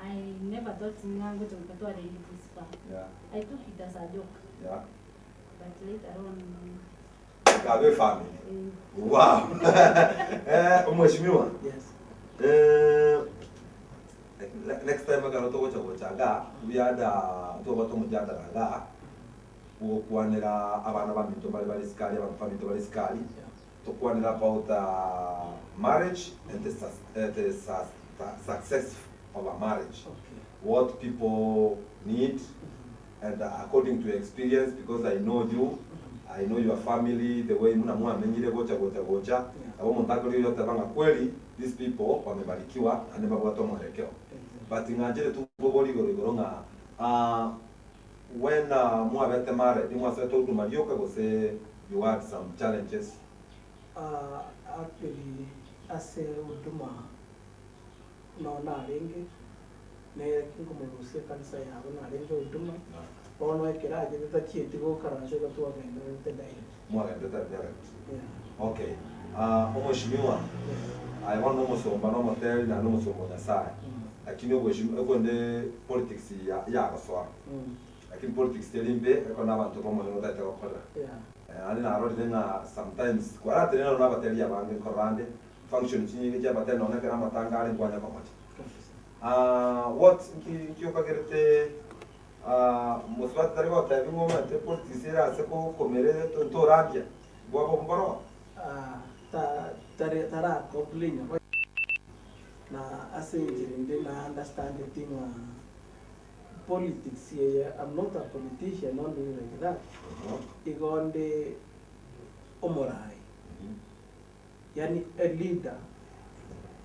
K: I never thought ng'a ngocha goika twarenge this far.
B: Yeah.
K: I took it as a joke.
B: Yeah.
K: But later on
B: Ekabe efamily.
K: eh,
B: Wow. Eh, omweshimiwa.
L: Yes.
B: Eh, next time ekero togocha gocha igaa, we had a ntobwate omojadala igaa, bwogokwanera abana baminto mbare bare sikari, abanto baminto bare sikari, tokwanere about marriage and the sus the sus success of a marriage, what people need and according to your experience because I know you, I know your family, the way buna mwamenyire gocha gocha gocha, nabo omonto akorigia oyoteba ng'a kweli these people wamebarikiwa naende mbabwate omwerekeo. But ng'anchire tu kobori igoro igoro ng'a ah, when mwabete married, mwasoete huduma rioka gose you had some challenges?
L: Ah, actually ase huduma noo narenge, nere nkomorusia ekanisa yabo narenge huduma, bono ekero achete tachieti gokaransa igo twagendererete direct.
B: Mwagenderete direct.
L: Yeah.
B: Okay. Ah, omweshimiwa, aye bono nomosomba nomoteri naende omosomba o Nyasaye, lakini obweshimiwa ekonde politics ya yagosoa. Lakini politics teri mbe ekero na abanto b'Omonene otagete gokorera.
L: Yeah.
B: Naende narorire ng'a sometimes kwaratenena nonya nabateria abange nkorora ande function chinyinge chiabateri nonya ekero amatanga are nkwanya komocha.
L: Kabisa.
B: Ah, what nki nki okagerete ah, mosubati tari gotebi ng'a omanyete politics ere ase kokomera ntorambia bwabo mboro?
L: Ah, ta tari tara complain na ase enchera ende na understandeti ng'a politics eye I'm not a politician not doing like that igo nde omorai yaani a leader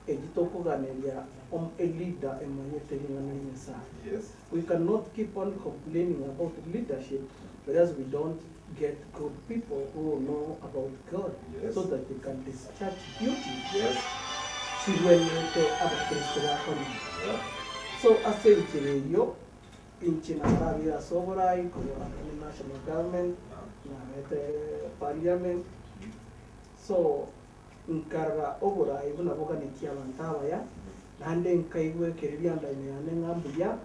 L: eywo tokoganeria a leader emanyete ring'ana ria Nyasaye.
B: Yes.
L: We cannot keep on complaining about leadership whereas we don't get good people who know about God
B: Yes.
L: so that they can discharge duties
B: Yes.
L: chigwenerete abakristo bakonyora.
B: Yeah.
L: So ase enchera eyio, inche narabire ase oborai korwa ne national government, nabete parliament, so nkarora oborai buna boganetie abanto abaya, naende nkaigwa ekeririanda ime yane ng'a mbuya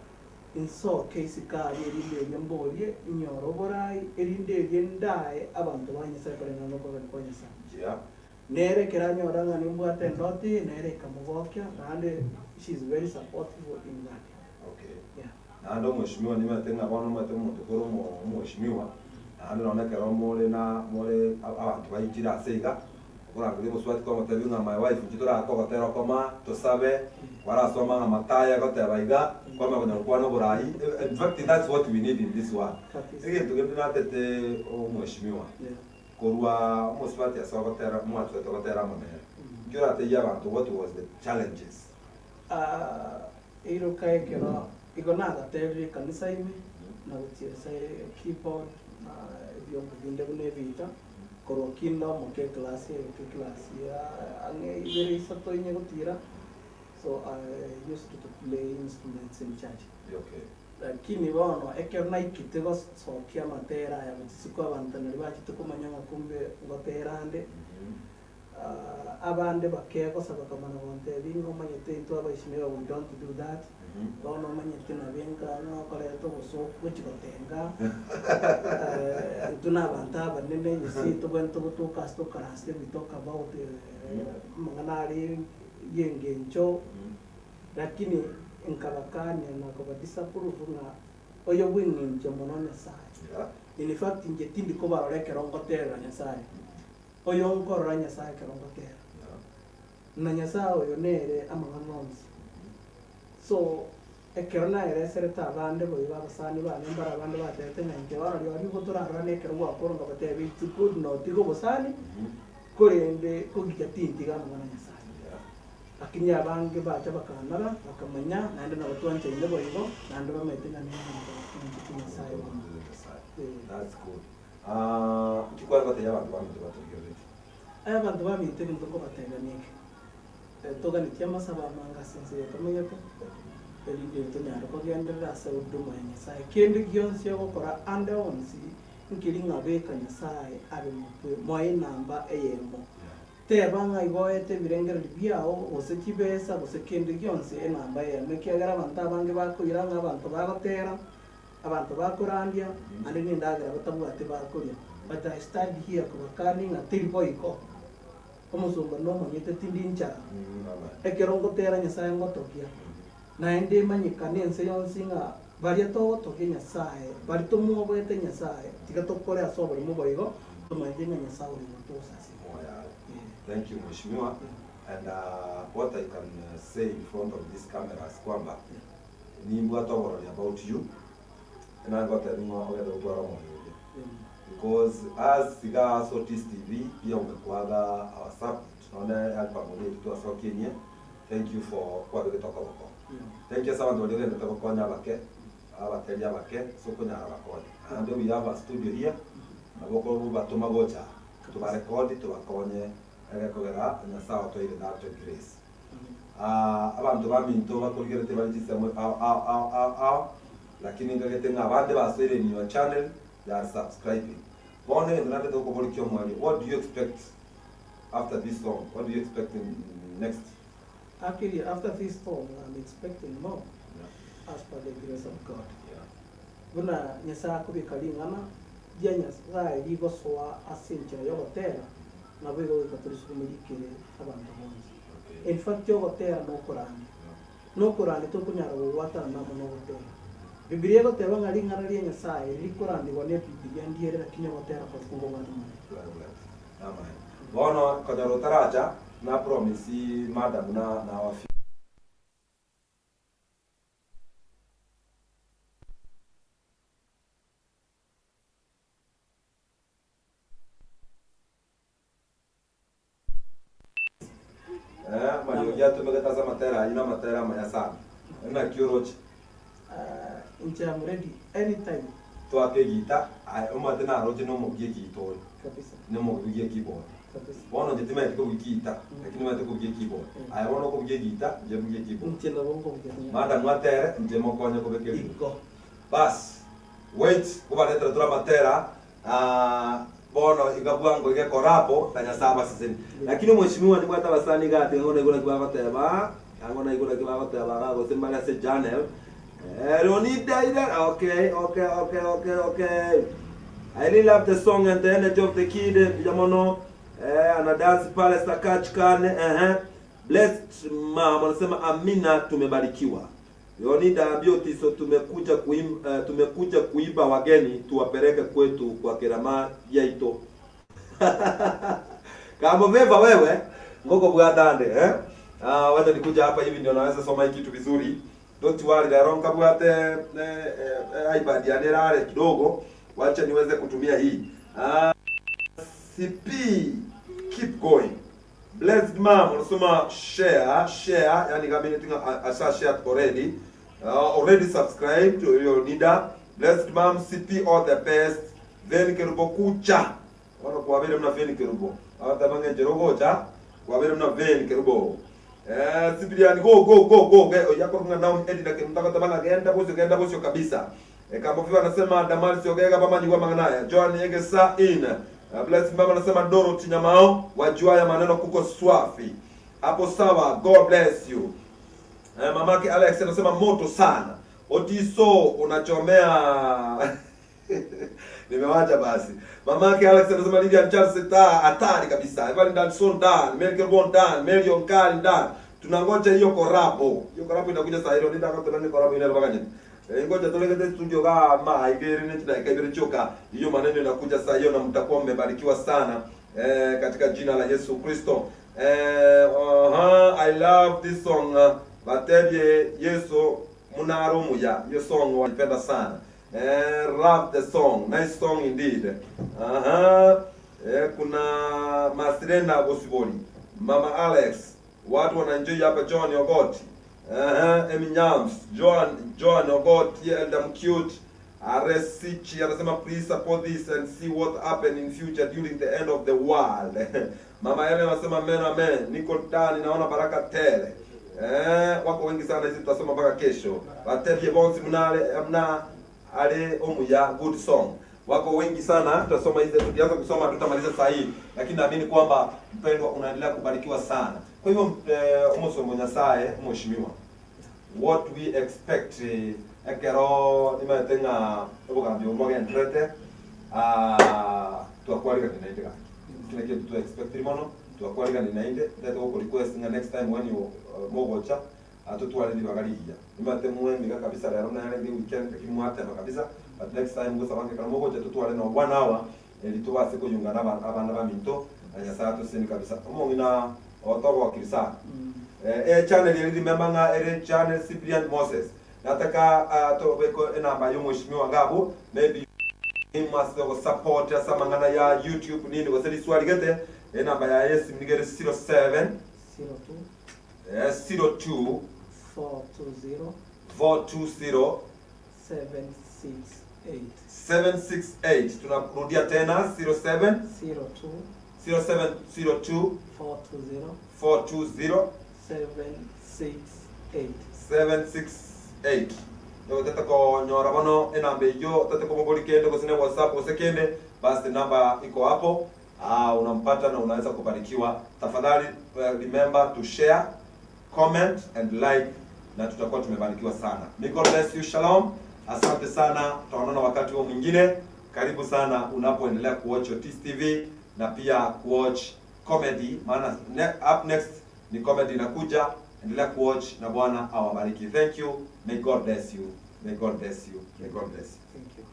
L: insoke isiko aria erinde erio mborie inyore oborai, erinde erio ndae abanto ba Nyasae koreng'ana nokogania kwa Nyasae.
B: Yeah.
L: Nere ekero anyora ng'a nimbwate endoti eye, nere ekamogokia, naende she is very supportive in that.
B: Okay.
L: Yeah.
B: Naende omweshimiwa nimanyete ng'a bono omanyete omonto kore omo omweshimiwa, Naende nonya ekero more na more abanto baichire ase iga, okorangeria omosubati kwamotebia ng'a my wife inche torake ogotera okoma, tosabe, kwarasoma ng'a Mathayo egoteba iga, kwamanya konya gokwana oborai, in fact that's what we need in this world. Egento kende natete omweshimiwa, korwa omosubati ase ogotera mwachwete gotera amo nere, inki oratebie abanto what was the challenges?
L: Iroka ekero igo nagaterire ekanisa ime, na gochiesa ekeyboard na ebiombo binde buna ebiita, korwa kinde omoke eclass eke eclass ya ang'e ibere isato inye gotira, so I used to play instruments in church. Lakini bono ekero naikete gosokia amatera aya gochia isiko abanto naria bachete komanya ng'a kumbe ngotera ande. Abande bakegosa bakamana gontebia ng'a omanyete intwe abaishimiwa we don't do that, bono omanyete nabe nka ng'a okoreta obosooku gochia gotenga, intwe na abanto abanene you see tobwenerete gotoka ase tokaranse we talk about amang'ana aria ya engencho, lakini nkabakania na koba disapprove ng'a oyo bw'eng'encho mono Nyasaye. In fact inche tindi kobarora ekero ngoterera Nyasaye. Oyo nkorora Nyasae ekero ngotera, na Nyasae oyo nere amang'ana onsi. So, ekero naereserete abande boigo abasani bane mbare abande batebete ng'a inche bono rirorio igo torarorane ekero gwakora nkabatebia it's good notiga obosani, korende kogicha tintiga amang'ana a Nyasae. Lakini abange bacha bakanora, bakamanya, naende nabo twanchaine boigo, naende bamaete ng'a nemonto oanchete Nyasae mono.
B: That's good. Inki kware gotebia abanto baminto batorigereretie?
L: Aye abanto baminto egento nkobatebia neke, toganetie amasabo amange ase ense eye tomenyete, erinde tonyare kogenderera ase huduma ya Nyasae. Kende gionsi ogokora ande onsi, nkeri ng'a beka Nyasae abe motwe, moe enamba eyemo. Teba ng'a igo oete ebirengererio biao, gose chibesa, gose kende gionsi enamba eyemo, ekiagera abanto abange bakoira ng'a abanto bagotera, Abanto bakorandia, naende nendagera batabwati bakoria. But I stand here kobakania ng'a teri boigo. Omosomba nomanyete tindi nchara. Ekero ngotera Nyasae ngotogia, naende emanyekane ense yonsi ng'a baria togotogia Nyasae, baria tomwoboete Nyasae, tiga tokore ase oborimo boigo, tomanyete ng'a Nyasae ore igoro togosasima.
B: Thank you Mheshimiwa and what I can say in front of these cameras kwamba Nimbwate oborori about you, naye ngotebia ng'a ogende gotwara omoyo oria because as iga ase Otis TV pia umekuaga our support nonye album eria yaito twasokia enyia, thank you for kwabegete okoboko. Thank you ase abanto baria ogendete gokonya abake, abateri abake ase okonyara bakonye. Naende we have a studio here, nabo okobatoma gocha aa, tobarekodi tobakonye egekogera Nyasaye otoire that grace. Abanto baminto bakorigeretie bare chinsemo ao ao ao ao ao, lakini nkagete ng'a abande basoire in your channel they are subscribing. Bono egento naendete gokoboria kiomoerio, what do you expect after this song, what do you expect next?
L: Actually after this song I'm expecting more as per the grace of God. Buna Nyasae akobeka ring'ana ria Nyasae rigosoa ase enchera y'ogotera, naboigo goika torisugume rikere abanto bonsi. In fact ogotera nokorandia. Nokorandia tokonyara gogwatana amo nogotera. Bibilia egoteba ng'a ring'ana ria Nyasae rikorandigwa ne Bibilia ndiere lakini ogotera korokwo nkobwate amaene.
B: Bono konyora otaracha na promise madam na our. Amariogi atumegete ase amatera ayio namatera amaya sana. Naki oroche?
L: Inche am ready anytime.
B: Toake egita, aye omanyete naroche nomobugia egita oyo.
L: Kabisa.
B: Nomobugia ekeyboard.
L: Kabisa.
B: Bono inche timanyeti kobugia egita, lakini nimanyete kobugia ekeyboard. Aye bono okobugia egita, inche mbugie ekeyboard.
L: Inche nabo nkobugia.
B: Madam atere, inche mokonye kobeka eriogi.
L: Igo.
B: Bas, wait, nkobaretera tore amatera. Aah bono iga bwango iga ekorabo na Nyasae abaseseni. Lakini omweshimiwa nimbwate abasani iga ati ang'o naigure naki bagoteba, ang'o naigure naki bagoteba igaa gose mbare ase channel. Leonida ira okay okay okay okay okay. I really love the song and the energy of the kid mbuya mono. Ana dance pale Sakach kane ehe. Blessed mama anasema amina tumebarikiwa. Leonida ambia Otiso tumekuja kuiba wageni tuwapeleke kwetu kwa kerama yaito. Kama veva wewe ngoko bwatande eh? Ah, wacha nikuja hapa hivi ndio naweza soma hii kitu vizuri. Don't worry, lero nkabwate iPad ya nerare kidogo. Wacha niweze kutumia hii. Ah, CP keep going. Blessed mom unasema share share, yani kama ni asha share already. Already subscribed to Leonida. Blessed mom CP all the best. Then kerubo kucha. Wana kwa vile mna veni kerubo. Hata bange jerogocha kwa vile mna veni kerubo. Sibiliani go go go go. Yako kuna nao Edina mtaka tabanga genda bosio kabisa. Kama vile anasema Damari Siogega mama nyuwa manganaya. Joan Egesa in. Blessed mama anasema Dorothy Nyamao wajua ya maneno kuko swafi. Hapo sawa, God bless you. Mamake Alex anasema moto sana. Otiso unachomea. Nimewacha basi. Mamake Alex anasema Lilian Charles ta hatari kabisa. Evan Danson dan, Melker Bon dan, Melion Kali dan. Tunangoja hiyo korapo. Hiyo korapo inakuja saa hilo ndio kama korapo inaeleweka nini. Ngoja tulete studio kama igere ni tunaika choka. Hiyo maneno inakuja saa hiyo na mtakuwa mmebarikiwa sana katika jina la Yesu Kristo. I love this song. Batebye Yesu munarumu ya. Hiyo song walipenda sana. Love the song. Nice song indeed. Kuna Masirena Bosibori, Mama Alex, watu wanaenjoy hapa. John Ogoti, Eminyams, John Ogoti, Elder Cute, Aresichi anasema please support this and see what happen in future during the end of the world. Mama Ellen anasema amen amen. Niko ndani naona baraka tele. Wako wengi sana, hizi tutasoma mpaka kesho. Batebye bonsi mnale mna ale omuya good song. Wako wengi sana, tutasoma hizi, tukianza kusoma tutamaliza saa hii, lakini naamini kwamba mpendwa unaendelea kubarikiwa sana. Kwa hivyo omusomo Nyasaye mheshimiwa, what we expect ekero nimatenga obugambi obwagenderete twakwarika ninainde gaki kila kitu tu expect mono twakwarika ninainde tete go request nga next time when you mogocha atutware bagarigia nimate mwemiga kabisa lero na renge weekend kimwate kabisa, but next time gusa bange kana mogocha tutware no 1 hour elitubase kuyunga na abana baminto na Nyasaye tusini kabisa omongina otogo kirisa. Channel ili remember nga ere channel Cyprian Moses. Nataka tobeko enamba yo mheshimiwa Ngabo, maybe he must support ya samangana ya YouTube nini waseli swali gete enamba ya Yesu mnigere 07 02 02
L: 420
B: 420
L: 768
B: 768. Tunarudia tena 07
L: 02
B: 0702
L: 420
B: 420
L: 768
B: 768. Tete ko nyora bono enamba iyo tete ko mboli kende kusine WhatsApp usekende, basi namba iko hapo. Unampata na unaweza kubarikiwa. Tafadhali remember to share, comment and like, na tutakuwa tumebarikiwa sana. May God bless you. Shalom. Asante sana, tutaonana wakati huo mwingine. Karibu sana unapoendelea kuwatch Otis TV na pia kuwatch comedy, maana up next ni comedy inakuja. Endelea kuwatch na Bwana awabariki. Thank you. May God bless you. May God bless you. May God bless you.
L: Thank you.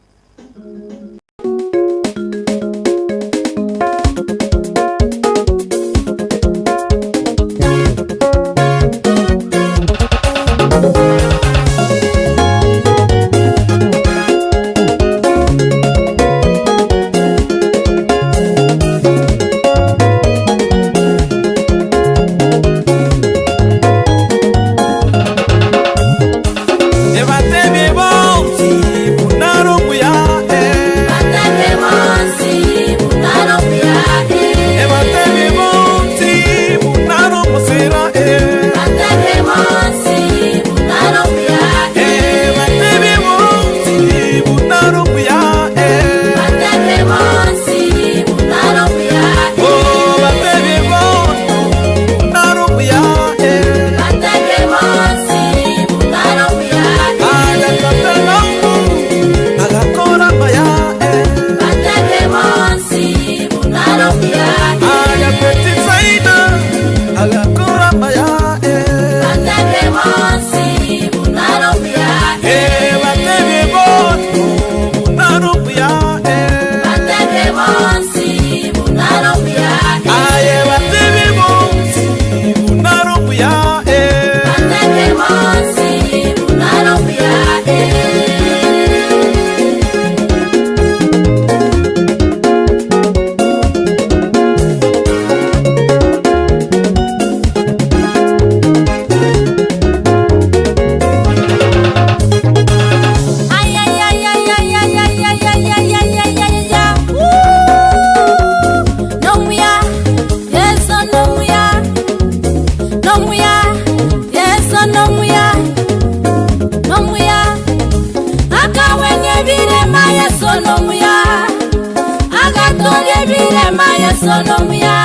J: Ebatebye bonsi munaro muya.
I: Yesu nomuya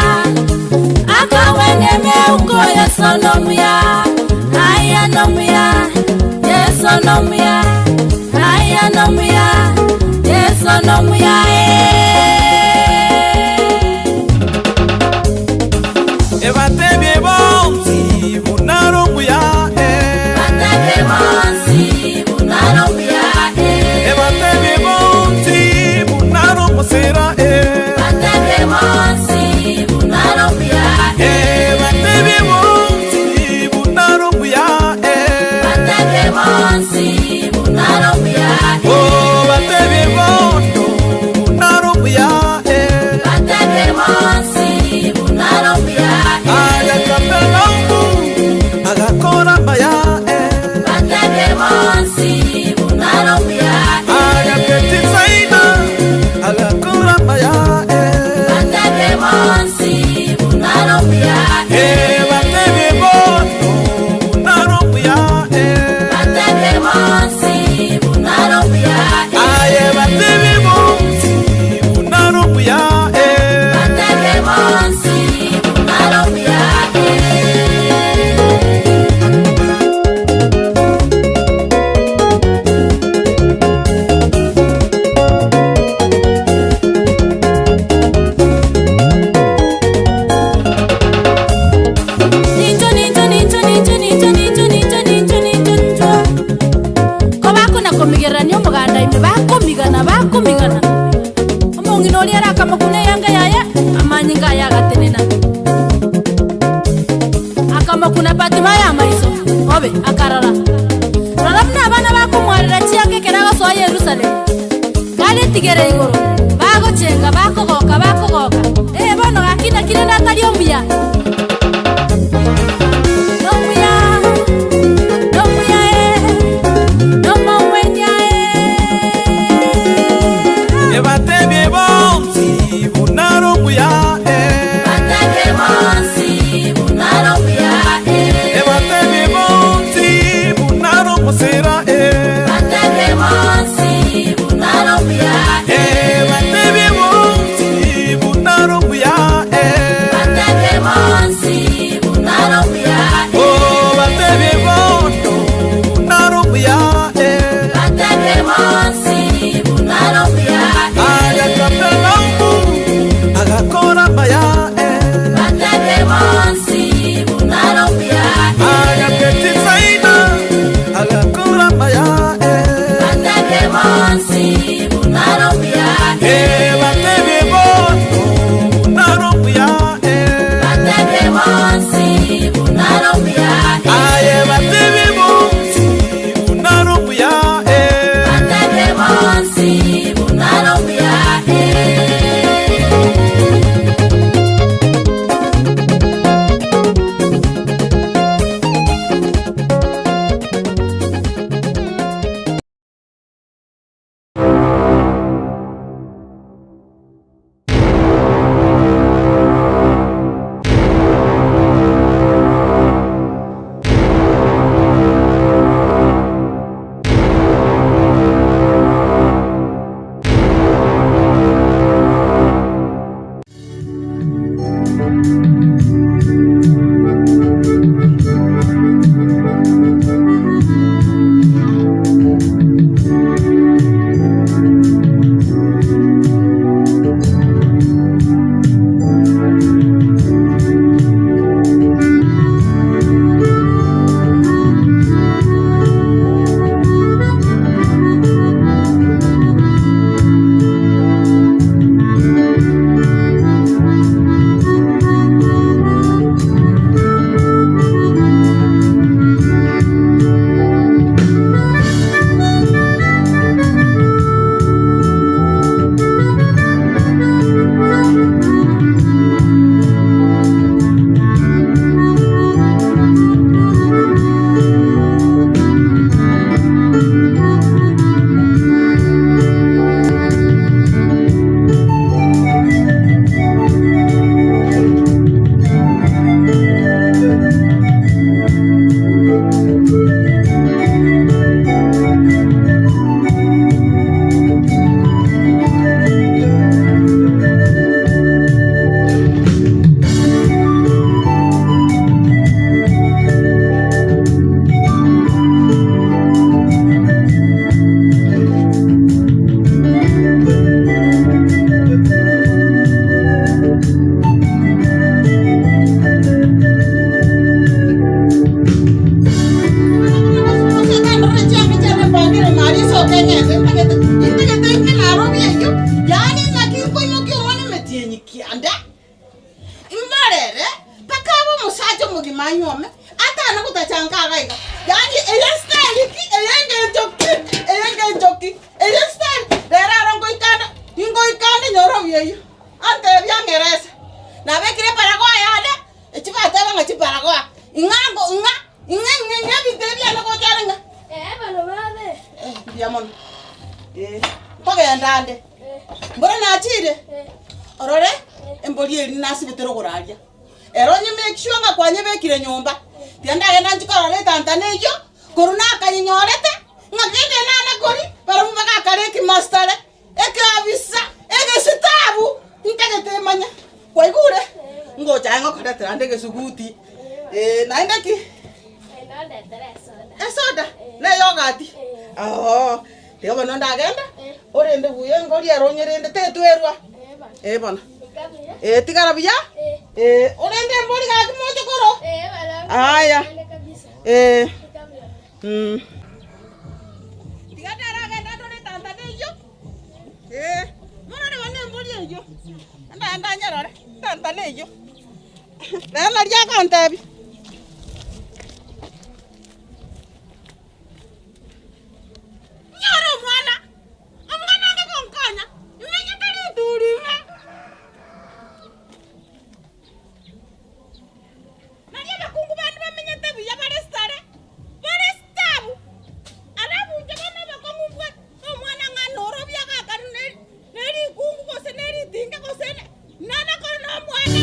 I: Akawene meuko Yesu nomuya Aya nomuya Yesu nomuya Aya nomuya Yesu nomuya
J: Ebatebye bonsi bunaro muya
I: Batebye bonsi bunaro muya
J: Ebatebye bonsi bunaro musera
I: Batebye bonsi bunaro muya
J: Ebatebye bonsi bunaro muya
I: Batebye bonsi bunaro muya
J: Oh batebye bondo bunaro muya
I: Batebye bonsi bunaro muya
J: Agakora maya
I: Batebye bonsi bunaro muya
J: Agaketitsaina agakora maya
I: Batebye bonsi bunaro muya
J: Batebye bondo bunaro muya
I: Batebye bonsi bunaro muya
J: Aye batebye bonsi bunaro muya
I: Batebye bonsi bunaro muya Ninjo ninjo ninjo ninjo ninjo ninjo ninjo ninjo ninjo ninjo Ko bakona komigerania omoganda ime bakomigana bakomigana Omong'ina oria arakamokuna eyanga yaye amanyinga aya agatenena Akamokuna Fatima ya maiso obe akarora Rora buna abana bakomwarera chianga ekero agosoa Yerusalemu Karetigere igoro bagochenga bakogoka bakogoka bono gakina kire natari omuya Nomuya nomuya nomowenya
J: Ebatebye bonsi bunaro muya
I: Batebye bonsi bunaro muya
J: Ebatebye bonsi bunaro musera
I: Batebye bonsi bunaro muya
J: Ebatebye bonsi bunaro
M: Tana gotachanga iga iga. Yaani eye style ki, eye engencho ki, eye engencho ki, eye style. Rero aro ngoikane, ingoikane nyorobi eywo. Antebia ang'erese, nabekire ebaragoa yane, echi bateba ng'a chibaragoa, ing'a ngo ng'a, ing'a ing'a ing'a ebinto ebi biane gocha are ng'a. Eh, mbuya mono. Eh, nkogenda ande. Mboro nachire, orore, embori eria nasibete rogoro aria. Ere onye make sure ng'a kwanyebekire nyomba, tiga ndagenda nchie korora etantana eyio, korwa nakanyenyorete, ng'a kende nane kori, barabwo bagakara ekimastare, ekeabisa, egesitabu, ntagete emanye. Kwaigure? Ngocha aye ngokoretera ande egesuguti, eh, naende ki? Esoda? Na eyogati? Oo, tiga bono ndagenda, orende buya engori ere onyerende tetwerwa. Eh bono. Eh, tigara buya? Eh, orende embori gaki moche koro? Aya. Eh. Mm. Tiga ndaragenda ndore etantana eyio. Eh, morore bono embori eyio. Ndagenda nyerore, etantana eyio. Rero nario agontebia. Nyore omwana, omwana onde gonkonya, imenyete rituri ime. Nario abakungu bande bamenyete buya bare sare, bare sitabu, alafu inche bono obokong'u mbwate, nomwana ng'a norobia agakanu ne rikungu gose ne ritinga gose ne nana kore nomwana.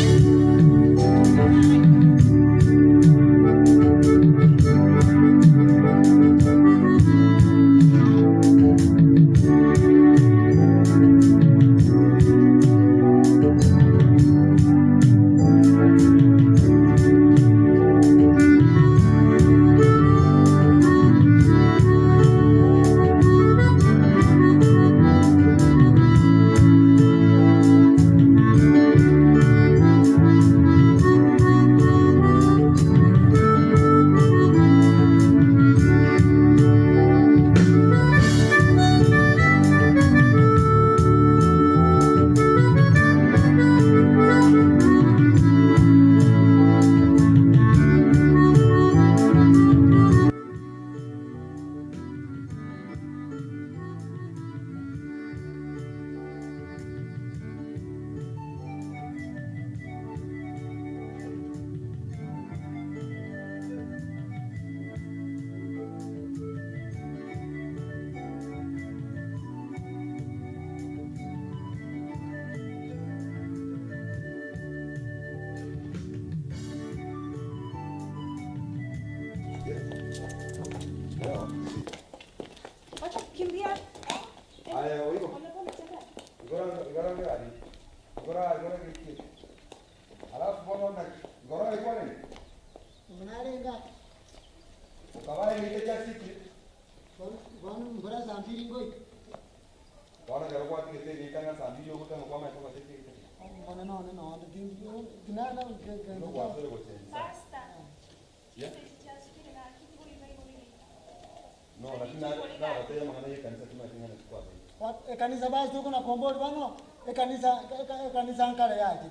E: Ekanisa basi tokona kombori bono ekanisa ekanisa nkare yache.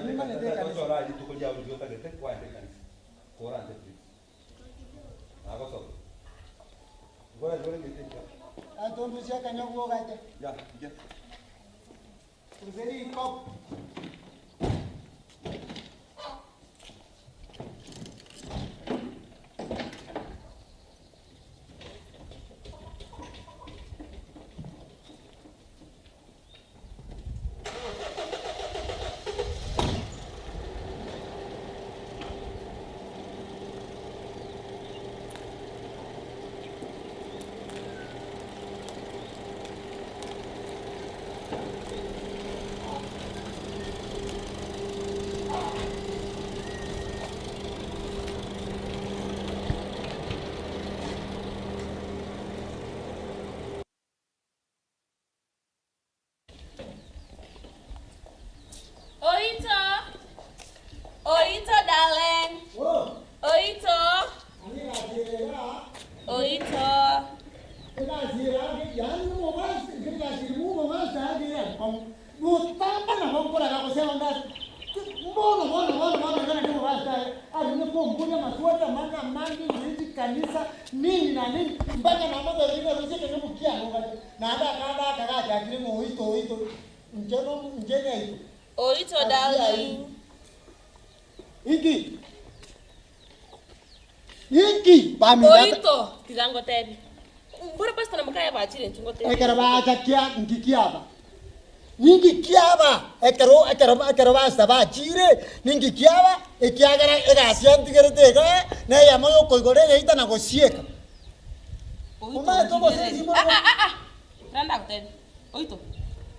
E: Nimanyete ekanisa. Atondusia akanywa ogache. Gose rikopo. Kanisa nini na nini mpaka namotorire rusie kenyubukiano gari naende akanda akagachakire ng'a oito oito inche no inche nyaito.
D: Oito darling.
E: Inki? Inki baminto?
D: Oito tiga ngotebi. Mbora pastor na mokaya bachire inchu ngotebi.
E: Ekero bacha kia nki kiaba? Ninki kiaba ekero ekero ekero basa bachire ninki kiaba ekiagera egasi yantigerete igaa na eyemo yokoigora egeita na gosieka.
D: Oito
E: Omanyete
D: ontigereri.
E: obosensi
D: Ah
E: mboro
D: ah ah ah. Randa agotebi. Oito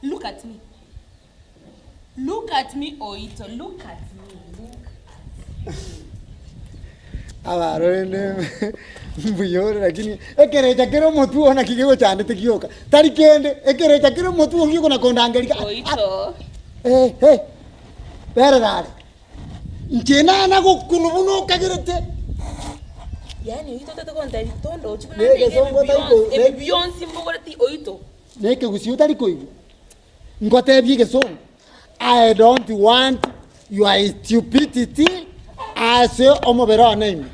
D: look at me. Look at me Oito look at me look at me.
E: Abaro rende mbuya ore lakini ekerecha kere omotwe oo naki gegochandete gioka tari kende ekerecha kere omotwe oo giokona kondangerika
D: Oito.
E: Eh eh berera are inche nana gokunu buna okagerete.
D: Yaani Oito otete gontebia tondochi buna nde iga ebi
E: Negesongo otari
D: bionsi
E: ko
D: ebi bionsi mbogoreti Oito.
E: Nekegusii otari koigwa ngotebie egesongo I don't want your stupidity ase omobere one ime.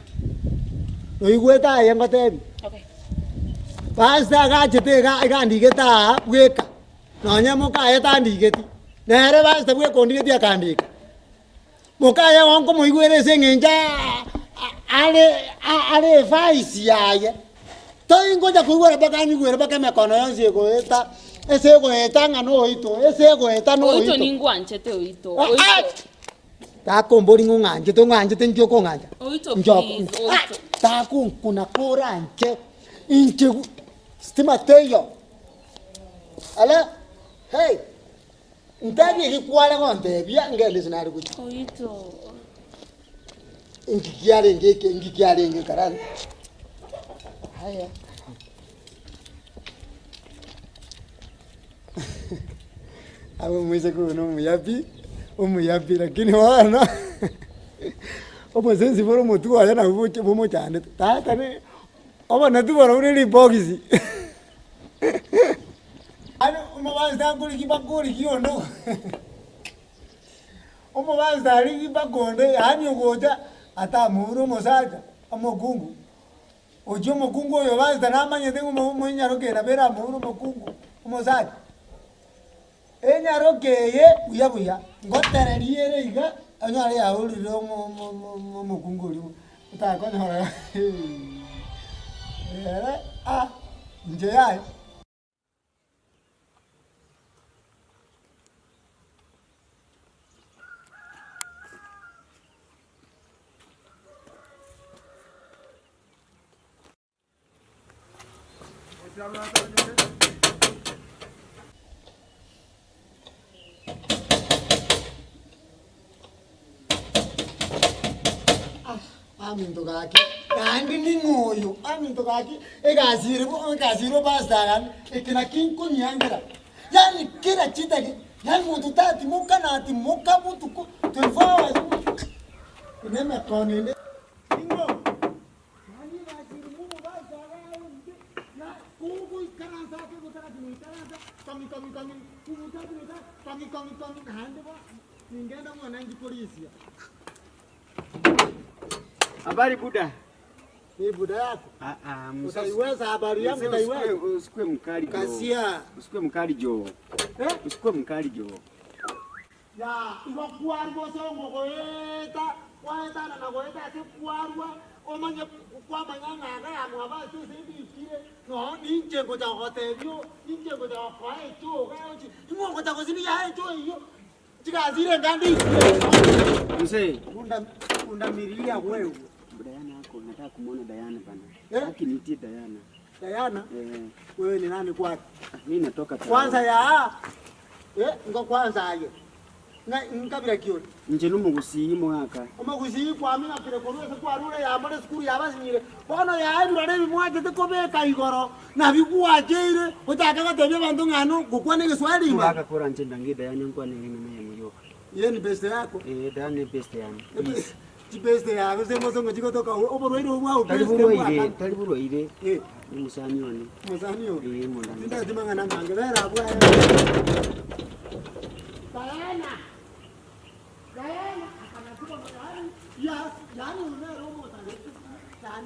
E: Noigwete aye ngotebie?
D: Okay.
E: Pastor agachete iga iga andigete aa bweka, nonye mokaye tandigeti, nere pastor bweka ondigeti akandika. Mokaye oo nkomoigwera ase eng'encho are are evaisi yaye, toi ngocha koigwera mpaka anyigwere mpaka emekono yonsi egoeta, ase egoeta ng'a noito, ase egoeta
D: Oito
E: noito.
D: ningwanchete oito,
E: Ah!
D: oito.
E: Takombori ng'a ong'anchete, ong'anchete inki okong'ancha?
D: Oito
E: Nchoko
D: please,
E: ah!
D: oito.
E: Takonkuna koranche inche stima teiyo. Ala, hey! Ntebie eki kware gontebia, ngende ase nare gochia.
D: Oito.
E: Inki kiarenge eke, inki kiarenge karani? Haya. Abwo omoiseke oyo nomuya pi, omuya pi lakini bono obosensi bore omotwe oye nabwo boche bomochandete. Tata ne oboneti borobwo ne ribogisi. Yaani omobasta akorigia mpaka origia onde omobasta arigie mpaka onde yaani ogocha atamoure omosacha omokungu, ochia omokungu oyo obasta namanyete ng'a omo omonyaroke eye nabo eramoure omokungu omosacha. Enyaroke eye buya buya, ngotereria ere iga, onyore yaurire omo omo omo omokungu oria otakonyora ere ah inche yaya. Aminto gaki, naende ning'o oyo? Aminto gaki, egasi ere bo egasi ere opastor agane, eke naki nkonyiangera. Yaani kera chidaki, yaani monto tatimoka natimoka botuko 24 hours, buna emekono ende. Ning'o? Yaani egasi ere momobaisa agaye omonto, ya kogoikaransa ake gotarachi goikaransa, kong'i kong'i kong'i, kogochachi gocha kong'i kong'i kong'i, naende bono ningenda mwane nchi korisia.
C: Habari buda.
E: Ni buda yako.
C: Ah ah, mzee.
E: Utaiweza habari yangu
C: Mzee
E: utaiweza.
C: usikue usikue mkali jo.
E: Kasia.
C: Usikue mkali jo.
E: Eh?
C: Usikue mkali jo.
E: Ya, igo kwarwa ase ogoeta, kwaetana na goeta ase kwarwa, omanye kwamanya ng'a iga yamwabo ase ase ebikire, noo ninche ngocha gogotebia oo, ninche ngocha gokoa echoo iga ochi, ing'o ogocha gosibi yaye echoo eyio, chigasi ire nkande ikire.
C: Mzee.
E: Punda pundamilia wewe.
C: Diana ako, nataka kumuona Diana bana.
E: Eh?
C: Haki nitie Diana.
E: Diana?
C: Eh.
E: Wewe ni nani kwake?
C: Mimi natoka Tao.
E: Kwanza ya eh, ngo kwanza aye. Ng'a nkabira ki ore?
C: Inche nomogusii mogaka.
E: Omogusii kwaming'akire korwa ase kwarure yamore esukuru yabasinyire, bono yaye ebirore ebi mwachete kobeka igoro, nabio gwacheire, ochake gotebia abanto ng'a no gokwana egeswahili ime.
C: Mogaka koranche ndange Diana nkwane ring'ana eyemo rioka.
E: Iye ni beste yako?
C: Eh, Diana ne beste yane. Please.
E: Chibeste yago ase emosongo chigotoka oborwaire obwo bwa
C: Tari
E: obeste
C: borwaire,
E: bwakana.
C: tari borwaire.
E: Eh.
C: Ni mosani one.
E: Mosani one?
C: Eh, mondani.
E: Tindageti mang'ana amange, bera abwo aye. Diana! Diana! Akanatigwa yaani, yaani oyo nere omosani yaani.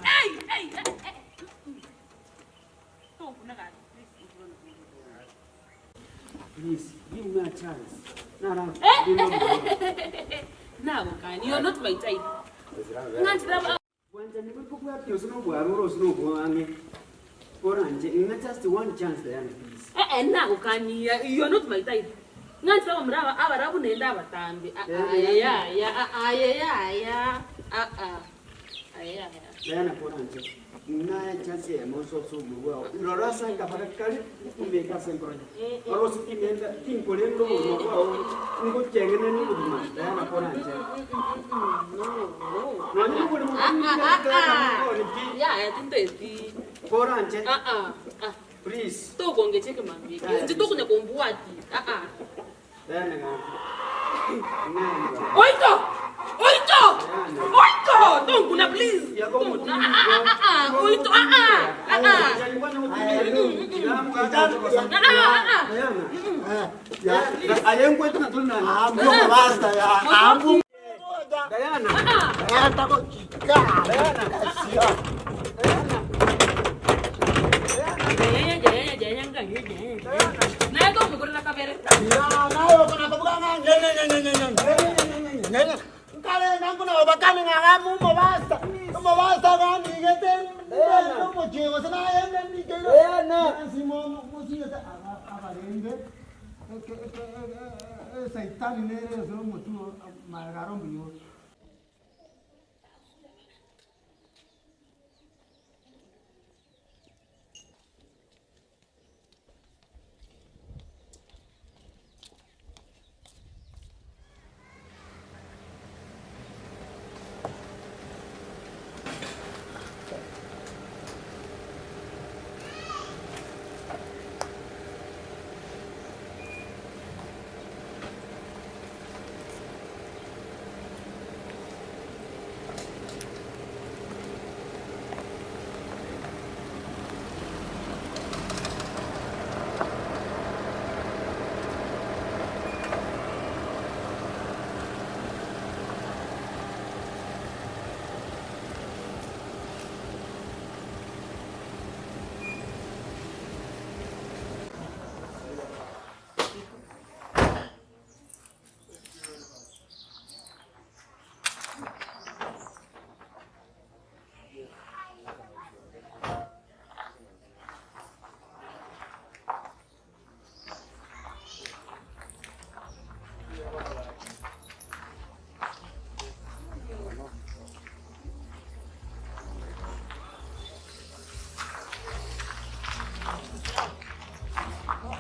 D: Hey, hey, hey.
C: Please, give me a chance.
D: Now, you're not my type.
C: Just one chance, Diana, please.
D: Now, you're not my type.
C: Diana, na chance ya moso so mwa lorasa ngabakali kumbeka senkronya orosi tinenda tinkolendo mwa ngo chengene ni kuduma Diana pona nje
D: no
C: no ni ko mo
D: ya tinteti
C: pona nje please
D: to konge cheke mambi nje to kunya kombuati
C: Diana nga
D: Oito! Oito! Oito! Don't please. Oito!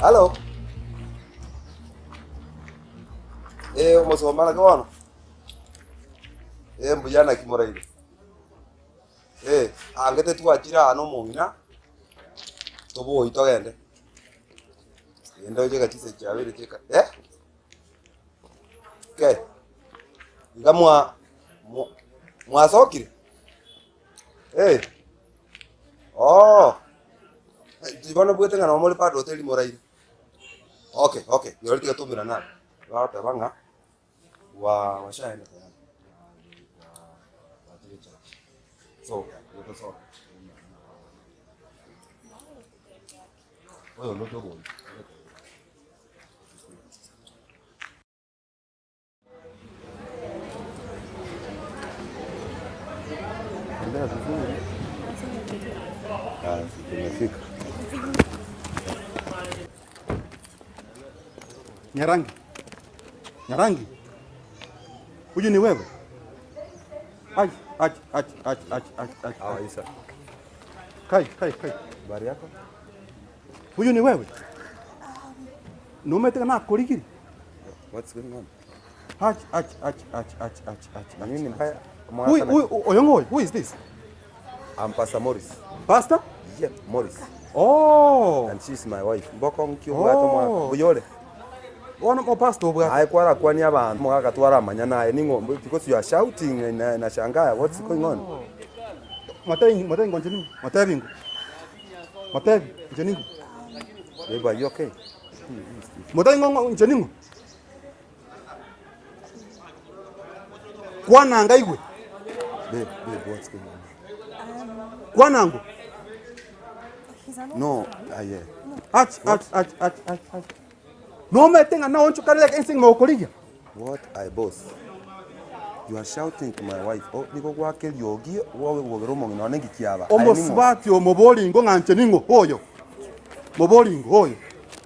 B: Hello. Umusomana kono. Mbuyana kimoraire. Angete twachira ano mungina. Tobo itogende. Endo cheka chise chabere cheka. Okay. Ngamwa mwasokire. Oh. Bono bwete ngana mole pa hoteli moraire. Okay, okay. Yori tika tumira na. Wa tabanga. Wa washaenda tayari. So, yoto so. Oyo no togo. Ndio vizuri. Ah, tumefika.
G: Nyarangi. Nyarangi. Huyu ni wewe? Ai, ai, ai, ai, ai, ai, ai.
B: How are you, sir?
G: Kai, kai, kai.
B: Habari yako?
G: Huyu ni wewe? Numete na kurigiri.
B: What's going on?
G: Ach, ach, ach, ach, ach, ach, ach.
B: Nini mbaya?
G: Huyu, oyongo, who is this?
B: I'm Pastor Morris.
G: Pastor?
B: Yeah, Morris.
G: Oh.
B: And she's my wife. Mboko nkiubwate omwaka. Buyore.
G: Ono mo pastor obwate.
B: Aye kwara kwani abantu mwaka twara manya naye ningo because you are shouting na nashangaa what's going on?
G: Matebi, matebi ngo njeningo. Matebi ngo. Matebi njeningo.
B: Babe, are you okay?
G: Matebi ngo njeningo. Kwananga igwe.
B: Babe, babe, what's going on?
G: Kwanango.
B: No, yeah.
G: Ach, ach, ach, ach, ach, ach. No me tenga na oncho karele ensing mo korigia.
B: What I boss? You are shouting to my wife. Oh, niko gwake riogi wowe wogero mong'ina one ngikiaba.
G: Omosubati omobolingo ng'anche ningo oyo. Mobolingo oyo.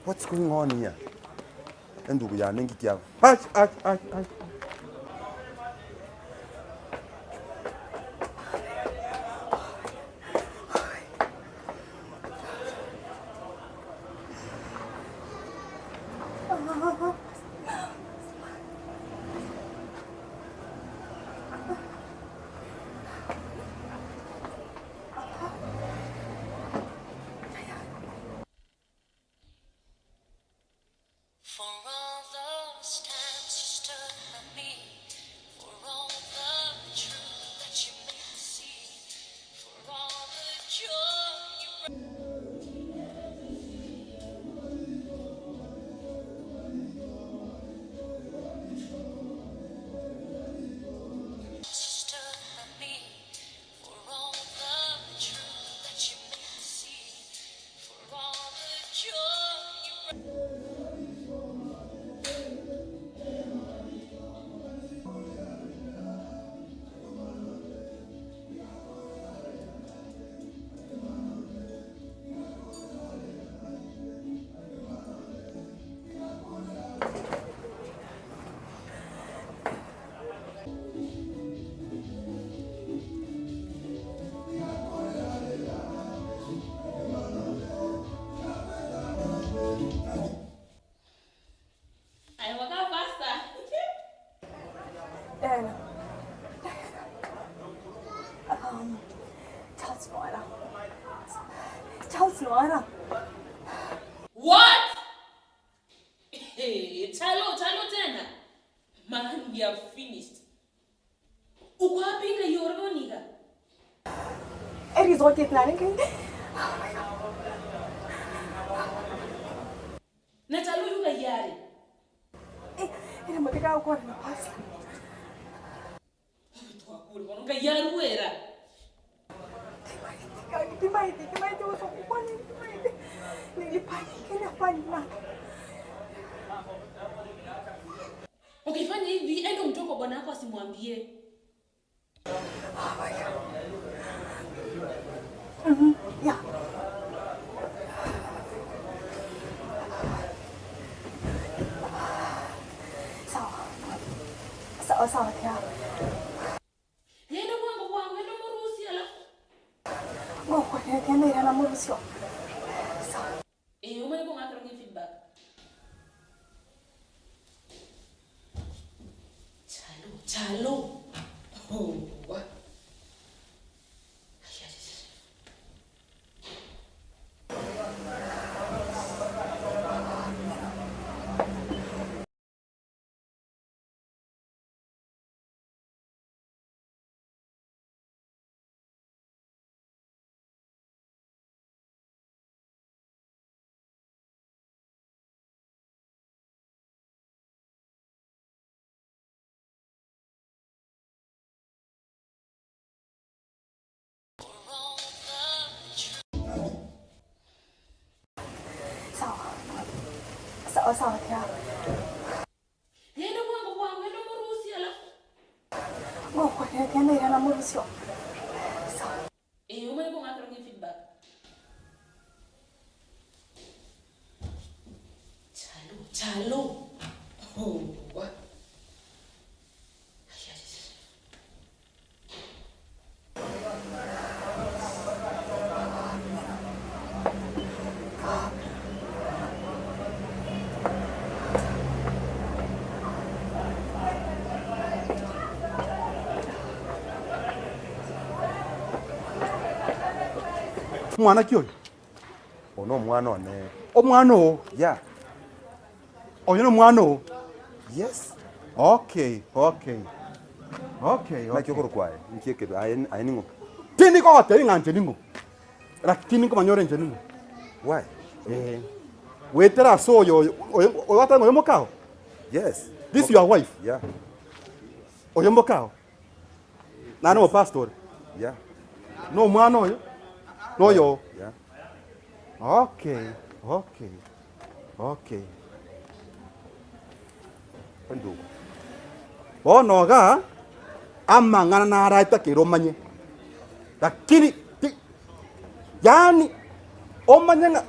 B: What's going on here? Endugu yane ngikiaba.
G: Ach, ach, ach, ach.
N: For all those times you stood by me, for all the truth that you made me see, for all the joy you stood by me, for all the truth that you made me see, for all the joy you
D: I waka faster.
O: Diana. Charles Noara. Charles Noara.
D: What? Hey, Chalo, Chalo tena. Man, we are finished. Uko wapi nga yoroniga?
O: It is what it's not. Oh my God.
D: Na Chalo yuga yari.
O: Ina mateka uko na pasta.
D: Twakuri bono nga yaruera.
O: Timaiti, timaiti uso kwani timaiti. Nilipani kena pani na.
D: Ukifanya hivi endo mtoko bwana wako asimwambie.
O: Oh my God. Yeah. Sawa. Sawa sawa kia.
D: Endo mwangu kwangu endo murusi alafu.
O: Ngo kwa tena ila na murusi. Sawa.
D: Eh, umane ko ngakero ngi feedback. Chalo, chalo. Oh. Wa. Ay, ay, ay.
O: Sawa. Sawa sawa kia.
D: Endo mwangu kwangu endo murusi alafu.
O: Ngo kwa tena ila na murusi. Sawa.
D: Eh, umane ko ngakero ngi feedback. Chalo, chalo. Oh. Wa. Ay, ay, ay.
G: Mwana ki oyo?
B: Ono omwana one.
G: Omwana oo?
B: Yeah.
G: Oyo nomwana oo?
B: Yes.
G: Okay, okay. Okay,
B: Naki
G: okay.
B: okorokwa aye? Nki ekebe aye aye ning'o?
G: Tindi kogotebi ng'a inche ning'o. Lakini nkomanya inche ning'o.
B: Why?
G: Eh. Wetera ase oyo oyo oyo oyo oyo mokao?
B: Yes.
G: This your wife?
B: Yeah.
G: Oyo mokao? Nane omopastor?
B: Yeah.
G: No omwana oyo? Noyo?
B: Yeah.
G: Okay, okay. Okay.
B: Endugu.
G: Bono iga amang'ana naraetakeire omanye, lakini ti yaani omanye ng'a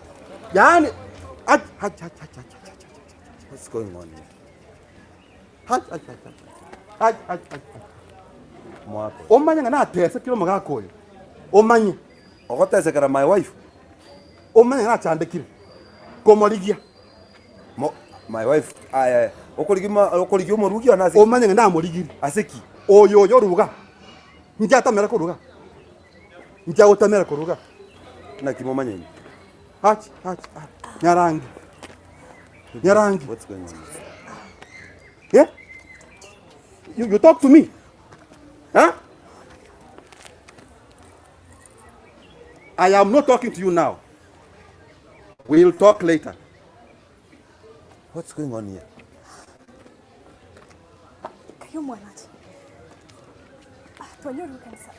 G: yaani ach ach ach ach ach ach ach ach.
B: What's going on here?
G: Ach ach ach ach ach ach ach ach.
B: Mwako.
G: Omanye ng'a natesekire omogaka oyo, omanye.
B: Ogotesekera my wife.
G: Omanye ng'a nachandekire komorigia.
B: Mo, my wife aya okorigia okorigia omorugi one ase
G: Omanye ng'a namorigiri.
B: Ase ki?
G: Oyo oyo oruga. Inche atamera koruga. Inche agotamera koruga.
B: Naki momanyeni?
G: Ach ach ach. Nyarangi. Nyarangi.
B: What's going on?
G: Yeah? You talk to me. Huh? I am not talking to you now. We'll talk later.
B: What's going on here?
O: Kayo mwanachi. Ah, twanyoru kanisa.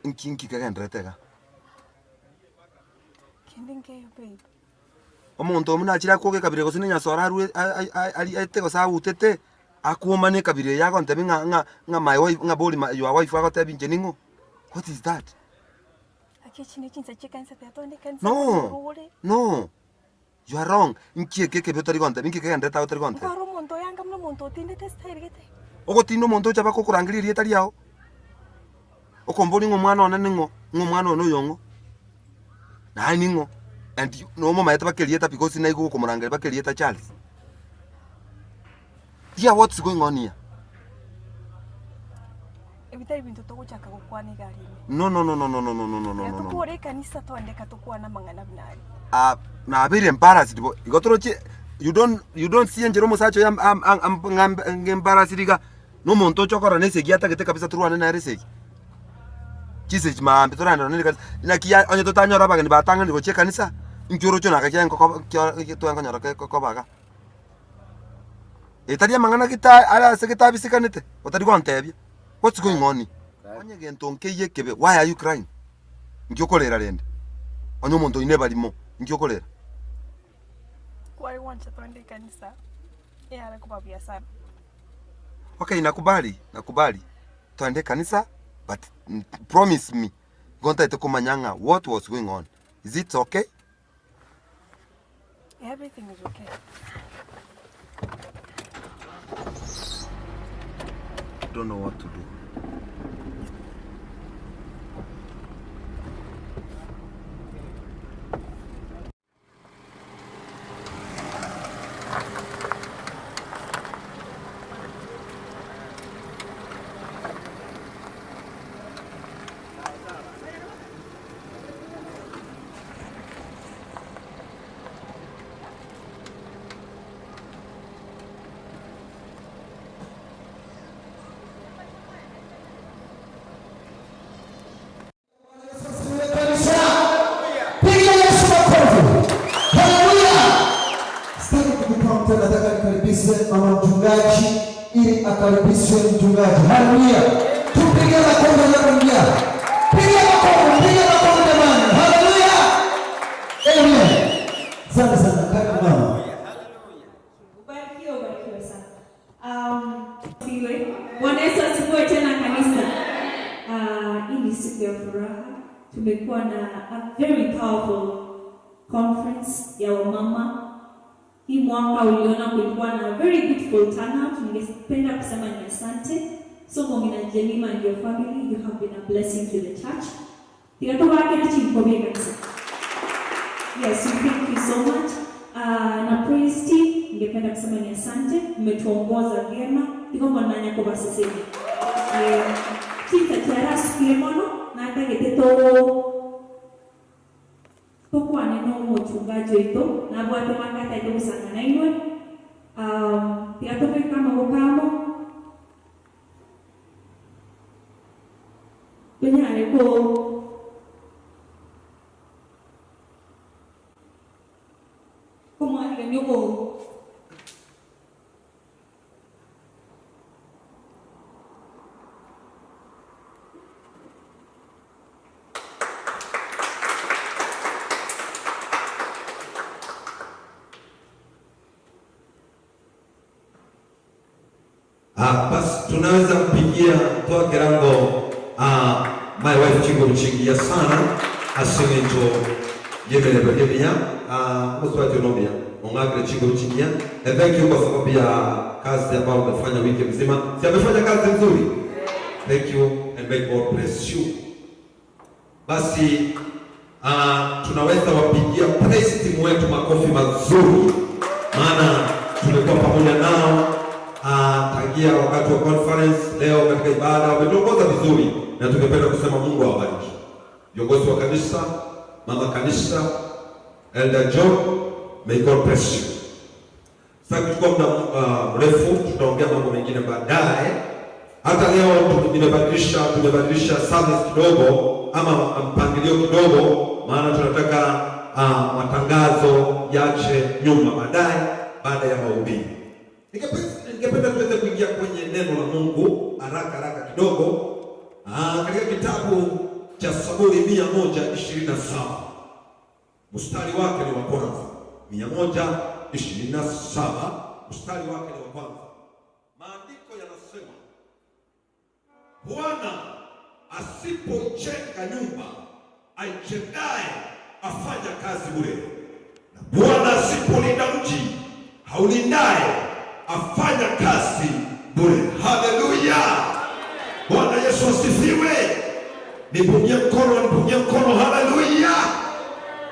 B: Nki nki kegenderete iga?
O: Kende nkeyo babe.
B: Omonto omo nachire akwoge ekabira gose na enyasore arwe aete gose agutete, akwomane ekabira eye agontebia ng'a ng'a ng'a my wife ng'a bori your wife agotebi inche ning'o? What is that?
O: Aki echi ne chinsa chie ekanisa tiga ekanisa
B: No, no. You are wrong. Nki eke ekebe otari gontebia, nki kegenderete otari gontebia?
O: Nkwara omonto oyanga buna omonto otindete style gete.
B: Ogotinda omonto ocha bakokorangeria erieta riao. Okomboria ng'a omwana one ning'o, ng'a omwana one oyo ng'o? Naye ning'o? And nomomaete baka erieta because naigwe gokomorangeria baka erieta Charles. Dear, what's going on here?
O: Ebi tari binto togochaka gokwana iga aria ime.
B: No, no, no, no, no, no, no, no, no, no,
O: Tiga
B: no, no.
O: tokore ekanisa twandeka tokwane amang'ana buna aria.
B: Ah, nabeire embarrassed bo. Igo toroche you don't see enchera omosacha oyo ng'embarrassed iga. Nomonto ocha okorora na esegi atagete kabisa torwane nere esegi. Chisegi maambia torande nere ekanisa. Naki ya onye totanyora abageni batang'anire gochia ekanisa, inki oroche naka kiaye nkoko twekonyora koba iga. Etari amang'ana gete are ase gete abisikanete, otari gontebia. What's going on here? Onye gento nkeiyo ekebe, why are you crying? Nki okorera rende? Onye omonto oino ebarimo, nki okorera?
O: Kware gwancha twende ekanisa eyare koba buya sana.
B: Okay, nakubali, nakubali. Twende ekanisa, but promise me, igo ntaete komanya ng'a what was going on. Is it okay?
O: Everything is okay.
B: Don't know what to do.
P: Piga Yesu makofi. Haleluya. Sitaki kukupa mtu, nataka nikaribishe mama mchungaji ili akaribishwe mchungaji. Haleluya. Tupige makofi anapoingia. Piga makofi, piga makofi jamani. Haleluya. Amen. Asante sana karibu mama.
Q: Ubarikiwe, ubarikiwe sana. Siwe. Bwana Yesu asifiwe tena kanisa. Hii ni siku ya furaha. Tumekuwa na a very powerful conference ya wamama. Hii mwaka uliona kulikuwa na very beautiful turnout. Ningependa Ningependa kusema ni asante. So Mongina Jemima and your family, you have been a blessing to the church. Tigatobakera chinkobie kanisa. Yes, we thank you so much. Na praise team, ningependa kusema ni asante, mmetuongoza vyema. Tigo nanya ko baseseni. Chita chiara sikire mono na tagete to tokwane no mochungaji oito na bwate makata ito gusanga na inwe. Tigatoke kama gokamo tunyare ko komwarire nyogo
P: Basi tunaweza kupigia toa kirango my wife chingo mchingia sana asinito yemele bemia mswati unomia ongakre chingo mchingia, and thank you kwa sababu ya kazi ambayo umefanya wiki mzima. Si amefanya kazi nzuri? Thank you and may God bless you. Basi tunaweza wapigia praise team wetu makofi mazuri, maana tumekuwa pamoja nao tangia wakati wa conference. Leo katika ibada wametuongoza vizuri, na tungependa kusema Mungu awabariki viongozi wa kanisa, mama kanisa, Elder John, may God bless you. Sasa kuchukua muda mrefu, tutaongea mambo mengine baadaye. Hata leo tumebadilisha service kidogo ama mpangilio kidogo, maana tunataka matangazo yache nyuma baadaye, baada ya mahubiri. Ningependa tuweze kuingia kwenye neno la Mungu haraka haraka kidogo. Katika kitabu cha Zaburi 127 mstari wake ni wa kwanza. 127 mstari wake ni wa kwanza. Maandiko yanasema, Bwana asipojenga nyumba, aijengaye afanya kazi bure. Na Bwana asipolinda mji, haulindaye afanya kazi bure. Haleluya! Bwana Yesu asifiwe. Nipungie mkono, nipungie mkono. Haleluya!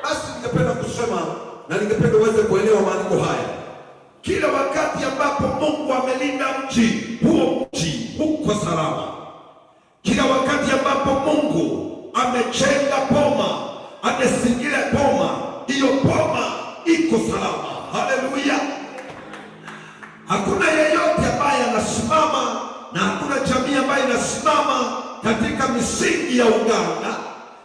P: Basi ningependa kusema na ningependa uweze kuelewa maandiko haya. Kila wakati ambapo Mungu amelinda mji, huo mji uko salama. Kila wakati ambapo Mungu amejenga boma, amezingira boma, hiyo boma iko salama. Haleluya! Hakuna yeyote ambaye anasimama na hakuna jamii ambayo inasimama katika misingi ya uganga,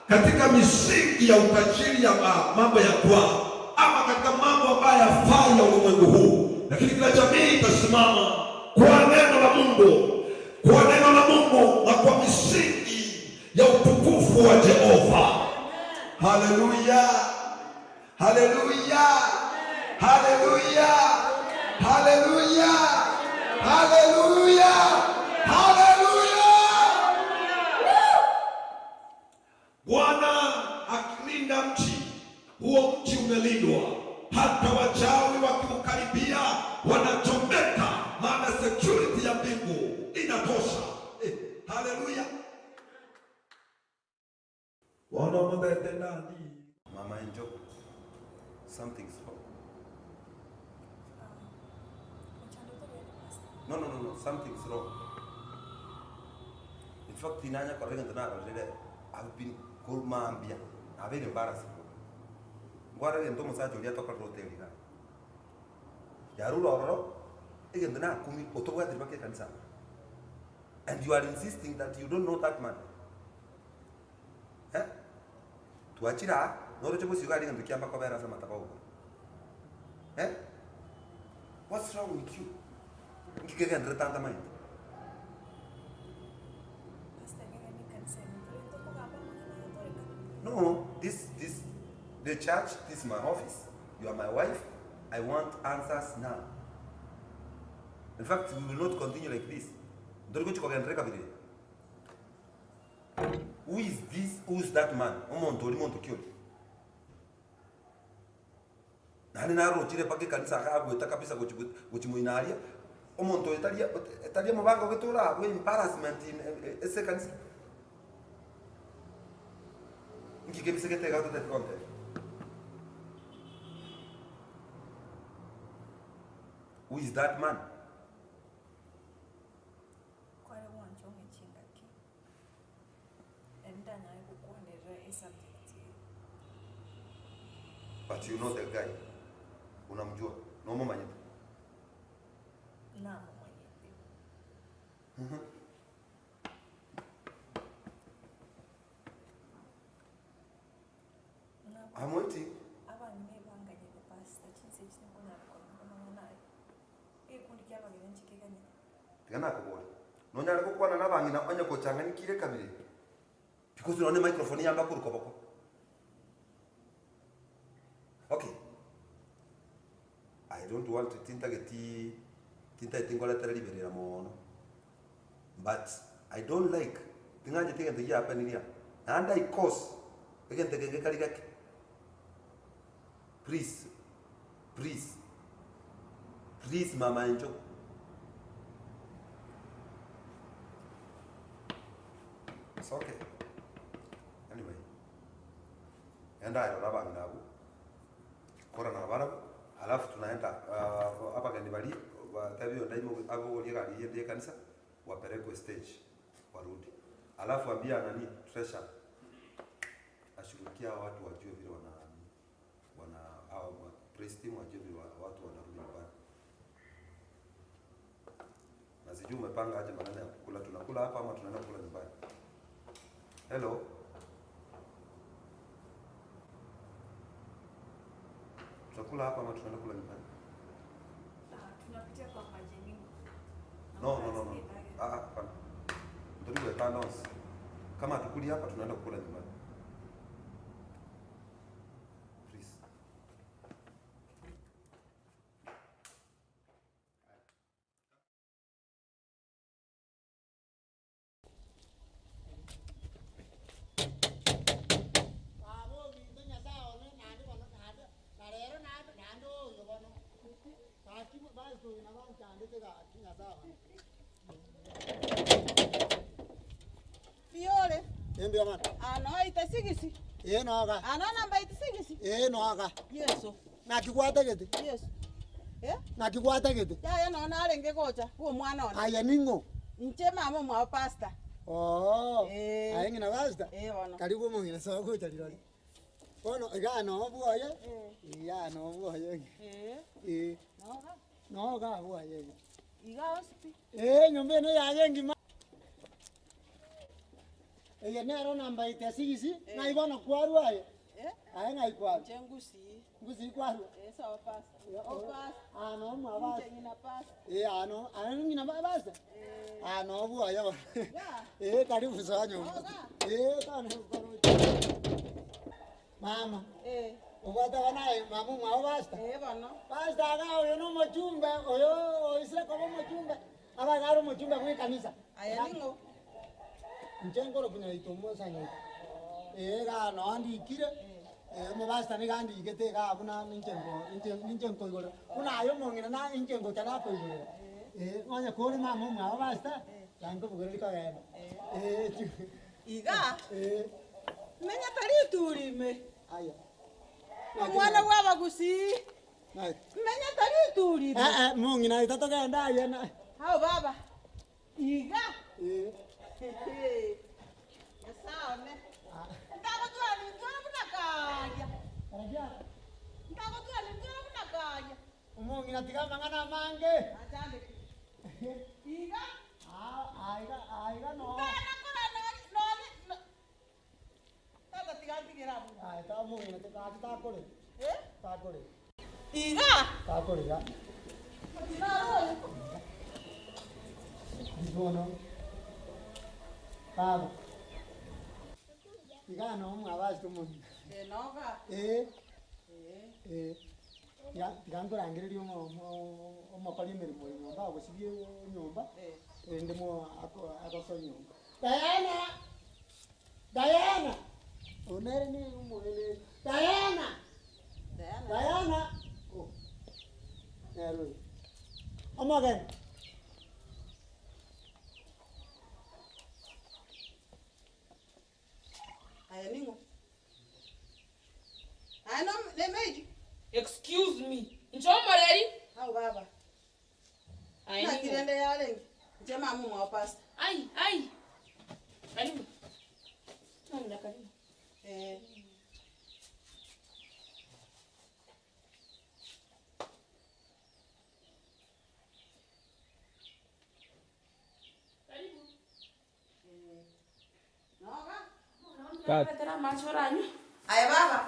P: katika misingi ya utajiri ya mambo ya kwao, ama katika mambo ambayo yafai ya ulimwengu huu. Lakini kila jamii itasimama kwa neno la Mungu, kwa neno la Mungu na kwa misingi ya utukufu wa Jehova. Haleluya! Haleluya! Haleluya! Haleluya! Haleluya! Haleluya! Bwana akilinda mji, huo mji umelindwa. Hata wachawi wakiukaribia wanachomeka, maana security ya mbingu inatosha. Haleluya! Mama Angel, something's wrong. No, something's wrong. In fact, inanya kwa renga ndana already. I've been called maambia. I've been embarrassed. Ngwara ngento musacho lia toka hotel ina. Yarura ororo igendo na kumi otobwa diribake kanisa. And you are insisting that you don't know that man. Eh? Tuachira noro chebo sigari ngendo kiamba kwa bera sama tabao. Eh? What's wrong with you? No, this the church, this is my office. You are my wife. I want answers now. In fact, we will not continue like this. Who is this? Who is that man? Nani naro chile pake kanisa kabisa gochimuinaria.
B: Omonto oyo tari tari omobango gete orabue embarrassment ase ekanisa. Inki kebisegete iga ototebie gontebia? Who is that man?
O: Kware gwancha ong'e chingaki, eri ndanyare gokwanerera esubject eye.
B: But you know the guy, unamjua, nomomanyete?
O: Namomanyete.
B: I'm waiting.
O: Abang'ina ebanganyete pastor chinsa echi tinkonyara korora amang'ana aye. Egekundi kia abageni nchi keganyete.
B: Tiga nakobore. Nonyare gokwana nabang'ina onye kochanganikire kabere because nonye microphone yamba korwa koboko. Okay. I don't want to tintageti tintageti nkoretere riberera mono but I don't like ting'ancheti egento giapeniri aa naende I cause egento kenge kari gake please please please mama encho. It's okay anyway enda aye rora abang'ina abwo kora nabarabwo alafu tunaenda abageni baria batebi onde aimoke abogorie egari eyende ya ekanisa wapelekwe stage warudi alafu ambia nani treasurer ashughulikie hawa watu wajue vile wana wana hao wa praise team wajue vile watu wanarudi nyumbani. Na sijui umepanga aje maneno ya kukula, tunakula hapa ama tunaenda kukula nyumbani? Hello. Tutakula hapa ama tunaenda kula nyumbani?
O: Tunapitia kwa Majeni.
B: No, no, no, no. Ah, hapana. Ndio tano. Kama hatukuli hapa tunaenda kukula nyumbani. Please.
E: Baba ominto Nyasae one naende bono naende na rero naende naende oyo bono gaki basi oyo nabo anchandete gaki Nyasae one.
M: Mbuya ore?
E: Ee mbuya mono.
M: Aa noa itesigisi.
E: Ee noga.
M: Aa noa namba itesigisi.
E: Ee noga.
M: Yeso.
E: Naki gwatagete?
M: Yeso. Eh?
E: Naki gwatagete?
M: Yaya nonya narenge gocha bw'omwana one.
E: Aye ning'o?
M: Inche mama omwabo pastor.
E: Oo.
M: Ee.
E: Aye ng'ina pastor?
M: Ee bono.
E: Karibu omong'ina soa gocha rirorio. Bono igaa noo bwoye, igaa noo bwoye.
M: Ee.
E: Ee.
M: Noga.
E: Noga bwoye iga.
M: Iga onsi pi.
E: Ee, enyomba eno yaye engima. Eye nero namba itesigisi, ng'ai bono kwarwa aye? Aye ng'ai kwarwa?
M: Inche ngusii.
E: Ngusii kwarwa?
M: Eh, sawa pastor. Oh, pastor.
E: Aa no mwa pastor.
M: Inche ng'ina pastor.
E: Eh, aa no, aye ng'ina pastor?
M: Eh.
E: Aa no bwoye bono.
M: Ya.
E: Eh, karibu soa nyomba.
M: Oga.
E: Eh, tone koroche. Mama.
M: Eh.
E: Obwate abana aye mama omwabo pastor?
M: Eh, bono.
E: Pastor iga oyo na omochumbe, oyo oisire koba omochumbe, abe iga are omochumbe bwa ekanisa.
M: Aye ning'o?
E: Inche nkorokwa Nyaito Musa Nyaito. Ee igaa noo ndikire, omopastor nigo andikete igaa buna ninche nko ninche ninche nkoigorera, buna aye omong'ina na inche ngocha nakoigorera. Ee, onye kore mama omwabo pastor, na nkobogoreri kogenda. Ee
M: Iga,
E: Ee.
M: menyete rituri ime.
E: Aya.
M: Omwana bwa abagusii. Menyete rituri ime.
E: Eh eh, mong'ina aye tatogenda aye na.
M: Ao baba. Iga.
E: Ee.
M: Nyasae one. Ntagotwara nintware buna karia. Ntagotwara nintware buna karia.
E: Omong'ina tiga amang'ana amange.
M: Achandeke. Iga.
E: Ah, aiga, aiga no.
M: Ntana kora nonye nonye. Tata tiga ntigere abwo.
E: Aye, ta omong'ina gaki takore.
M: Eh?
E: Takore.
M: Iga.
E: Takore iga. Bono. Baba. Iga no mwabasi omong'ina.
M: Eh, noga.
E: Eh.
M: Eh.
E: Eh. Tiga tiga nkorangererie omokori emeremo oyo nyomba agosibie enyomba erinde mo agosoe nyomba. Diana! Diana! Oyo nere ne omogeni Diana!
M: Diana.
E: Diana! Oh. Nere oyo. Omogeni.
M: Aye ning'o? Aye no ne maid?
D: Excuse me. Inche omoreri?
M: Au baba.
D: Aye
M: Naki
D: ning'o?
M: rende yarenge? Inche mama omwao pastor.
D: Ai, ai. Karibu. Nang'ina karibu.
M: Eh. Aye baba,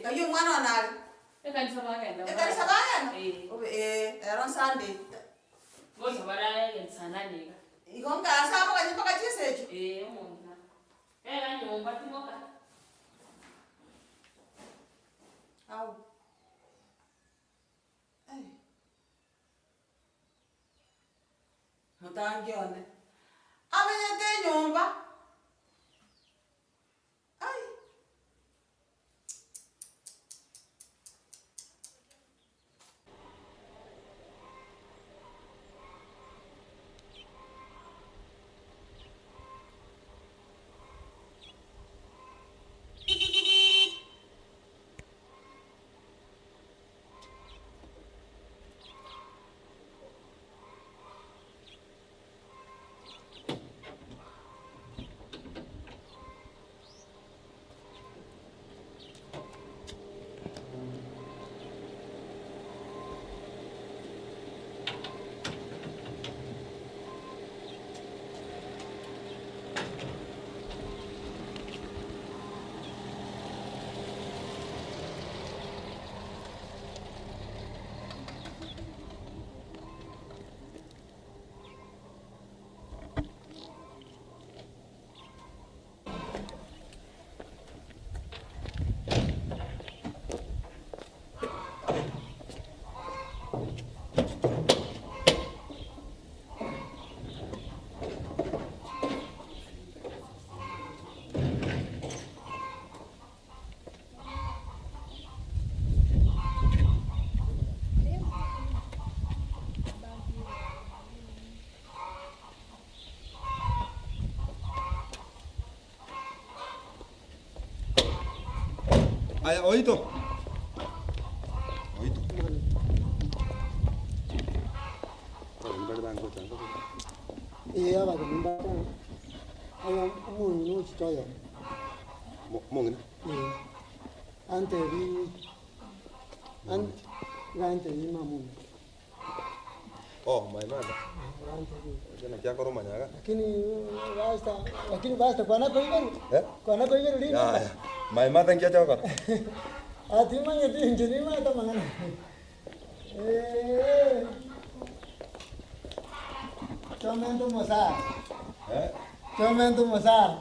M: kaiywo omwana one are?
D: Ekanisa bagenda.
M: Ekanisa bagenda? Obe eh, ero Sunday.
D: Gocha baragenda saa nane iga.
M: Igo nkaasa aboganye mpaka chinsa echio?
D: Eh, omong'ina. Bera nyomba timoka.
M: Au. Ai. Motangi one. Amenyete enyomba. Ai.
B: Aya, oito. Oito.
E: Eh, abageni mbata. Aya omong'ina ochicha oyomo.
B: Mong'ina?
E: Eh. Antebi an gantebi mama ominto.
B: Oh, my mother.
E: Gantebi.
B: Naki akora omanyaga.
E: Lakini basta, lakini basta kwana koiberu.
B: Eh?
E: Kwana koiberu rinde.
B: Ya, ya. My mother nki acha gokora?
E: Ah, timanyeti inche nimanyete amang'ana. Eh. Chomento omosara.
B: Eh?
E: Chomento omosara.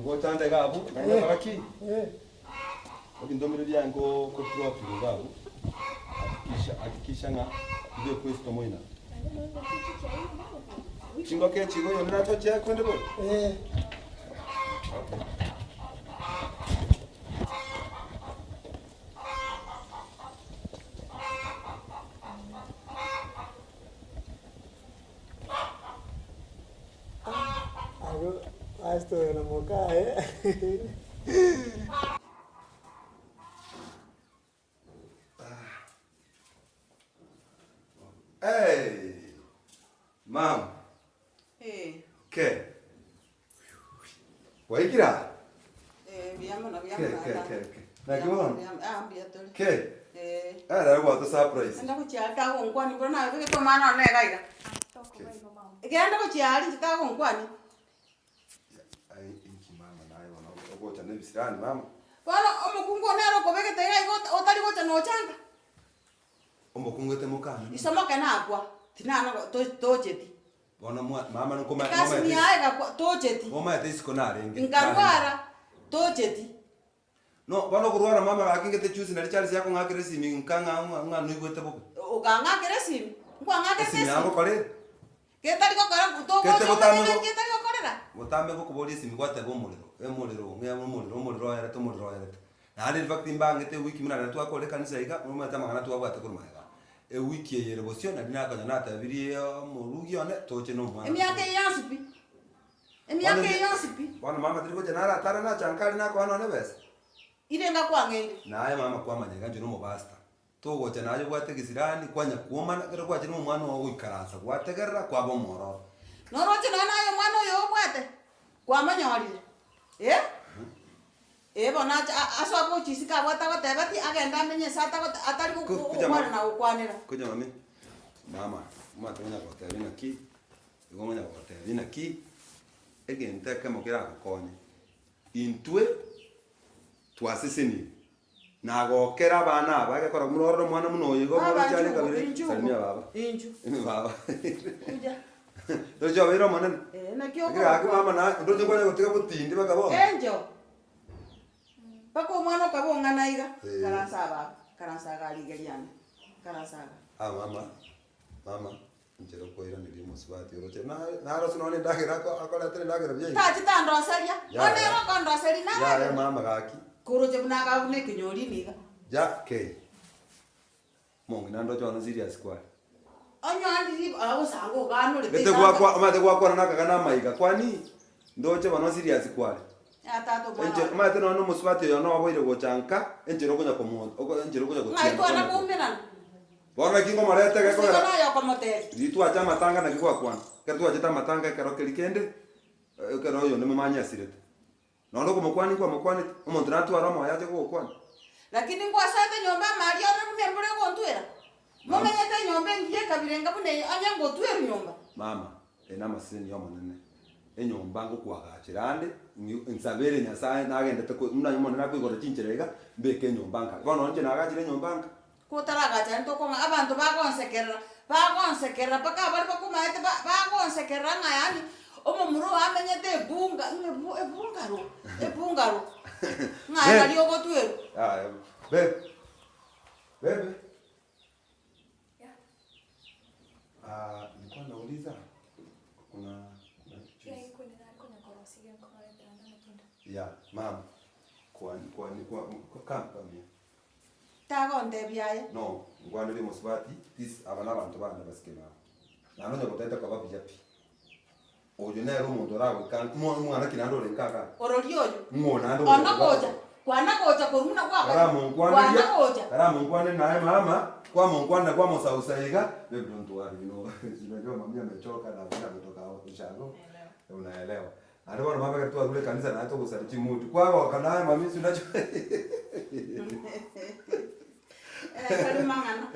B: Ngochande iga abwo, naende
E: Eh.
B: gaki.
E: Eh.
B: Ebinto mbire biaye nko ko drop iga abwo. Hakikisha hakikisha ng'a mbe Kristo moina. Chingoko echigo oyo natochia kwende bono?
E: Eh.
B: Okay.
E: Ago, pastor na mokaye.
B: Hey! Ma'am.
M: Eh.
B: Ke. Waikira?
M: Eh, mbuya mono, mbuya
B: Ke,
M: mono
B: ke,
M: ata.
B: ke, ke. Naki bono?
M: Mbuya, ah, mbuya tore.
B: Ke.
M: Eh.
B: Ah, nare gwata surprise.
M: Enda gochia aria tagonkwani mboro nabegete omwana one iga iga. Genda gochia aria inche tagonkwani.
B: Ai, inki mama naye bono ogocha na ebisirani mama.
M: Bono omokungu one nere okobegete iga iga otari gocha nochanga.
B: Omokungu ete mokana.
M: Isomoke nakwa, tinana tocheti.
B: Bono mwa mama nkoma
M: Egasi niaye egakwa tocheti.
B: Momaete isiko narenge.
M: Nkarwara tocheti.
B: No, bono okorwara mama gaki ngete chusi nari Charles yakong'akera esimi nka ng'a ng'a noigwete bobe.
M: Okang'akera esimi? Nkwang'akerete
B: Esimi
M: esimi?
B: yango okore?
M: Getari gokora
B: Kete
M: togocha
B: botambe
M: omotebia
B: go-
M: getari gokorera?
B: Botambe gokoboria esimi gwateba omorero, emorero ng'a omorero omorero oerete omorero oerete. Naende in fact mbangete ewiki buna riria twakora ekanisa iga, omanyete amang'ana twabwate korwa magega. Ewiki eye ere bosio nari nakonya natebirie omorugi one toche na omwana
M: Emiaka eye yonsi pi. Emiaka eye yonsi pi.
B: Bono mama tiri gocha naro atare nacha nkare nakoa nonye ebesa.
M: Ire ngakwang'eire.
B: Naye mama kwamanya iga inche na omopastor. Togocha naye obwate egesirani kwanya kwomana ekero gwachire na omwana oo goikaransa gwategerera kwaba omwororo.
M: Noroche nonya naye omwana oyo obwate kwamonyorire eh? Eh bono ache ase ogochi isiko abwate agoteba ti agende amenye ase atagote atari gokwana na gokwanera.
B: Kuja mami, mama, omanyete konya gotebia ng'aki, igo ngonya gotebia naki, egento ekemo keragokonye, intwe twaseseniwe, nagokera abana aba egekora buna orore omwana buna oyo igo
M: Baba
B: buna
M: inchuo,
B: kabere,
M: inchuo,
B: salimia baba.
M: Inchuo.
B: Baba.
M: Kuja.
B: Ndoche obeire omonene.
M: Eh, naki
B: Lakini gaki
M: okorokwa.
B: mama na ndoche nkonya gotiga botindi mpaka bono.
M: Encho. Mpaka omwana okaba ong'ana iga,
B: Eh.
M: karansa aba, karansa iga rigeria ane, karansa iga.
B: Ah mama, mama, inchera okoiraneria omosubati oroche na- narose nonye endagera ako- akoretera endagera buya iga.
M: Tachi tandoseria,
B: Yaya.
M: bono ere okondoseria
B: Yaya
M: naragera.
B: mama gaki.
M: Koroche buna akaba buna ekenyorini iga.
B: Ja kei. Omong'ina ndoche bono serious kware.
M: Onye andiri agosanga oganorete
B: Gete
M: iga
B: gwakwa omanyete gwakwana nakagana amaiga kwani ndoche bono serious kware.
M: Ya tata omwana
B: Enche
M: one.
B: omanyete nonya omosubati oyo noboire gocha nka enchera okonya komo oko enchera okonya
M: Ng'ai
B: gotiena
M: kwana
B: konya ko.
M: koumerana?
B: Bono naki ngomoreta
M: Gose igo
B: gekogera
M: naye okomotebia.
B: riria twacha amatanga naki gwakwana, ekero twachete amatanga ekero keria kende, ekero oyonde momanye asirete. Nonya okomokwania nkwamokwaneti, omonto natware omoyo ache kogokwania.
M: Lakini ngwasoete nyomba amaria orore buna embura egontwera? Momenyete enyomba engiya ekabira enga buna eye, onye ngotwerwa nyomba?
B: Mama, eye namaseseni y'Omonene, enyomba ngokoagachera ande, nsabere Nyasaye nagendete ko buna Omonene akoigora chinchera iga, mbeke enyomba nka. Bono inche naagachire enyomba nka.
M: Kotaragacha aria tokong'a abanto bagonsekerera, bagonsekerera mpaka abaria bakomaete ba bagonsekerera ng'a yaani omomura oyo amenyete ebunga ng'a ebu ebungaro ebungaro, ng'a aye
B: Babe.
M: nari ogotwerwa.
B: Yaya babe, babe. Ah, nilikuwa nauliza kuna kuna juice. Yeah, mama. Kwa kwa kwa kwa come come here.
M: Tagontebia aye.
B: No, ngwanere mosubati, this aba nabanto bane basike nabo. Naende onye gotaete koba buya pi. Oyo nere omonto oragoika omwana ki naende ore nka igaa.
M: Ororia oyo.
B: Ng'o naende
M: Ona
B: ogocha
M: gocha, kwana gocha korwa buna gwakora.
B: Karamonkwaneria,
M: Kwana gocha.
B: karamonkwaneria naye mama, kwamonkwanera kwamosausa iga, babe don't worry, you know, unajua mami amechoka na vile ametoka ushago. Unaelewa. Naende bono mama ekero twarure ekanisa naye togosari chimutu. Kwagoka naye mami si unajua.
M: Eh, tari mang'ana.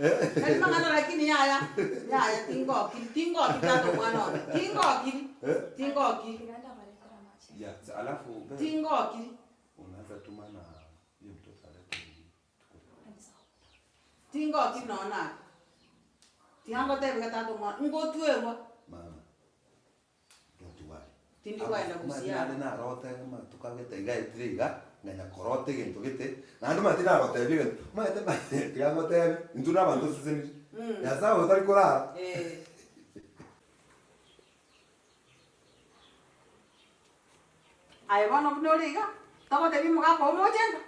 M: Tari mang'ana lakini yaya, yaya tingokiri, tingokiri tata omwana one. Tingokiri. Tingokiri.
B: Yeah, alafu babe.
M: Tingokiri.
B: Unaweza tuma na hiyo mtoto alete
M: Tingokiri nonya nake. Tiga ngotebi iga tata omwana, ngotwerwa.
B: Mama, don't worry.
M: Tindi kwenda
B: Omanyete
M: gosiara.
B: naende narote amatuko agete iga aetire iga, nganya korota egento gete, naende omanyete nagotebia egento, omanyete tiga ngotebi, intwe na abanto toseseniri. Nyasaye oyo tari korara.
M: Eh. Aye bono buna ore iga, togotebia omogaka oo moche nka?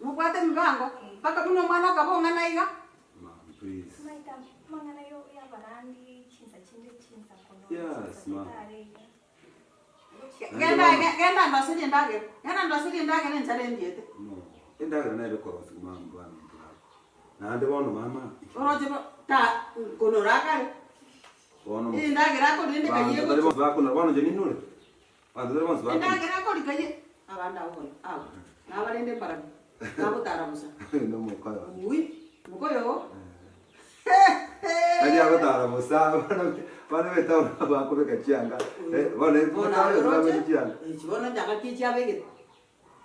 M: Mobwate emibango, mpaka buna omwana akaba ong'ana iga. Genda genda ndoserie endagera, genda ndoserie endagera enchara endiete. Oroche bo ta nkonora akare. Endagera akorire rende kayie gochia. Endagera akoria kayie, abande abwo bono abwo, nabarende mbarabwo, nagotara bosa. Ui, mokoyo oo.
B: Naki agotara bosa, abana be etown bakobeka chianga, bono
M: Bono aye oroche,
B: babeke chianga.
M: echi bono nchanga ki chiabegete.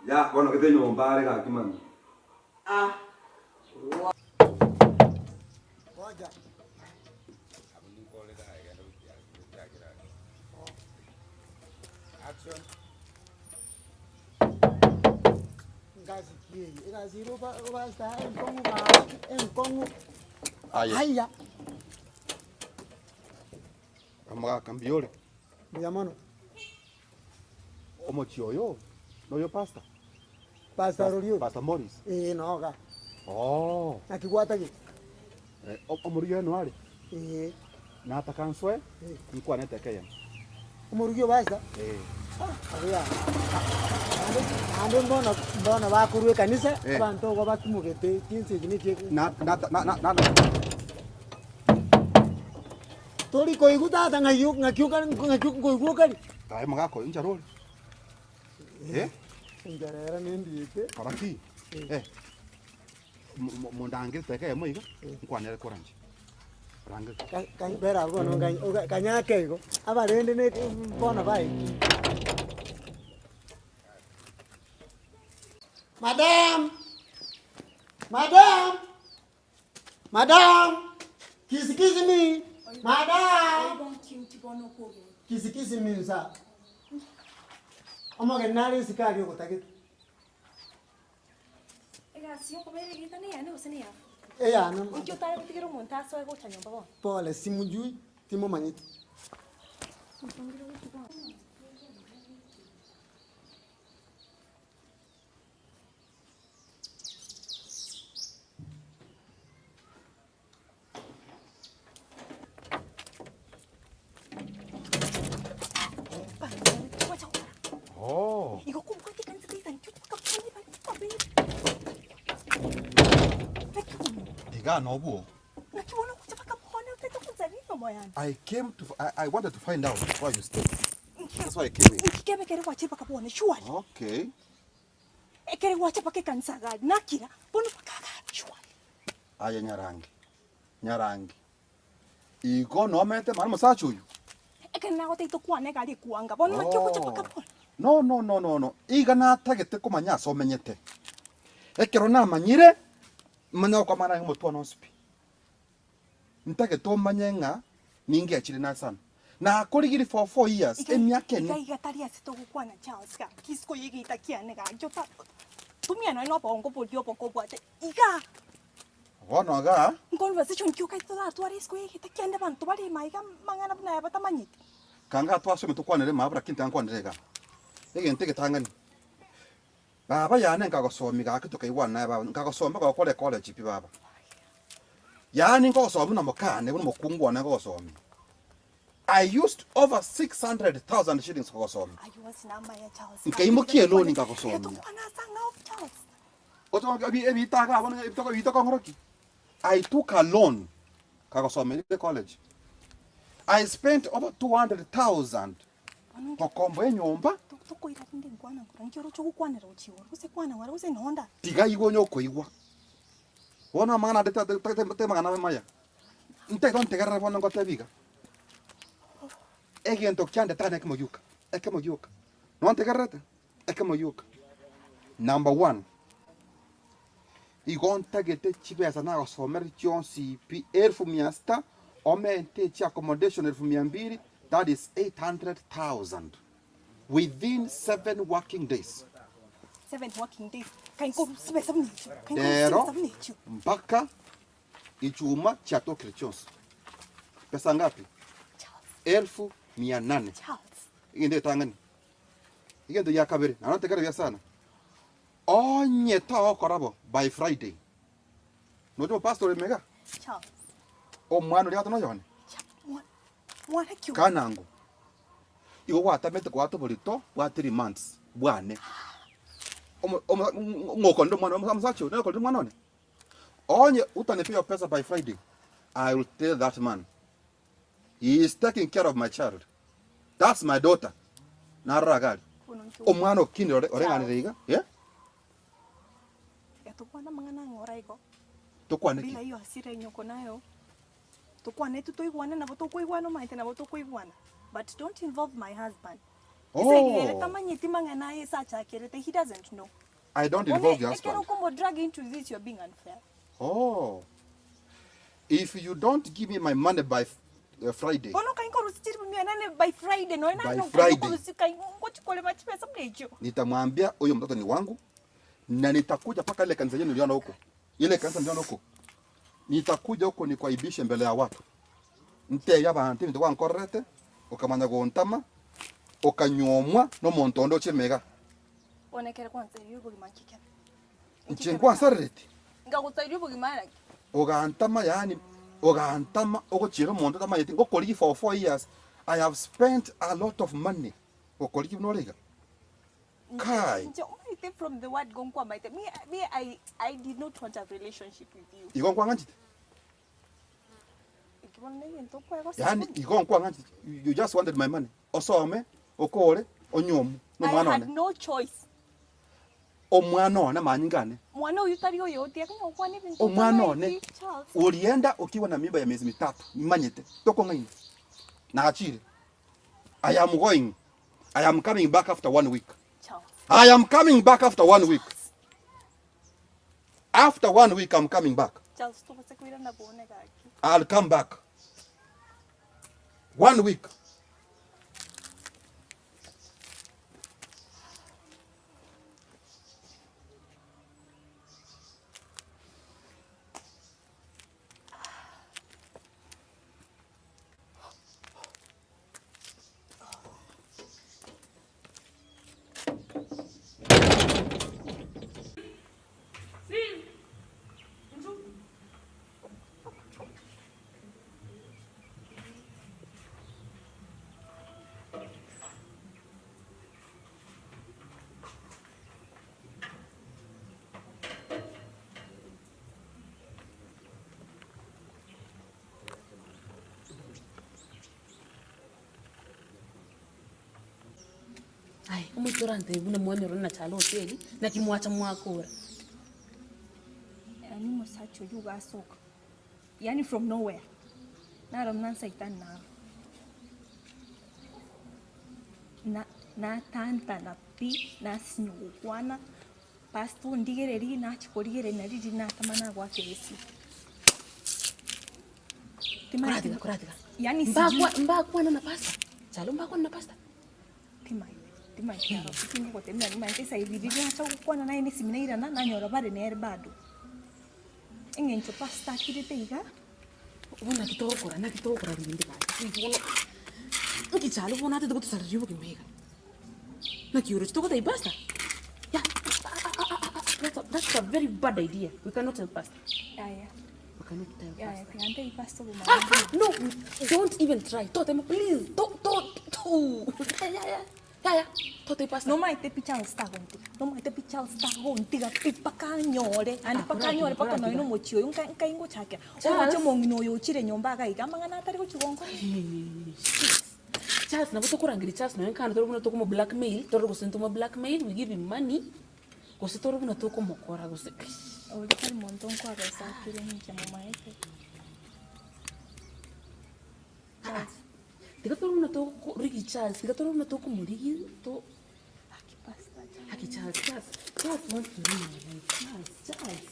B: Ya, bono gete nyomba are gaki mani.
M: Ah.
E: Ngoja. Ngasi ki eye? Egasi ere obasta enkong'u gaki enkong'u.
G: Aye.
E: Aya.
G: Omogaka mbuya ore?
E: Mbuya mono.
G: Omochie oyo noyo pastor?
E: Pastor oria oyo?
G: Pastor Morris?
E: Ee noga.
G: Oo.
E: Naki gwatagete?
G: Omoruya oye noare?
E: Ee.
G: Nataka nsoe, nkwane eteka eyemo.
E: Omorugi o pastor?
G: Ee.
E: Abuya. Naende mbono mbono bakorwa ekanisa,
G: Eh.
E: abanto igo batimogete chinsa echi nechi
G: Na na na na na
E: Tori koigwa tata ng'ai ng'aki okare ng'aki nkoigwa okare.
G: Aye mogaka oyo nchara ore? Eh?
E: Enchara ere nendiete.
G: Kora ki? Eh. Mondangere teka eyemo iga, nkwanere kora inche. Rangeri.
E: Bera abwo bono kanyake igo, abarende ne bono baikire. Madam! Madam! Madam! Kisi kisi me! Madam! Kisi kisi me nsa. Omogeni nare isiko aria ogotagete.
O: Egasi yokobera egento neyane gose neyao?
E: Eyane.
O: Inki otare gotigera omonto asoe gocha nyomba bono?
E: Pole, simujui, timomanyeti.
G: Oh. Iga nobwo. I came to I, I wanted to find out why you stay. That's why I came here. Okay.
Q: Ekere gwacha mpaka ekanisa iga aria, nakira, bono mpaka iga aria, surely.
G: Aye Nyarangi, Nyarangi, igo nomete mara omosacha oyio?
Q: Ekere nagotebia tokwane iga aria ekwanga, bono naki ogocha mpaka bono?
G: No, no, no, no, no, iga natagete komanya ase omenyete. Ekero namanyire, manya gokwamana aye omotwe one onsi pi. Ntagete omanye ng'a ningechire nase ano. Nakorigirie for four years,
Q: Iga
G: emiaka
Q: iga
G: ene.
Q: iga tari ase togokwana Charles gaki isiko y'egeita kiane gaki ota tumia nonya na obongo boria oboke obwate igaa.
G: Bono igaa.
Q: Nconversation ki okaete toratware isiko y'egeita kiane abanto bare ime aiga amang'ana buna aya batamanyeti.
G: Kanga twasome tokwanere mabra lakini tiga nkwanere igaa. Egento egetang'ani, baba yane nkagosomia gaki tokaigwana naye baba, nkagosomia mpaka ogakora ecollege pi baba. Yaani nkogosomia buna mokane, buna omokungu one nkogosomia. I used over 600,000 shillings kogosomia. Nkaimokia eloni nkagosomia. Ebita iga bono ebita okong'ora ki? I took a loan nkagosomia college. I spent over 200,000 gokomboa enyomba. Tiga igwe onye okoigwa. Bono amang'ana ande tari amang'ana abe maya. Ntagete ontegerere bono ngotebi iga, egento kiandete ane ekemo gioka, ekemo gioka. Nontegererete? Ekemo gioka. Number one, igo ntagete chibesa nagosomereti chionsi pi elfu mia sita, omente echi accommodation elfu mia mbili, that is 800,000 within seven working days.
Q: Seven working days. Kainko chibesa buna echio. Kainko
G: Rero
Q: chibesa buna echio.
G: mpaka Ichuma chiatokire chionsi. Pesa ngapi? Elfu mia nane. Egento egetang'ani. Egento gia kabere, naende ntekere buya sana. Onye togokora bo by Friday, noche omopastor ore ime iga? Omwana oria goteba noyone? Kanango, igo gwatamete goata oborito bwa 3 months bwane. Omo omo ng'okorire omwana omosacha oyo, nokorire omwana one? Onye utanipea hiyo pesa by Friday, I will tell that man. He is taking care of my child. That's my daughter. Narora gari. Omwana okinire ore oreng'anire iga, yeah?
Q: Tiga tokwane amang'ana ang'ora igo.
G: Tokwane ki?
Q: Bila hiyo hasira yenye uko nayo. Tokwane tu toigwane nabo tokoigwana omanyete nabo tokoigwana. But don't involve my husband.
G: Oh.
Q: Ase ere tamanyeti mang'ana aye ase achakerete, he doesn't know.
G: I don't
Q: Bono
G: involve your
Q: ekero
G: husband.
Q: okomo drag into this you're being unfair.
G: Oh. If you don't give me my money by Friday.
Q: Bono kai nkorusia chilifu mia nane by Friday nonya
G: By
Q: naye nkonya
G: Friday.
Q: korusia kai ngochi korema chibesa buna echio.
G: Nitamwambia huyo mtoto ni wangu na nitakuja mpaka ile kanisa yenu niliona huko. Ile kanisa niliona huko. Nitakuja huko nikuaibishe mbele ya watu. Ntebie abanto ebinto gwankorerete, okamanya gontama, okanyuomwa nomonto onde oche mega.
Q: Bono ekere gwansaririe obogima nki kebe?
G: Inche nkwansarereti?
Q: Nkagosariria obogima naki?
G: Ogantama yaani Ogantama ogochiera omonto otamanyeti ngokorigia for 4 years. I have spent a lot of money gokorigia buna ore iga. Kai.
O: Nche omaete from the word go nkwamaete. Me, I did not want a relationship with you.
G: Igo nkwang'anchete?
O: Ekebono na egento okwegosa.
G: Yaani igo nkwang'anchete, you just wanted my money. Osome, okore, onywomu
O: I
G: nomwana
O: had
G: one.
O: no choice.
G: Omwana one amanyinga ane.
O: Mwana oyu tari oyo otiaka ngokwana ebinto
G: Omwana one
O: otamaeti, Charles.
G: Ulienda ukiwa na mimba ya miezi 3, manyete tokong'aini nachire. I am going. I am coming back after one week.
O: Charles.
G: I am coming back after one week. After one week I'm coming back.
O: Charles, tobase koirana bone gaki.
G: I'll come back one week.
D: Sis. Nju. Ai, omoitorante buna mwanyoro na chalo hoteli na kimwacha mwakora.
O: Yani musacha oyu gasoka. Yani from nowhere. Naro mnansaitani naro. Na natantana pi nasinya gokwana pastor ndigereri nachikorigereri nari riri natama nagwakera
D: Koratiga, koratiga.
O: Yani
D: Mbakwa mbakwana na pasta. Chalo mbakwana na pasta.
O: Timaite timaite aro tingogotemia nimaite saidi riri nacha gokwana naye nesimi nairana nanyora bare nere bado eng'encho pastor akirete iga.
D: Bona kitokora na kitokora rindi basi. Bono. Nki chalo bona ate gotusara ribo kimega. Na kiuro chitoko tai pasta. Yeah. That's a very bad idea. We cannot tell pastor.
O: Aya.
D: We cannot tell
O: Aya,
D: pastor.
O: tigante i pastor bumara.
D: Ah, ah, no, don't even try. Totem, please. Don't, don't, don't. Yeah. Tote pastor.
O: No maite pi Charles tagontiga. No maite pi Charles tagontiga pi pakanyore. Andi
D: Ah,
O: pakanyore
D: koratiga,
O: paka noyo
D: koratiga.
O: nomochi oyo nka nka ingo chake.
D: Charles.
O: Omochi omong'ina oyo ochire nyomba agaiga amang'ana atari gochigonkora.
D: Charles, nabo tokurangiri Charles nawe nkana tori buna tokumo blackmail, tori gose ntumo blackmail, we give him money. Gose tori buna tokumokora gose.
O: Ori tari monto nkwabesa akire ninche momaete.
D: Charles. Tiga tori buna tokurigi Charles, tiga tori buna tokumurigi to
O: Aki pastor.
D: Aki Charles, Charles, Charles wants to ruin my life. Charles, Charles.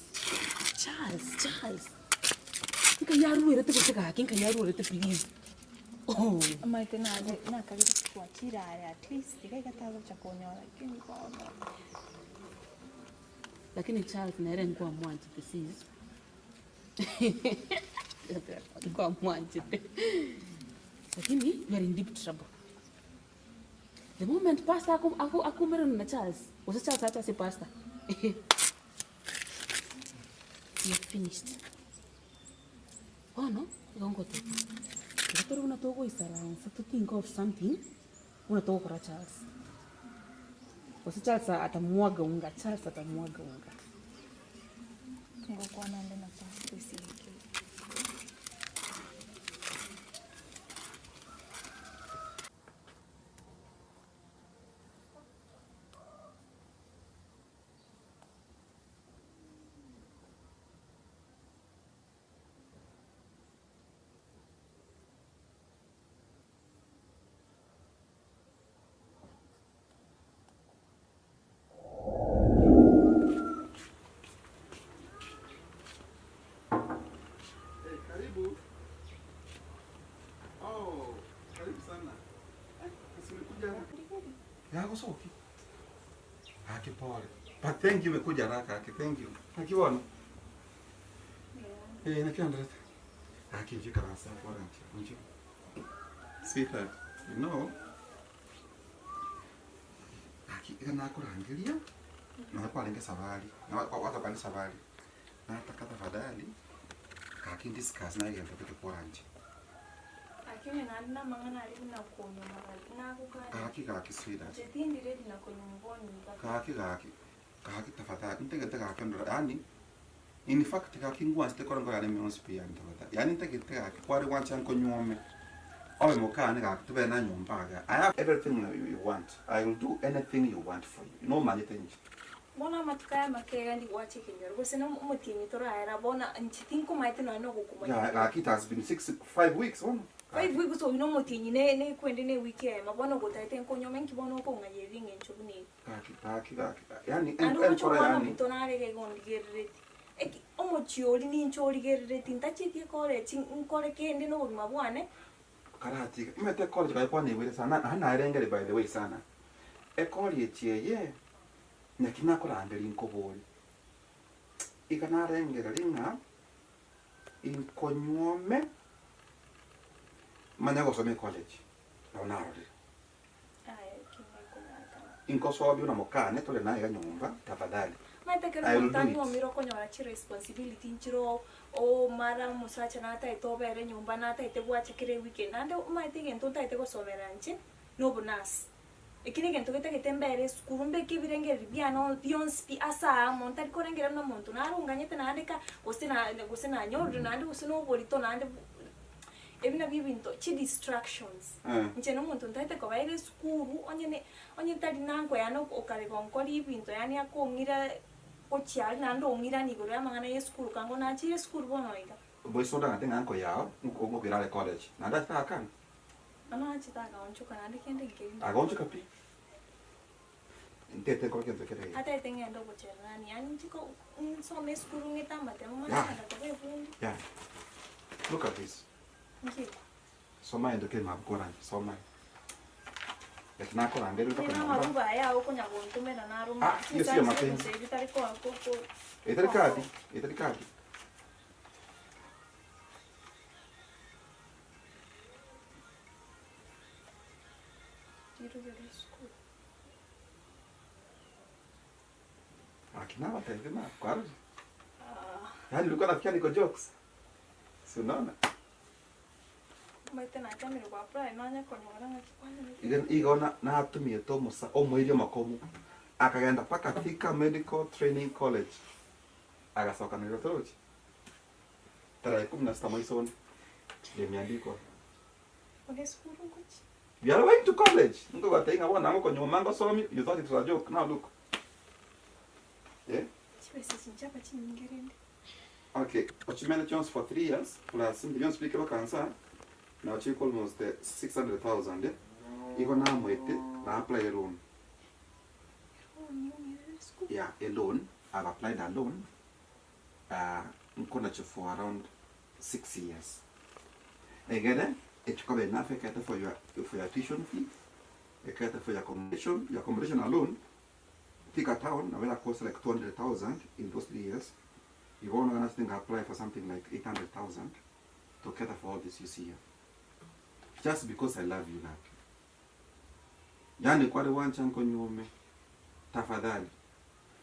D: Charles, Charles. Nka yaruwerete gose gaki, nka yaruwerete please. Oh.
O: Amaete nakagire twachira aya at least tiga igatagocha konyora lakini bono.
D: Lakini Charles nere nkuwa mwanchete sis. Nkuwa mwanchete. Lakini we are in deep trouble. The moment pastor aku aku akumerana na Charles, gose Charles acha si pastor. We are finished. Bono, igo ngoteba. Igo tori buna togoisaransa to think of something buna togokora Charles. Gose Charles atamwaga unga, Charles atamwaga unga.
O: Ngokwana nde na pastor esike.
G: Hey, karibu. Oh, karibu sana. Eh, umekuja haraka. Yako soki. Haki pole. But thank you, umekuja haraka. Haki, thank you. Haki bwana. Eh, nakiandreta. Haki nje karasa kwa ranti. Nje. Sweetheart, you know. Haki ika nakurangiria. Na kwaringe safari. Na watu kwani safari. Nataka tafadhali. Gaki ndiscuss naye egento gete koranche.
O: Gaki onye naende namang'ana aria buna konywa gaki nagokania.
G: Gaki gaki sweetheart.
O: Inche tindi ready na konywa bono iga.
G: Gaki gaki gaki tafadhali ntagete gaki ndore yaani in fact gaki ngwanchete kore nkoro yane mionsi pi yaani tafadhali yaani ntagete gaki kware gwancha nkonywome obe mokane gaki tobere na nyomba iga I have everything you want I will do anything you want for you nomanyete inche.
O: Bono amatuko aya amake iga ndigwacha ekenyoro, gose nomotienyi toraera, bono inche tinkomaete nonya nogokomanya.
G: Yeah, gaki it has been six, 5 weeks bono.
O: Five weeks oyio nomotienyi ne nekwende ne ewiki eyemo, bono ogotaete nkonyoma inki bono okong'ayereria eng'encho buna eye.
G: Gaki, gaki, gaki, yaani
O: Naende omochie
G: enkoro
O: omwana
G: yaani.
O: ominto nare iga igo ondigerereti, eki omochie oria ninche origerereti ntachieti ecollege nkore kende na obogima bwane.
G: Karatiga, omanyete ecollege kaye kwanebwire sana, naende naerengeri by the way sana, ecollege eye, naki nakorangeria nkoborie, iga narengereria ng'a inkonywome manye gosoma ecollege, nabo narorire.
O: Aye eki nekonyarekana.
G: Inkosobia buna mokane tore naye iga nyomba tafadhali.
O: Omanyete ekero
G: I will
O: omonto
G: do it.
O: anyuomire okonyora chiresponsibility nchire omara omosacha natagete obere nyomba natagete bwache kera eweekend naende omanyete egento ntagete gosomera inche na obonurse. Eki negento getagete mbere esukuru mbeke ebirengererio biane bionsi pi ase amo ntari korengereria buna omonto naronganyete naende ka gose na gose nanyorire naende gose na oborito naende ebi nabio ebinto chidistractions. Inche na omonto ntagete koba ere esukuru onye ne onye tari nanko yaani okare gonkora ebinto yaani akong'ira gochia aria naende ong'irani igoro ya amang'ana ya esukuru kango nachire esukuru bono iga.
G: Boiso ndagate ng'a anko yao nkoira are college naende achete agakana.
O: Bono nachete agaonchoka naende kende nkeri
G: Agaonchoka pi. Ntete nkore gento kere iga.
O: Atagete ng'ende obochererani yaani inche ko nsome esukuru ng'ete amatemo manye kogenda koba ebundi.
G: Yeah. Look at this.
O: Nki eke?
G: Soma egento kere mabuku oranche, soma. Eki nakorangeria
O: Onye
G: mpaka
O: na
G: nyomba.
O: amarube aya okonya gontomera naro
G: Ah, hiyo sio
O: chinsa
G: mapenzi.
O: chire bitari koa ko ko
G: Etari kadi, etari kadi.
O: Rirube ria esukuru.
G: Akina batete na kwaruri.
O: Ah.
G: Yaani ulikuwa nafikia niko jokes. Si unaona?
O: Omanyete nachamire gwa apply nanye konyora ng'aki kwanza
G: Iga igo na natumiete omosa omoiria omokomu akagenda mpaka Thika Medical Training College agasoka na torochi tarehe 16 mwezi one limeandikwa.
O: One esukuru ngochi.
G: We are going to college. Ngo bona ngo konyuma ngo somi you thought it was a joke. Now look. Yeah?
O: Chibesa echi nchaba chinyinge rende.
G: Okay, Ochimene Jones for 3 years plus millions speak kansa. Now check almost 600,000. Eh? Igo na mwete na apply a loan.
O: Loan yong'erere esukuru.
G: Yeah, a loan. I've applied a loan. Nkona for around 6 years. Again, it cover enough for your tuition fee, it for your accommodation, your accommodation alone. Thika town, now that cost like 200,000 in those 3 years. You want to think apply for something like 800,000 to cater for all this you see here. Just because I love you, like. Yani kwale wancha nkonyume tafadhali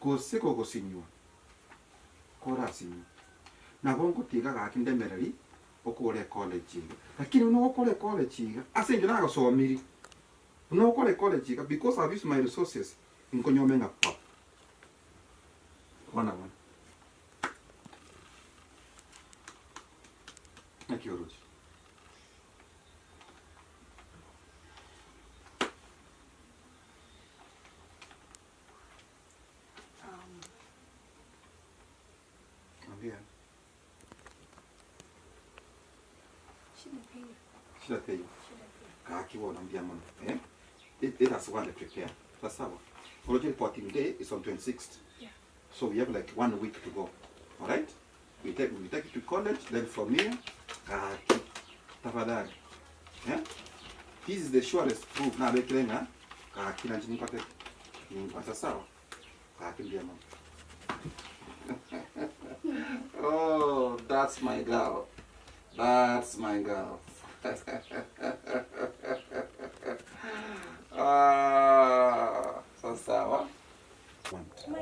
G: kosiko gosinywa korasinywa nabo ngotiga gaki ndemereri okore college iga lakini no okore college iga ase injo nagosomiri no okore college iga because I've used my resources nkonyome nga pa bona bona nakioroji. Ambia.
O: Shida pia.
G: Shida teyo.
O: Shida pia.
G: Gaki wona mbia mono eh it has one to prepare. That's sawa. College reporting day is on 26th. So we have like one week to go. All right? We take it to college, then from here, gaki, tafadhali. Yeah? This is the surest proof. Na bekilenga, gaki na chini kwate. Ni sawa. Gaki mbia mono. Oh, that's my girl. That's my girl. Ah, so sawa.
O: My